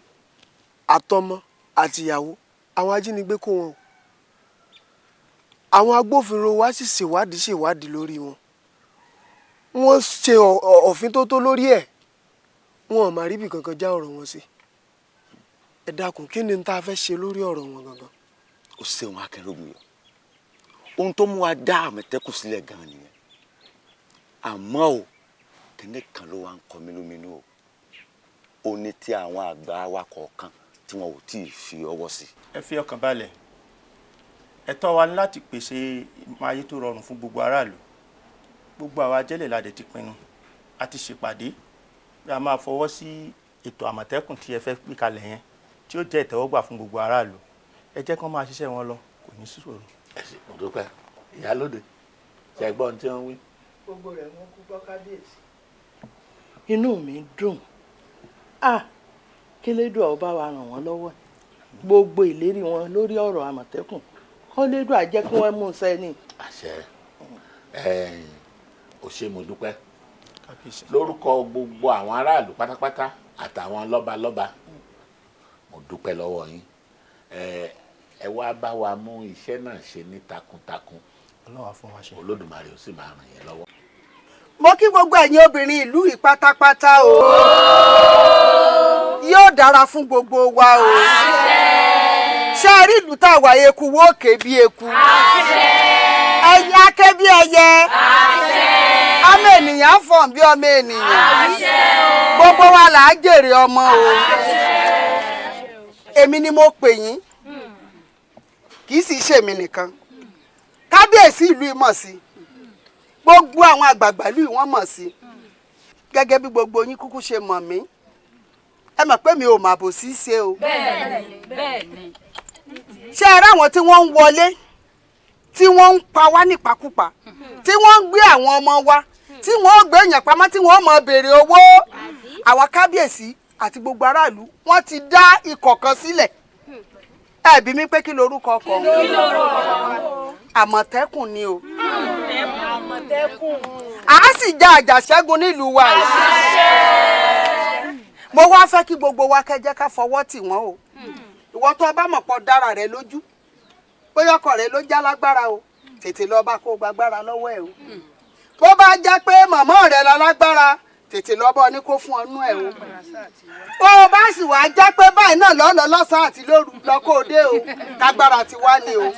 Àtọmọ àtìyàwó àwọn ajínigbé kó wọn o. Àwọn agbófinró wa sì ṣèwádìí ṣèwádìí lórí wọn. Wọ́n ṣe òfin tó tó lórí ẹ̀, wọn ò má ríbi kankan já ọ̀rọ̀ wọn sí. Ẹ dákun, kí ni tá a fẹ́ ṣe lórí ọ̀rọ̀ wọn gangan? Ó ṣeun, Akínrógun. Ohun tó mú wa dá Àmọ̀tẹ́kùn sílẹ̀ gan-an nìyẹn. Àmọ́ o, kíní kan ló wá ń kọ mí lóminú o. Ó ní tí àwọn àgbà wa kọ̀ọ̀kan tí wọn ò tí ì fi ọwọ́ sí. Ẹ fi ọkàn balẹ̀. Ẹ̀tọ́ wa ní láti pèsè ayé tó rọrùn fún gbogbo aráàlú. Gbogbo àwa ajẹ́lẹ̀ la dẹ̀ ti pinnu, a ti ṣèpàdé bí a máa fọwọ́ sí ètò Àmọ̀tẹ́kùn tí ẹ fẹ́ gbé kalẹ̀ yẹn, tí ó jẹ́ ìtẹ́wọ́gbà fún gbogbo aráàlú. Ẹ jẹ́ kán máa ṣiṣẹ́ wọn lọ, kò ní sí ṣòro. Ẹ ṣé, mo dúpẹ́. Ìyálóde, ṣe gbọ́ ohun tí wọ́n wí? Gbogbo rẹ̀ wọ́n kú gbọ́, kábíyèsí. Inú mi dùn. Ah, kílédùà ó bá wa ràn wọ́n lọ́wọ́. Gbogbo ìlérí wọn lórí ọ̀rọ̀ Àmọ̀tẹ́kùn, kọ́lédùà jẹ́ kí wọ́n mú un sẹ́ni. Àṣẹ. Ò ṣé, mo dúpẹ́. Lórúkọ gbogbo àwọn aráàlú pátápátá àtàwọn lọ́balọ́ba, mo dúpẹ́ lọ́wọ́ yín. Ẹ wá bá wa mú iṣẹ́ náà ṣe ní takuntakun. Ọlọ́run á fún wa ṣe. Olódùmarè ó sì máa ràn yín lọ́wọ́. Mo kí gbogbo ẹ̀yin obìnrin ìlú yìí pátápátá o. Yóò dára fún gbogbo wa o. Ṣé ẹ rí ìlú tá a wà, eku wo òkè bí eku, ẹyẹ aké bí ẹyẹ, ọmọ ènìyàn fọ̀n bí ọmọ ènìyàn. Gbogbo wa là á jèrè ọmọ o. Èmi ni mo pè yín, kì í sì ṣèmi nìkan. Kábíyèsí ìlú yìí mọ̀ sí, gbogbo àwọn àgbààgbà ìlú yìí wọ́n mọ̀ sí. Gẹ́gẹ́ bí gbogbo yín kúkú ṣe mọ̀ mí, ẹ mọ̀ pé mi ò mà bò sí ṣe o. Bẹ́ẹ̀ni, bẹ́ẹ̀ni. Ṣé ẹ ráwọn tí wọ́n ń wọlé, tí wọ́n ń pa wá nípakúpa, tí wọ́n ń gbé àwọn ọmọ wa, tí wọ́n ń gbé èèyàn pamọ́, tí wọ́n mọ̀ béèrè owó? Àwọn kábíyèsí àti gbogbo aráàlú wọ́n ti dá ikọ̀ kan sílẹ̀. Ẹ bi mí pé kí lorúkọ ọkọ̀ ọ̀hún? Àmọ̀tẹ́kùn ni o. Àmọ̀tẹ́kùn. A sì ja àjàṣẹ́gun nílùú wa yìí. Mo wá fẹ́ kí gbogbo wa kẹ́ jẹ́ ká fọwọ́ tì wọ́n o. Ìwọ tó bá mọ̀ pọ̀ dára rẹ lójú, bóyá ọkọ rẹ ló já lágbára o, tètè lọ bá kó gbàgbára lọ́wọ́ ẹ̀ o. Bó bá jẹ́ pé màmá rẹ la lágbára, tètè lọ bọ́ ní kó fún ọ nú ẹ̀ o. Bó o bá sì wá jẹ́ pé báyìí náà lọ́lọ́ lọ́sàn-án àti lóru lọ kó o dé o, kágbára ti wá ní o.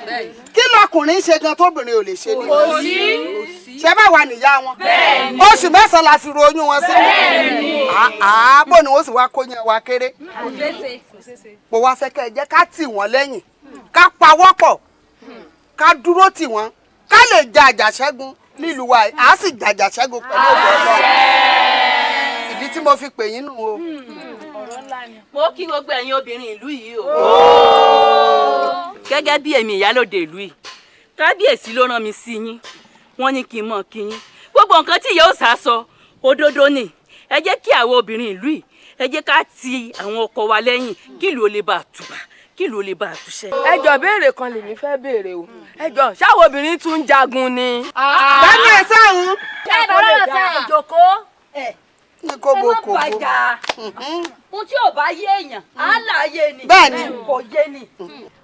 Kí lọkùnrin ṣe gan tóbìnrin ò lè ṣe ní? Kò sí. Ṣé bá wà níyá wọn? Bẹ́ẹ̀ni. Oṣù 9 la fi ro oyún wọn sílẹ̀. Bẹ́ẹ̀ni. Àá bò ni wọ́n sì wá kó yẹn wa kéré. Kò ṣeéṣe. Mo wá fẹ́ kẹ́ ẹ jẹ́ ká tì wọ́n lẹ́yìn, ká pawọ́pọ̀, ká dúró tì wọ́n, ká lè ja àjàṣẹ́gun nílùú wa yìí. À á sì ja àjàṣẹ́gun pẹ̀lú ògo Ọlọ́run. Ìdí tí mo fi pè yín nù o. Mo kí gbogbo ẹ̀yin obìnrin ìlú yìí o. Gẹ́gẹ́ bí èmi ìyálòde ìlú yìí, kábíyèsí ló rán mi sí yín. Wọ́n ní kí n mọ̀ kí yín. Gbogbo nǹkan tí ìyá òòṣà sọ òdodo ni. Ẹ jẹ́ kí àwọn obìnrin ìlú yìí, ẹ jẹ́ ká ti àwọn ọkọ wa lẹ́yìn, kí ìlú ó lè bá a tùbà, kí ìlú ó lè bá a túṣẹ́. Ẹ jọ̀ọ́, béèrè kan lèmi fẹ́ béèrè o. Ẹ jọ̀ọ́, ṣáwọn obìnrin tún ń jagun ni? Bẹ́ẹ̀ni, ẹ sáhùn. Ẹ bàbá ọ̀sẹ̀ ìjòkó. Ní kóbó Ẹ má kóbó. bàjá. Ohun tí ò bá yé èèyàn, á là yé ni. Bẹ́ẹ̀ni. Kò yé ni.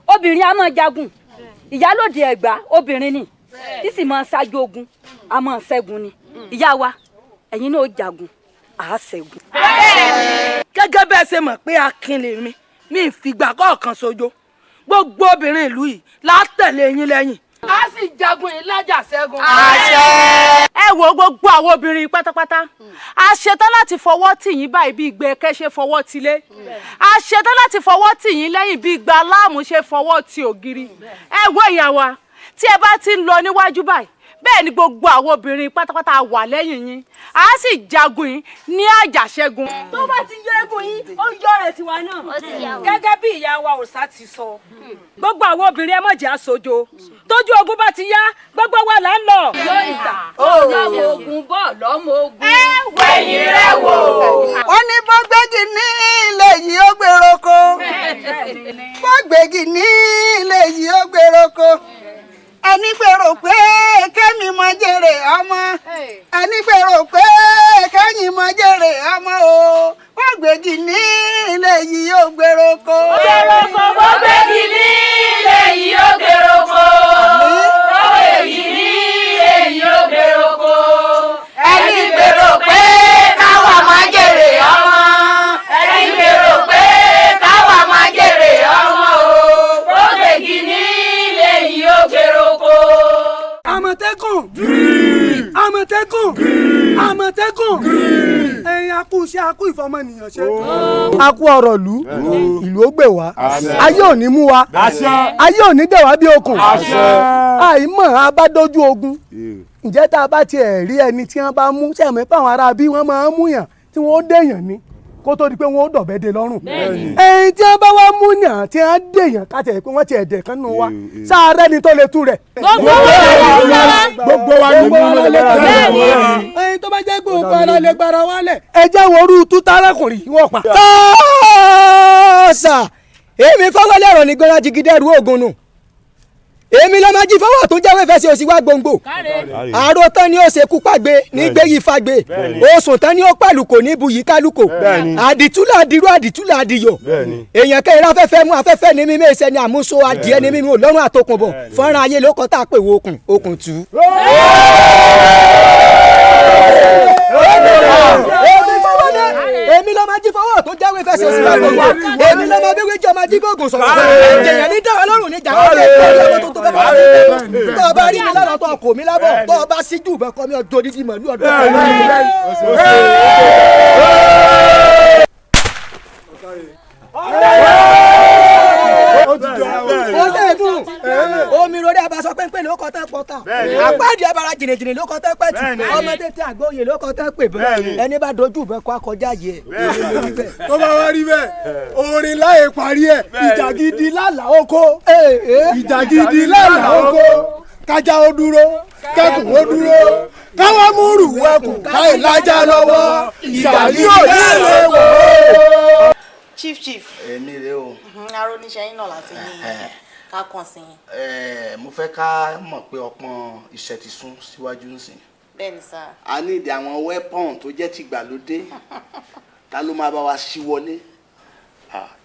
Obìnrin a máa jagun. Ìyálòde Ẹ̀gbá obìnrin ni. Tí sì máa ṣáájú ogun, a máa ṣẹ́gun ni. Ìyá wa, ẹ̀yin náà ó jagun, à á ṣẹ́gun. Gẹ́gẹ́ bẹ́ẹ̀ ṣe mọ̀ pé akin lèmi, mi ì fìgbà kọ̀ọ̀kan sojo. Gbogbo obìnrin ìlú yìí látẹ̀lé yín lẹ́yìn. A sì jagun yìí lájà ṣẹ́gun. Ẹ wo gbogbo àwọn obìnrin pátápátá, a ṣetán láti fọwọ́ tì yín báyìí bí ìgbẹ́ ẹ̀kẹ́ ṣe fọwọ́ tilé. A ṣetán láti fọwọ́ tì yín lẹ́yìn bí ìgbà aláàmú ṣe fọwọ́ ti ògiri. Ẹ wo ìyá wa, tí ẹ bá ti ń lọ níwájú báyìí, bẹ́ẹ̀ ni gbogbo àwọn obìnrin pátápátá wà lẹ́yìn yín. A sì jagun yín ní àjàṣẹ́gun. Tó bá ti yọ eégún yín, ó yọ rẹ̀ tiwa náà. Gẹ́gẹ́ bí ìyá wa òòṣà ti sọ, gbogbo àwọn obìnrin, ẹ má jẹ́ àṣojo. Tójú ogun bá ti yá, gbogbo wa là ń lọ. Yóò ìsà lọ́mọ ogun bọ̀ lọ́mọ ogun. Wẹ̀yìn rẹ̀ wò. Wọ́n ní bọ́gbẹ́gì ní ilé yìí ó gbèrò ko. Bọ́gbẹ́gì ní ilé yìí ó gbèrò ko. Ẹni gbèrò pé kẹ́mi mọ jèrè ọmọ. Ẹni gbèrò pé kẹ́yìn mọ jèrè ọmọ o. Bọ́gbẹ́gì. Gbégi ní ilé yìí ó gbèrò kó. Gbèrò kó bó gbégi ní ilé yìí ó gbèrò kó. Bó gbégi ní ilé yìí ó gbèrò kó. Ẹni gbèrò pé káwa máa jèrè ọmọ. Ẹni gbèrò pé káwa máa jèrè ọmọ o. Bó gbégi ní ilé yìí ó gbèrò kó. Àmọ̀tẹ́kùn, Àmọ̀tẹ́kùn, Àmọ̀tẹ́kùn, ẹ̀yin akú iṣẹ́, akú ìfọmọnìyàn ṣe, akú ọ̀rọ̀ ìlú, ìlú ó gbè wá, ayé ò ní mú wa, ayé ò ní dẹ̀ wá bí okùn. Àìmọ̀ abádójú ogun, ǹjẹ́ tá a bá tiẹ̀ rí ẹni tí wọ́n bá mú sẹ́mi pé àwọn ará bí wọ́n máa ń mú yàn tí wọ́n ó dèèyàn ni kó tó di pé wọ́n ó dọ̀bẹ́ de lọ́rùn. Ẹyin tí wọ́n bá wá mú yàn tí wọ́n dèèyàn ká tẹ̀ pé wọ́n ti ẹ̀dẹ̀ kan nù wa sáárẹ̀ ni tó lè tú rẹ̀. Gbogbo wa ni gbogbo wa lè gbára wa. Ẹyin tó bá jẹ́ gbogbo ara lè gbára wa lẹ̀. Ẹ jẹ́ wo orú tútàrẹ́kùnrin wọ́n pa. Tọ́ọ̀sà èmi fọwọ́lẹ̀ ọ̀rọ̀ ní gbọ́dọ̀ jigidẹ́rù ogun nù. Èmi ló máa jí fọwọ́ tó jẹ́wé fẹsẹ̀ òsì wá gbòǹgbò. Àrò tán ni ó ṣe kú pàgbé ní gbéyìí fàgbé. Oṣù tán ni ó pàlùkò ní buyì kálukò. Àdìtúlà àdìrú, àdìtúlà àdìyọ̀. Èèyàn kẹrin afẹ́fẹ́ mú afẹ́fẹ́ ní mímí ẹsẹ̀ ní àmúso adìẹ ní mímí òlọ́run àtòkùnbọ̀. Fọ́nrán ayé ló kọ́ tá a pè wo okùn okùn tù. Èmi fọwọ́lẹ̀, èmi ló máa jí fọwọ́ tó jáwé fẹsẹ̀ òsì wá gbòǹgbò. Èmi ló máa bí wíjọ máa jí bóògùn sọ̀rọ̀. Èèyàn ní dáwọ́ lọ́rùn ní jà wọ́n lè kọ́ ọmọ tó tó fẹ́ fọwọ́ mi. Tó o bá rí mi lọ́nà tó o kò mí lábọ̀, tó o bá síjú ìbọn kọ́ mi ọjọ́ odidi màlúù ọdún. Ó lè dùn omi lórí abasọ pẹ́ńpẹ́ ló kọ́ tẹ́ pọ́tà, àpáàdì abara jìnnìjìnnì ló kọ́ tẹ́ pẹ́tì, ọmọdé tí àgbóyè ló kọ́ tẹ́ pè bẹ́ẹ̀, ẹni bá dojú bẹ́ẹ̀ kó akọjá yẹ. Tó bá wá rí bẹ́ẹ̀, orin láyé parí ẹ̀, ìjà gidi lálàá oko, ìjà gidi lálàá oko, kájà ó dúró, kẹ́kùn ó dúró, káwọn múrù wẹkùn káì lájà lọ́wọ́, ìjà yìí ò ní lè wọ̀ ó. Chief, chief. Èmi rèé o. Aró níṣẹ́ yín náà láti ní ká kàn sí yín. Mo fẹ́ ká mọ̀ pé ọpọ́n iṣẹ́ ti sún síwájú nsìn. Bẹ́ẹ̀ni sá. A ní ìdí àwọn weapon tó jẹ́ tìgbàlódé, ta ló máa bá wa ṣí wọlé?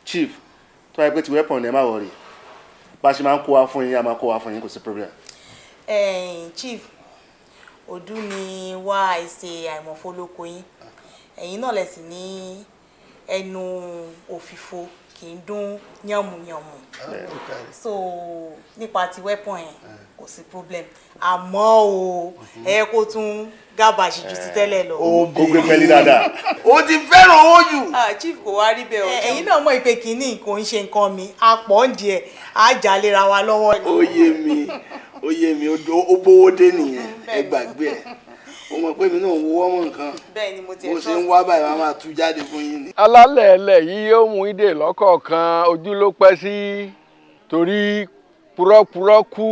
Chief, tó bá yẹ pé ti weapon ni, ẹ má worry, bá a ṣe máa ń kó wa fún yín, a máa kó wa fún yín, kò sí problem. Chief, òdú ni wá àìsè àìmọ̀fólókò yín, ẹ̀yin náà lẹ̀ sì ní ẹnu òfìfo kì í dún yànmùyànmù, so nípa ti weapon yẹn, kò sí problem, àmọ́ o ẹ kó tún gábà ṣì ju ti tẹ́lẹ̀ lọ. Kó gbé pẹ́ẹ́lí dáadáa. O ti fẹ́ràn owó jù. Ah, chief, kò wá rí bẹ́ẹ̀ o, ẹ̀yin náà mọ̀ ìpè kínní kò ń ṣe nǹkan mi, a pọ̀ ń díẹ̀ á jà lera wa lọ́wọ́ ni. Ó yé mi, ó yé mi, ó bówó dé nìyẹn. Ẹ gbàgbé ẹ, ó mọ̀ pé mi náà ń wo ọmọ nǹkan. Bẹ́ẹ̀ ni, mo ti bó ṣe ń wá báyìí, máa máa tú jáde fún yín ni. Alálẹ̀ ẹlẹ̀ yìí yóò mú ìdè lọ́kọ̀ọ̀kan, ojú ló pẹ́ sí, torí purọ́purọ́ kú,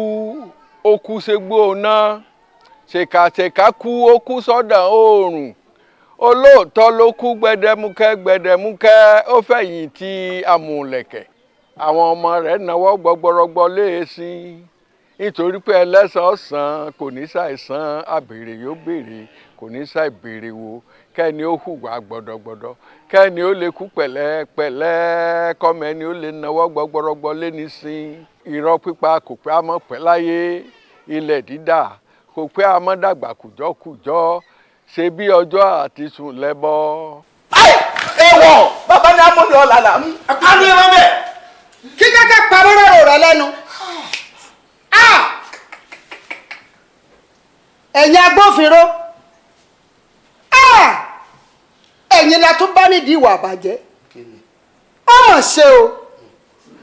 ó kú ségbó ná, ṣèkàṣèkà kú, ó kú sọ́dà oòrùn, olóòótọ́ ló kú gbẹdẹmukẹ́ gbẹdẹmukẹ́, ó fẹ̀yìn tì amúlẹ̀kẹ̀, àwọn ọmọ rẹ̀ náwó gbọgbọrọgbọ léèsín, nítorí pé ẹlẹ́sàn ọ̀sán kò ní ṣàìsàn, àbèrè yóò béèrè, kò ní ṣàìbèrè wo, kẹ́ni ó hùwà gbọ̀dọ̀gbọ̀dọ̀, kẹ́ni ó lè kú pẹ̀lẹ́pẹ̀lẹ́, kọ́mọ ẹni ó lè náwó gbọgbọrọgbọ léni sin. Irọ́ pípa kò pé àmọ́ pẹ́ láyé, ilẹ̀ dídà kò pé àmọ́ dàgbà kùjọ́kùjọ́, ṣe bí ọjọ́ àti sùn lẹ́bọ. Ewọ bàbá ní amóni ọ̀la là ń. Àánú ẹ máa bẹ̀. Kí kẹ́kẹ́ parọ́ rẹ̀ rẹ̀ lẹ́nu. Ẹ̀yin agbófinró, ẹ̀yin la tún bá nídìí ìwà àbàjẹ́. Ọmọ ṣe o,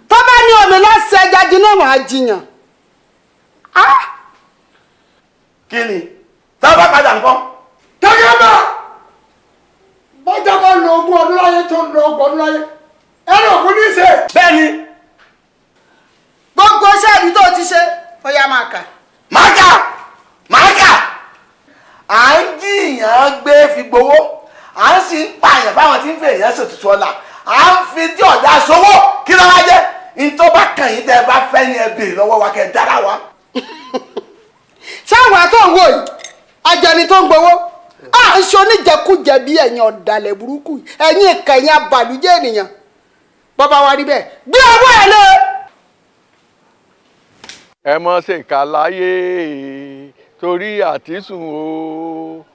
tó bá ní omi lọ́sẹ̀ ẹja jiná, wàá jiyàn. Kí ni tá a bá padà nǹkan. Gẹ́gẹ́ bá bọ́jà bá lo 20 ọdún láyé, tó ń lo 30 ọdún láyé, ẹ̀rọ ògùn ní í ṣe. Bẹ́ẹ̀ni. Gbogbo iṣẹ́ ìlú tó ti ṣe, ó yá, máa kà. Máa kà, máa kà. À ń jìyàn gbé fi gbowó, à ń sì ń pààyàn fáwọn tí ń fẹ́ èèyàn ṣètùtù ọ̀la, à ń fi tí ọ̀dà sówó, kí ló wá jẹ́ ntọ́ bá kàn yín, tẹ́ ẹ bá fẹ́ ní ẹ béèrè lọ́wọ́ wa kẹ́ ẹ dára wa. Sáwọn tó ń wò yìí, ajẹni tó ń gbowó. À ń ṣe oníjẹkújẹ bí ẹ̀yin ọ̀dàlẹ̀ burúkú yìí, ẹ̀yin ìkà, ẹ̀yin abàlújẹ́ ènìyàn. Bọ́ba wa rí bẹ́ẹ̀, gbé ọwọ́ ẹ̀ lé. Ẹ mọ̀ ṣèkà láyé torí àtisùn o.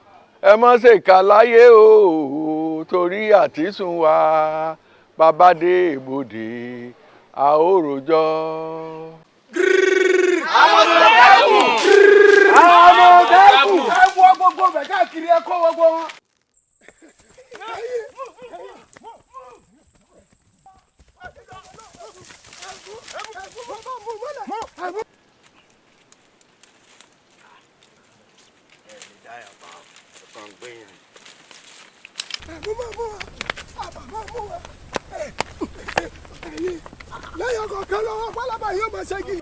Ẹ mọ̀ ṣèkà láyé o torí àtisùn wa. Bàbá dé ibodè, a ó rojọ́. Àmọ̀tẹ́kùn! Àmọ̀tẹ́kùn! Ẹ wọ gbogbo bẹ̀ káàkiri, ẹ kó gbogbo wọn. Lẹ́yìn ọkọ̀ kan lọ́wọ́ pálábá yóò máa ṣẹ́gi.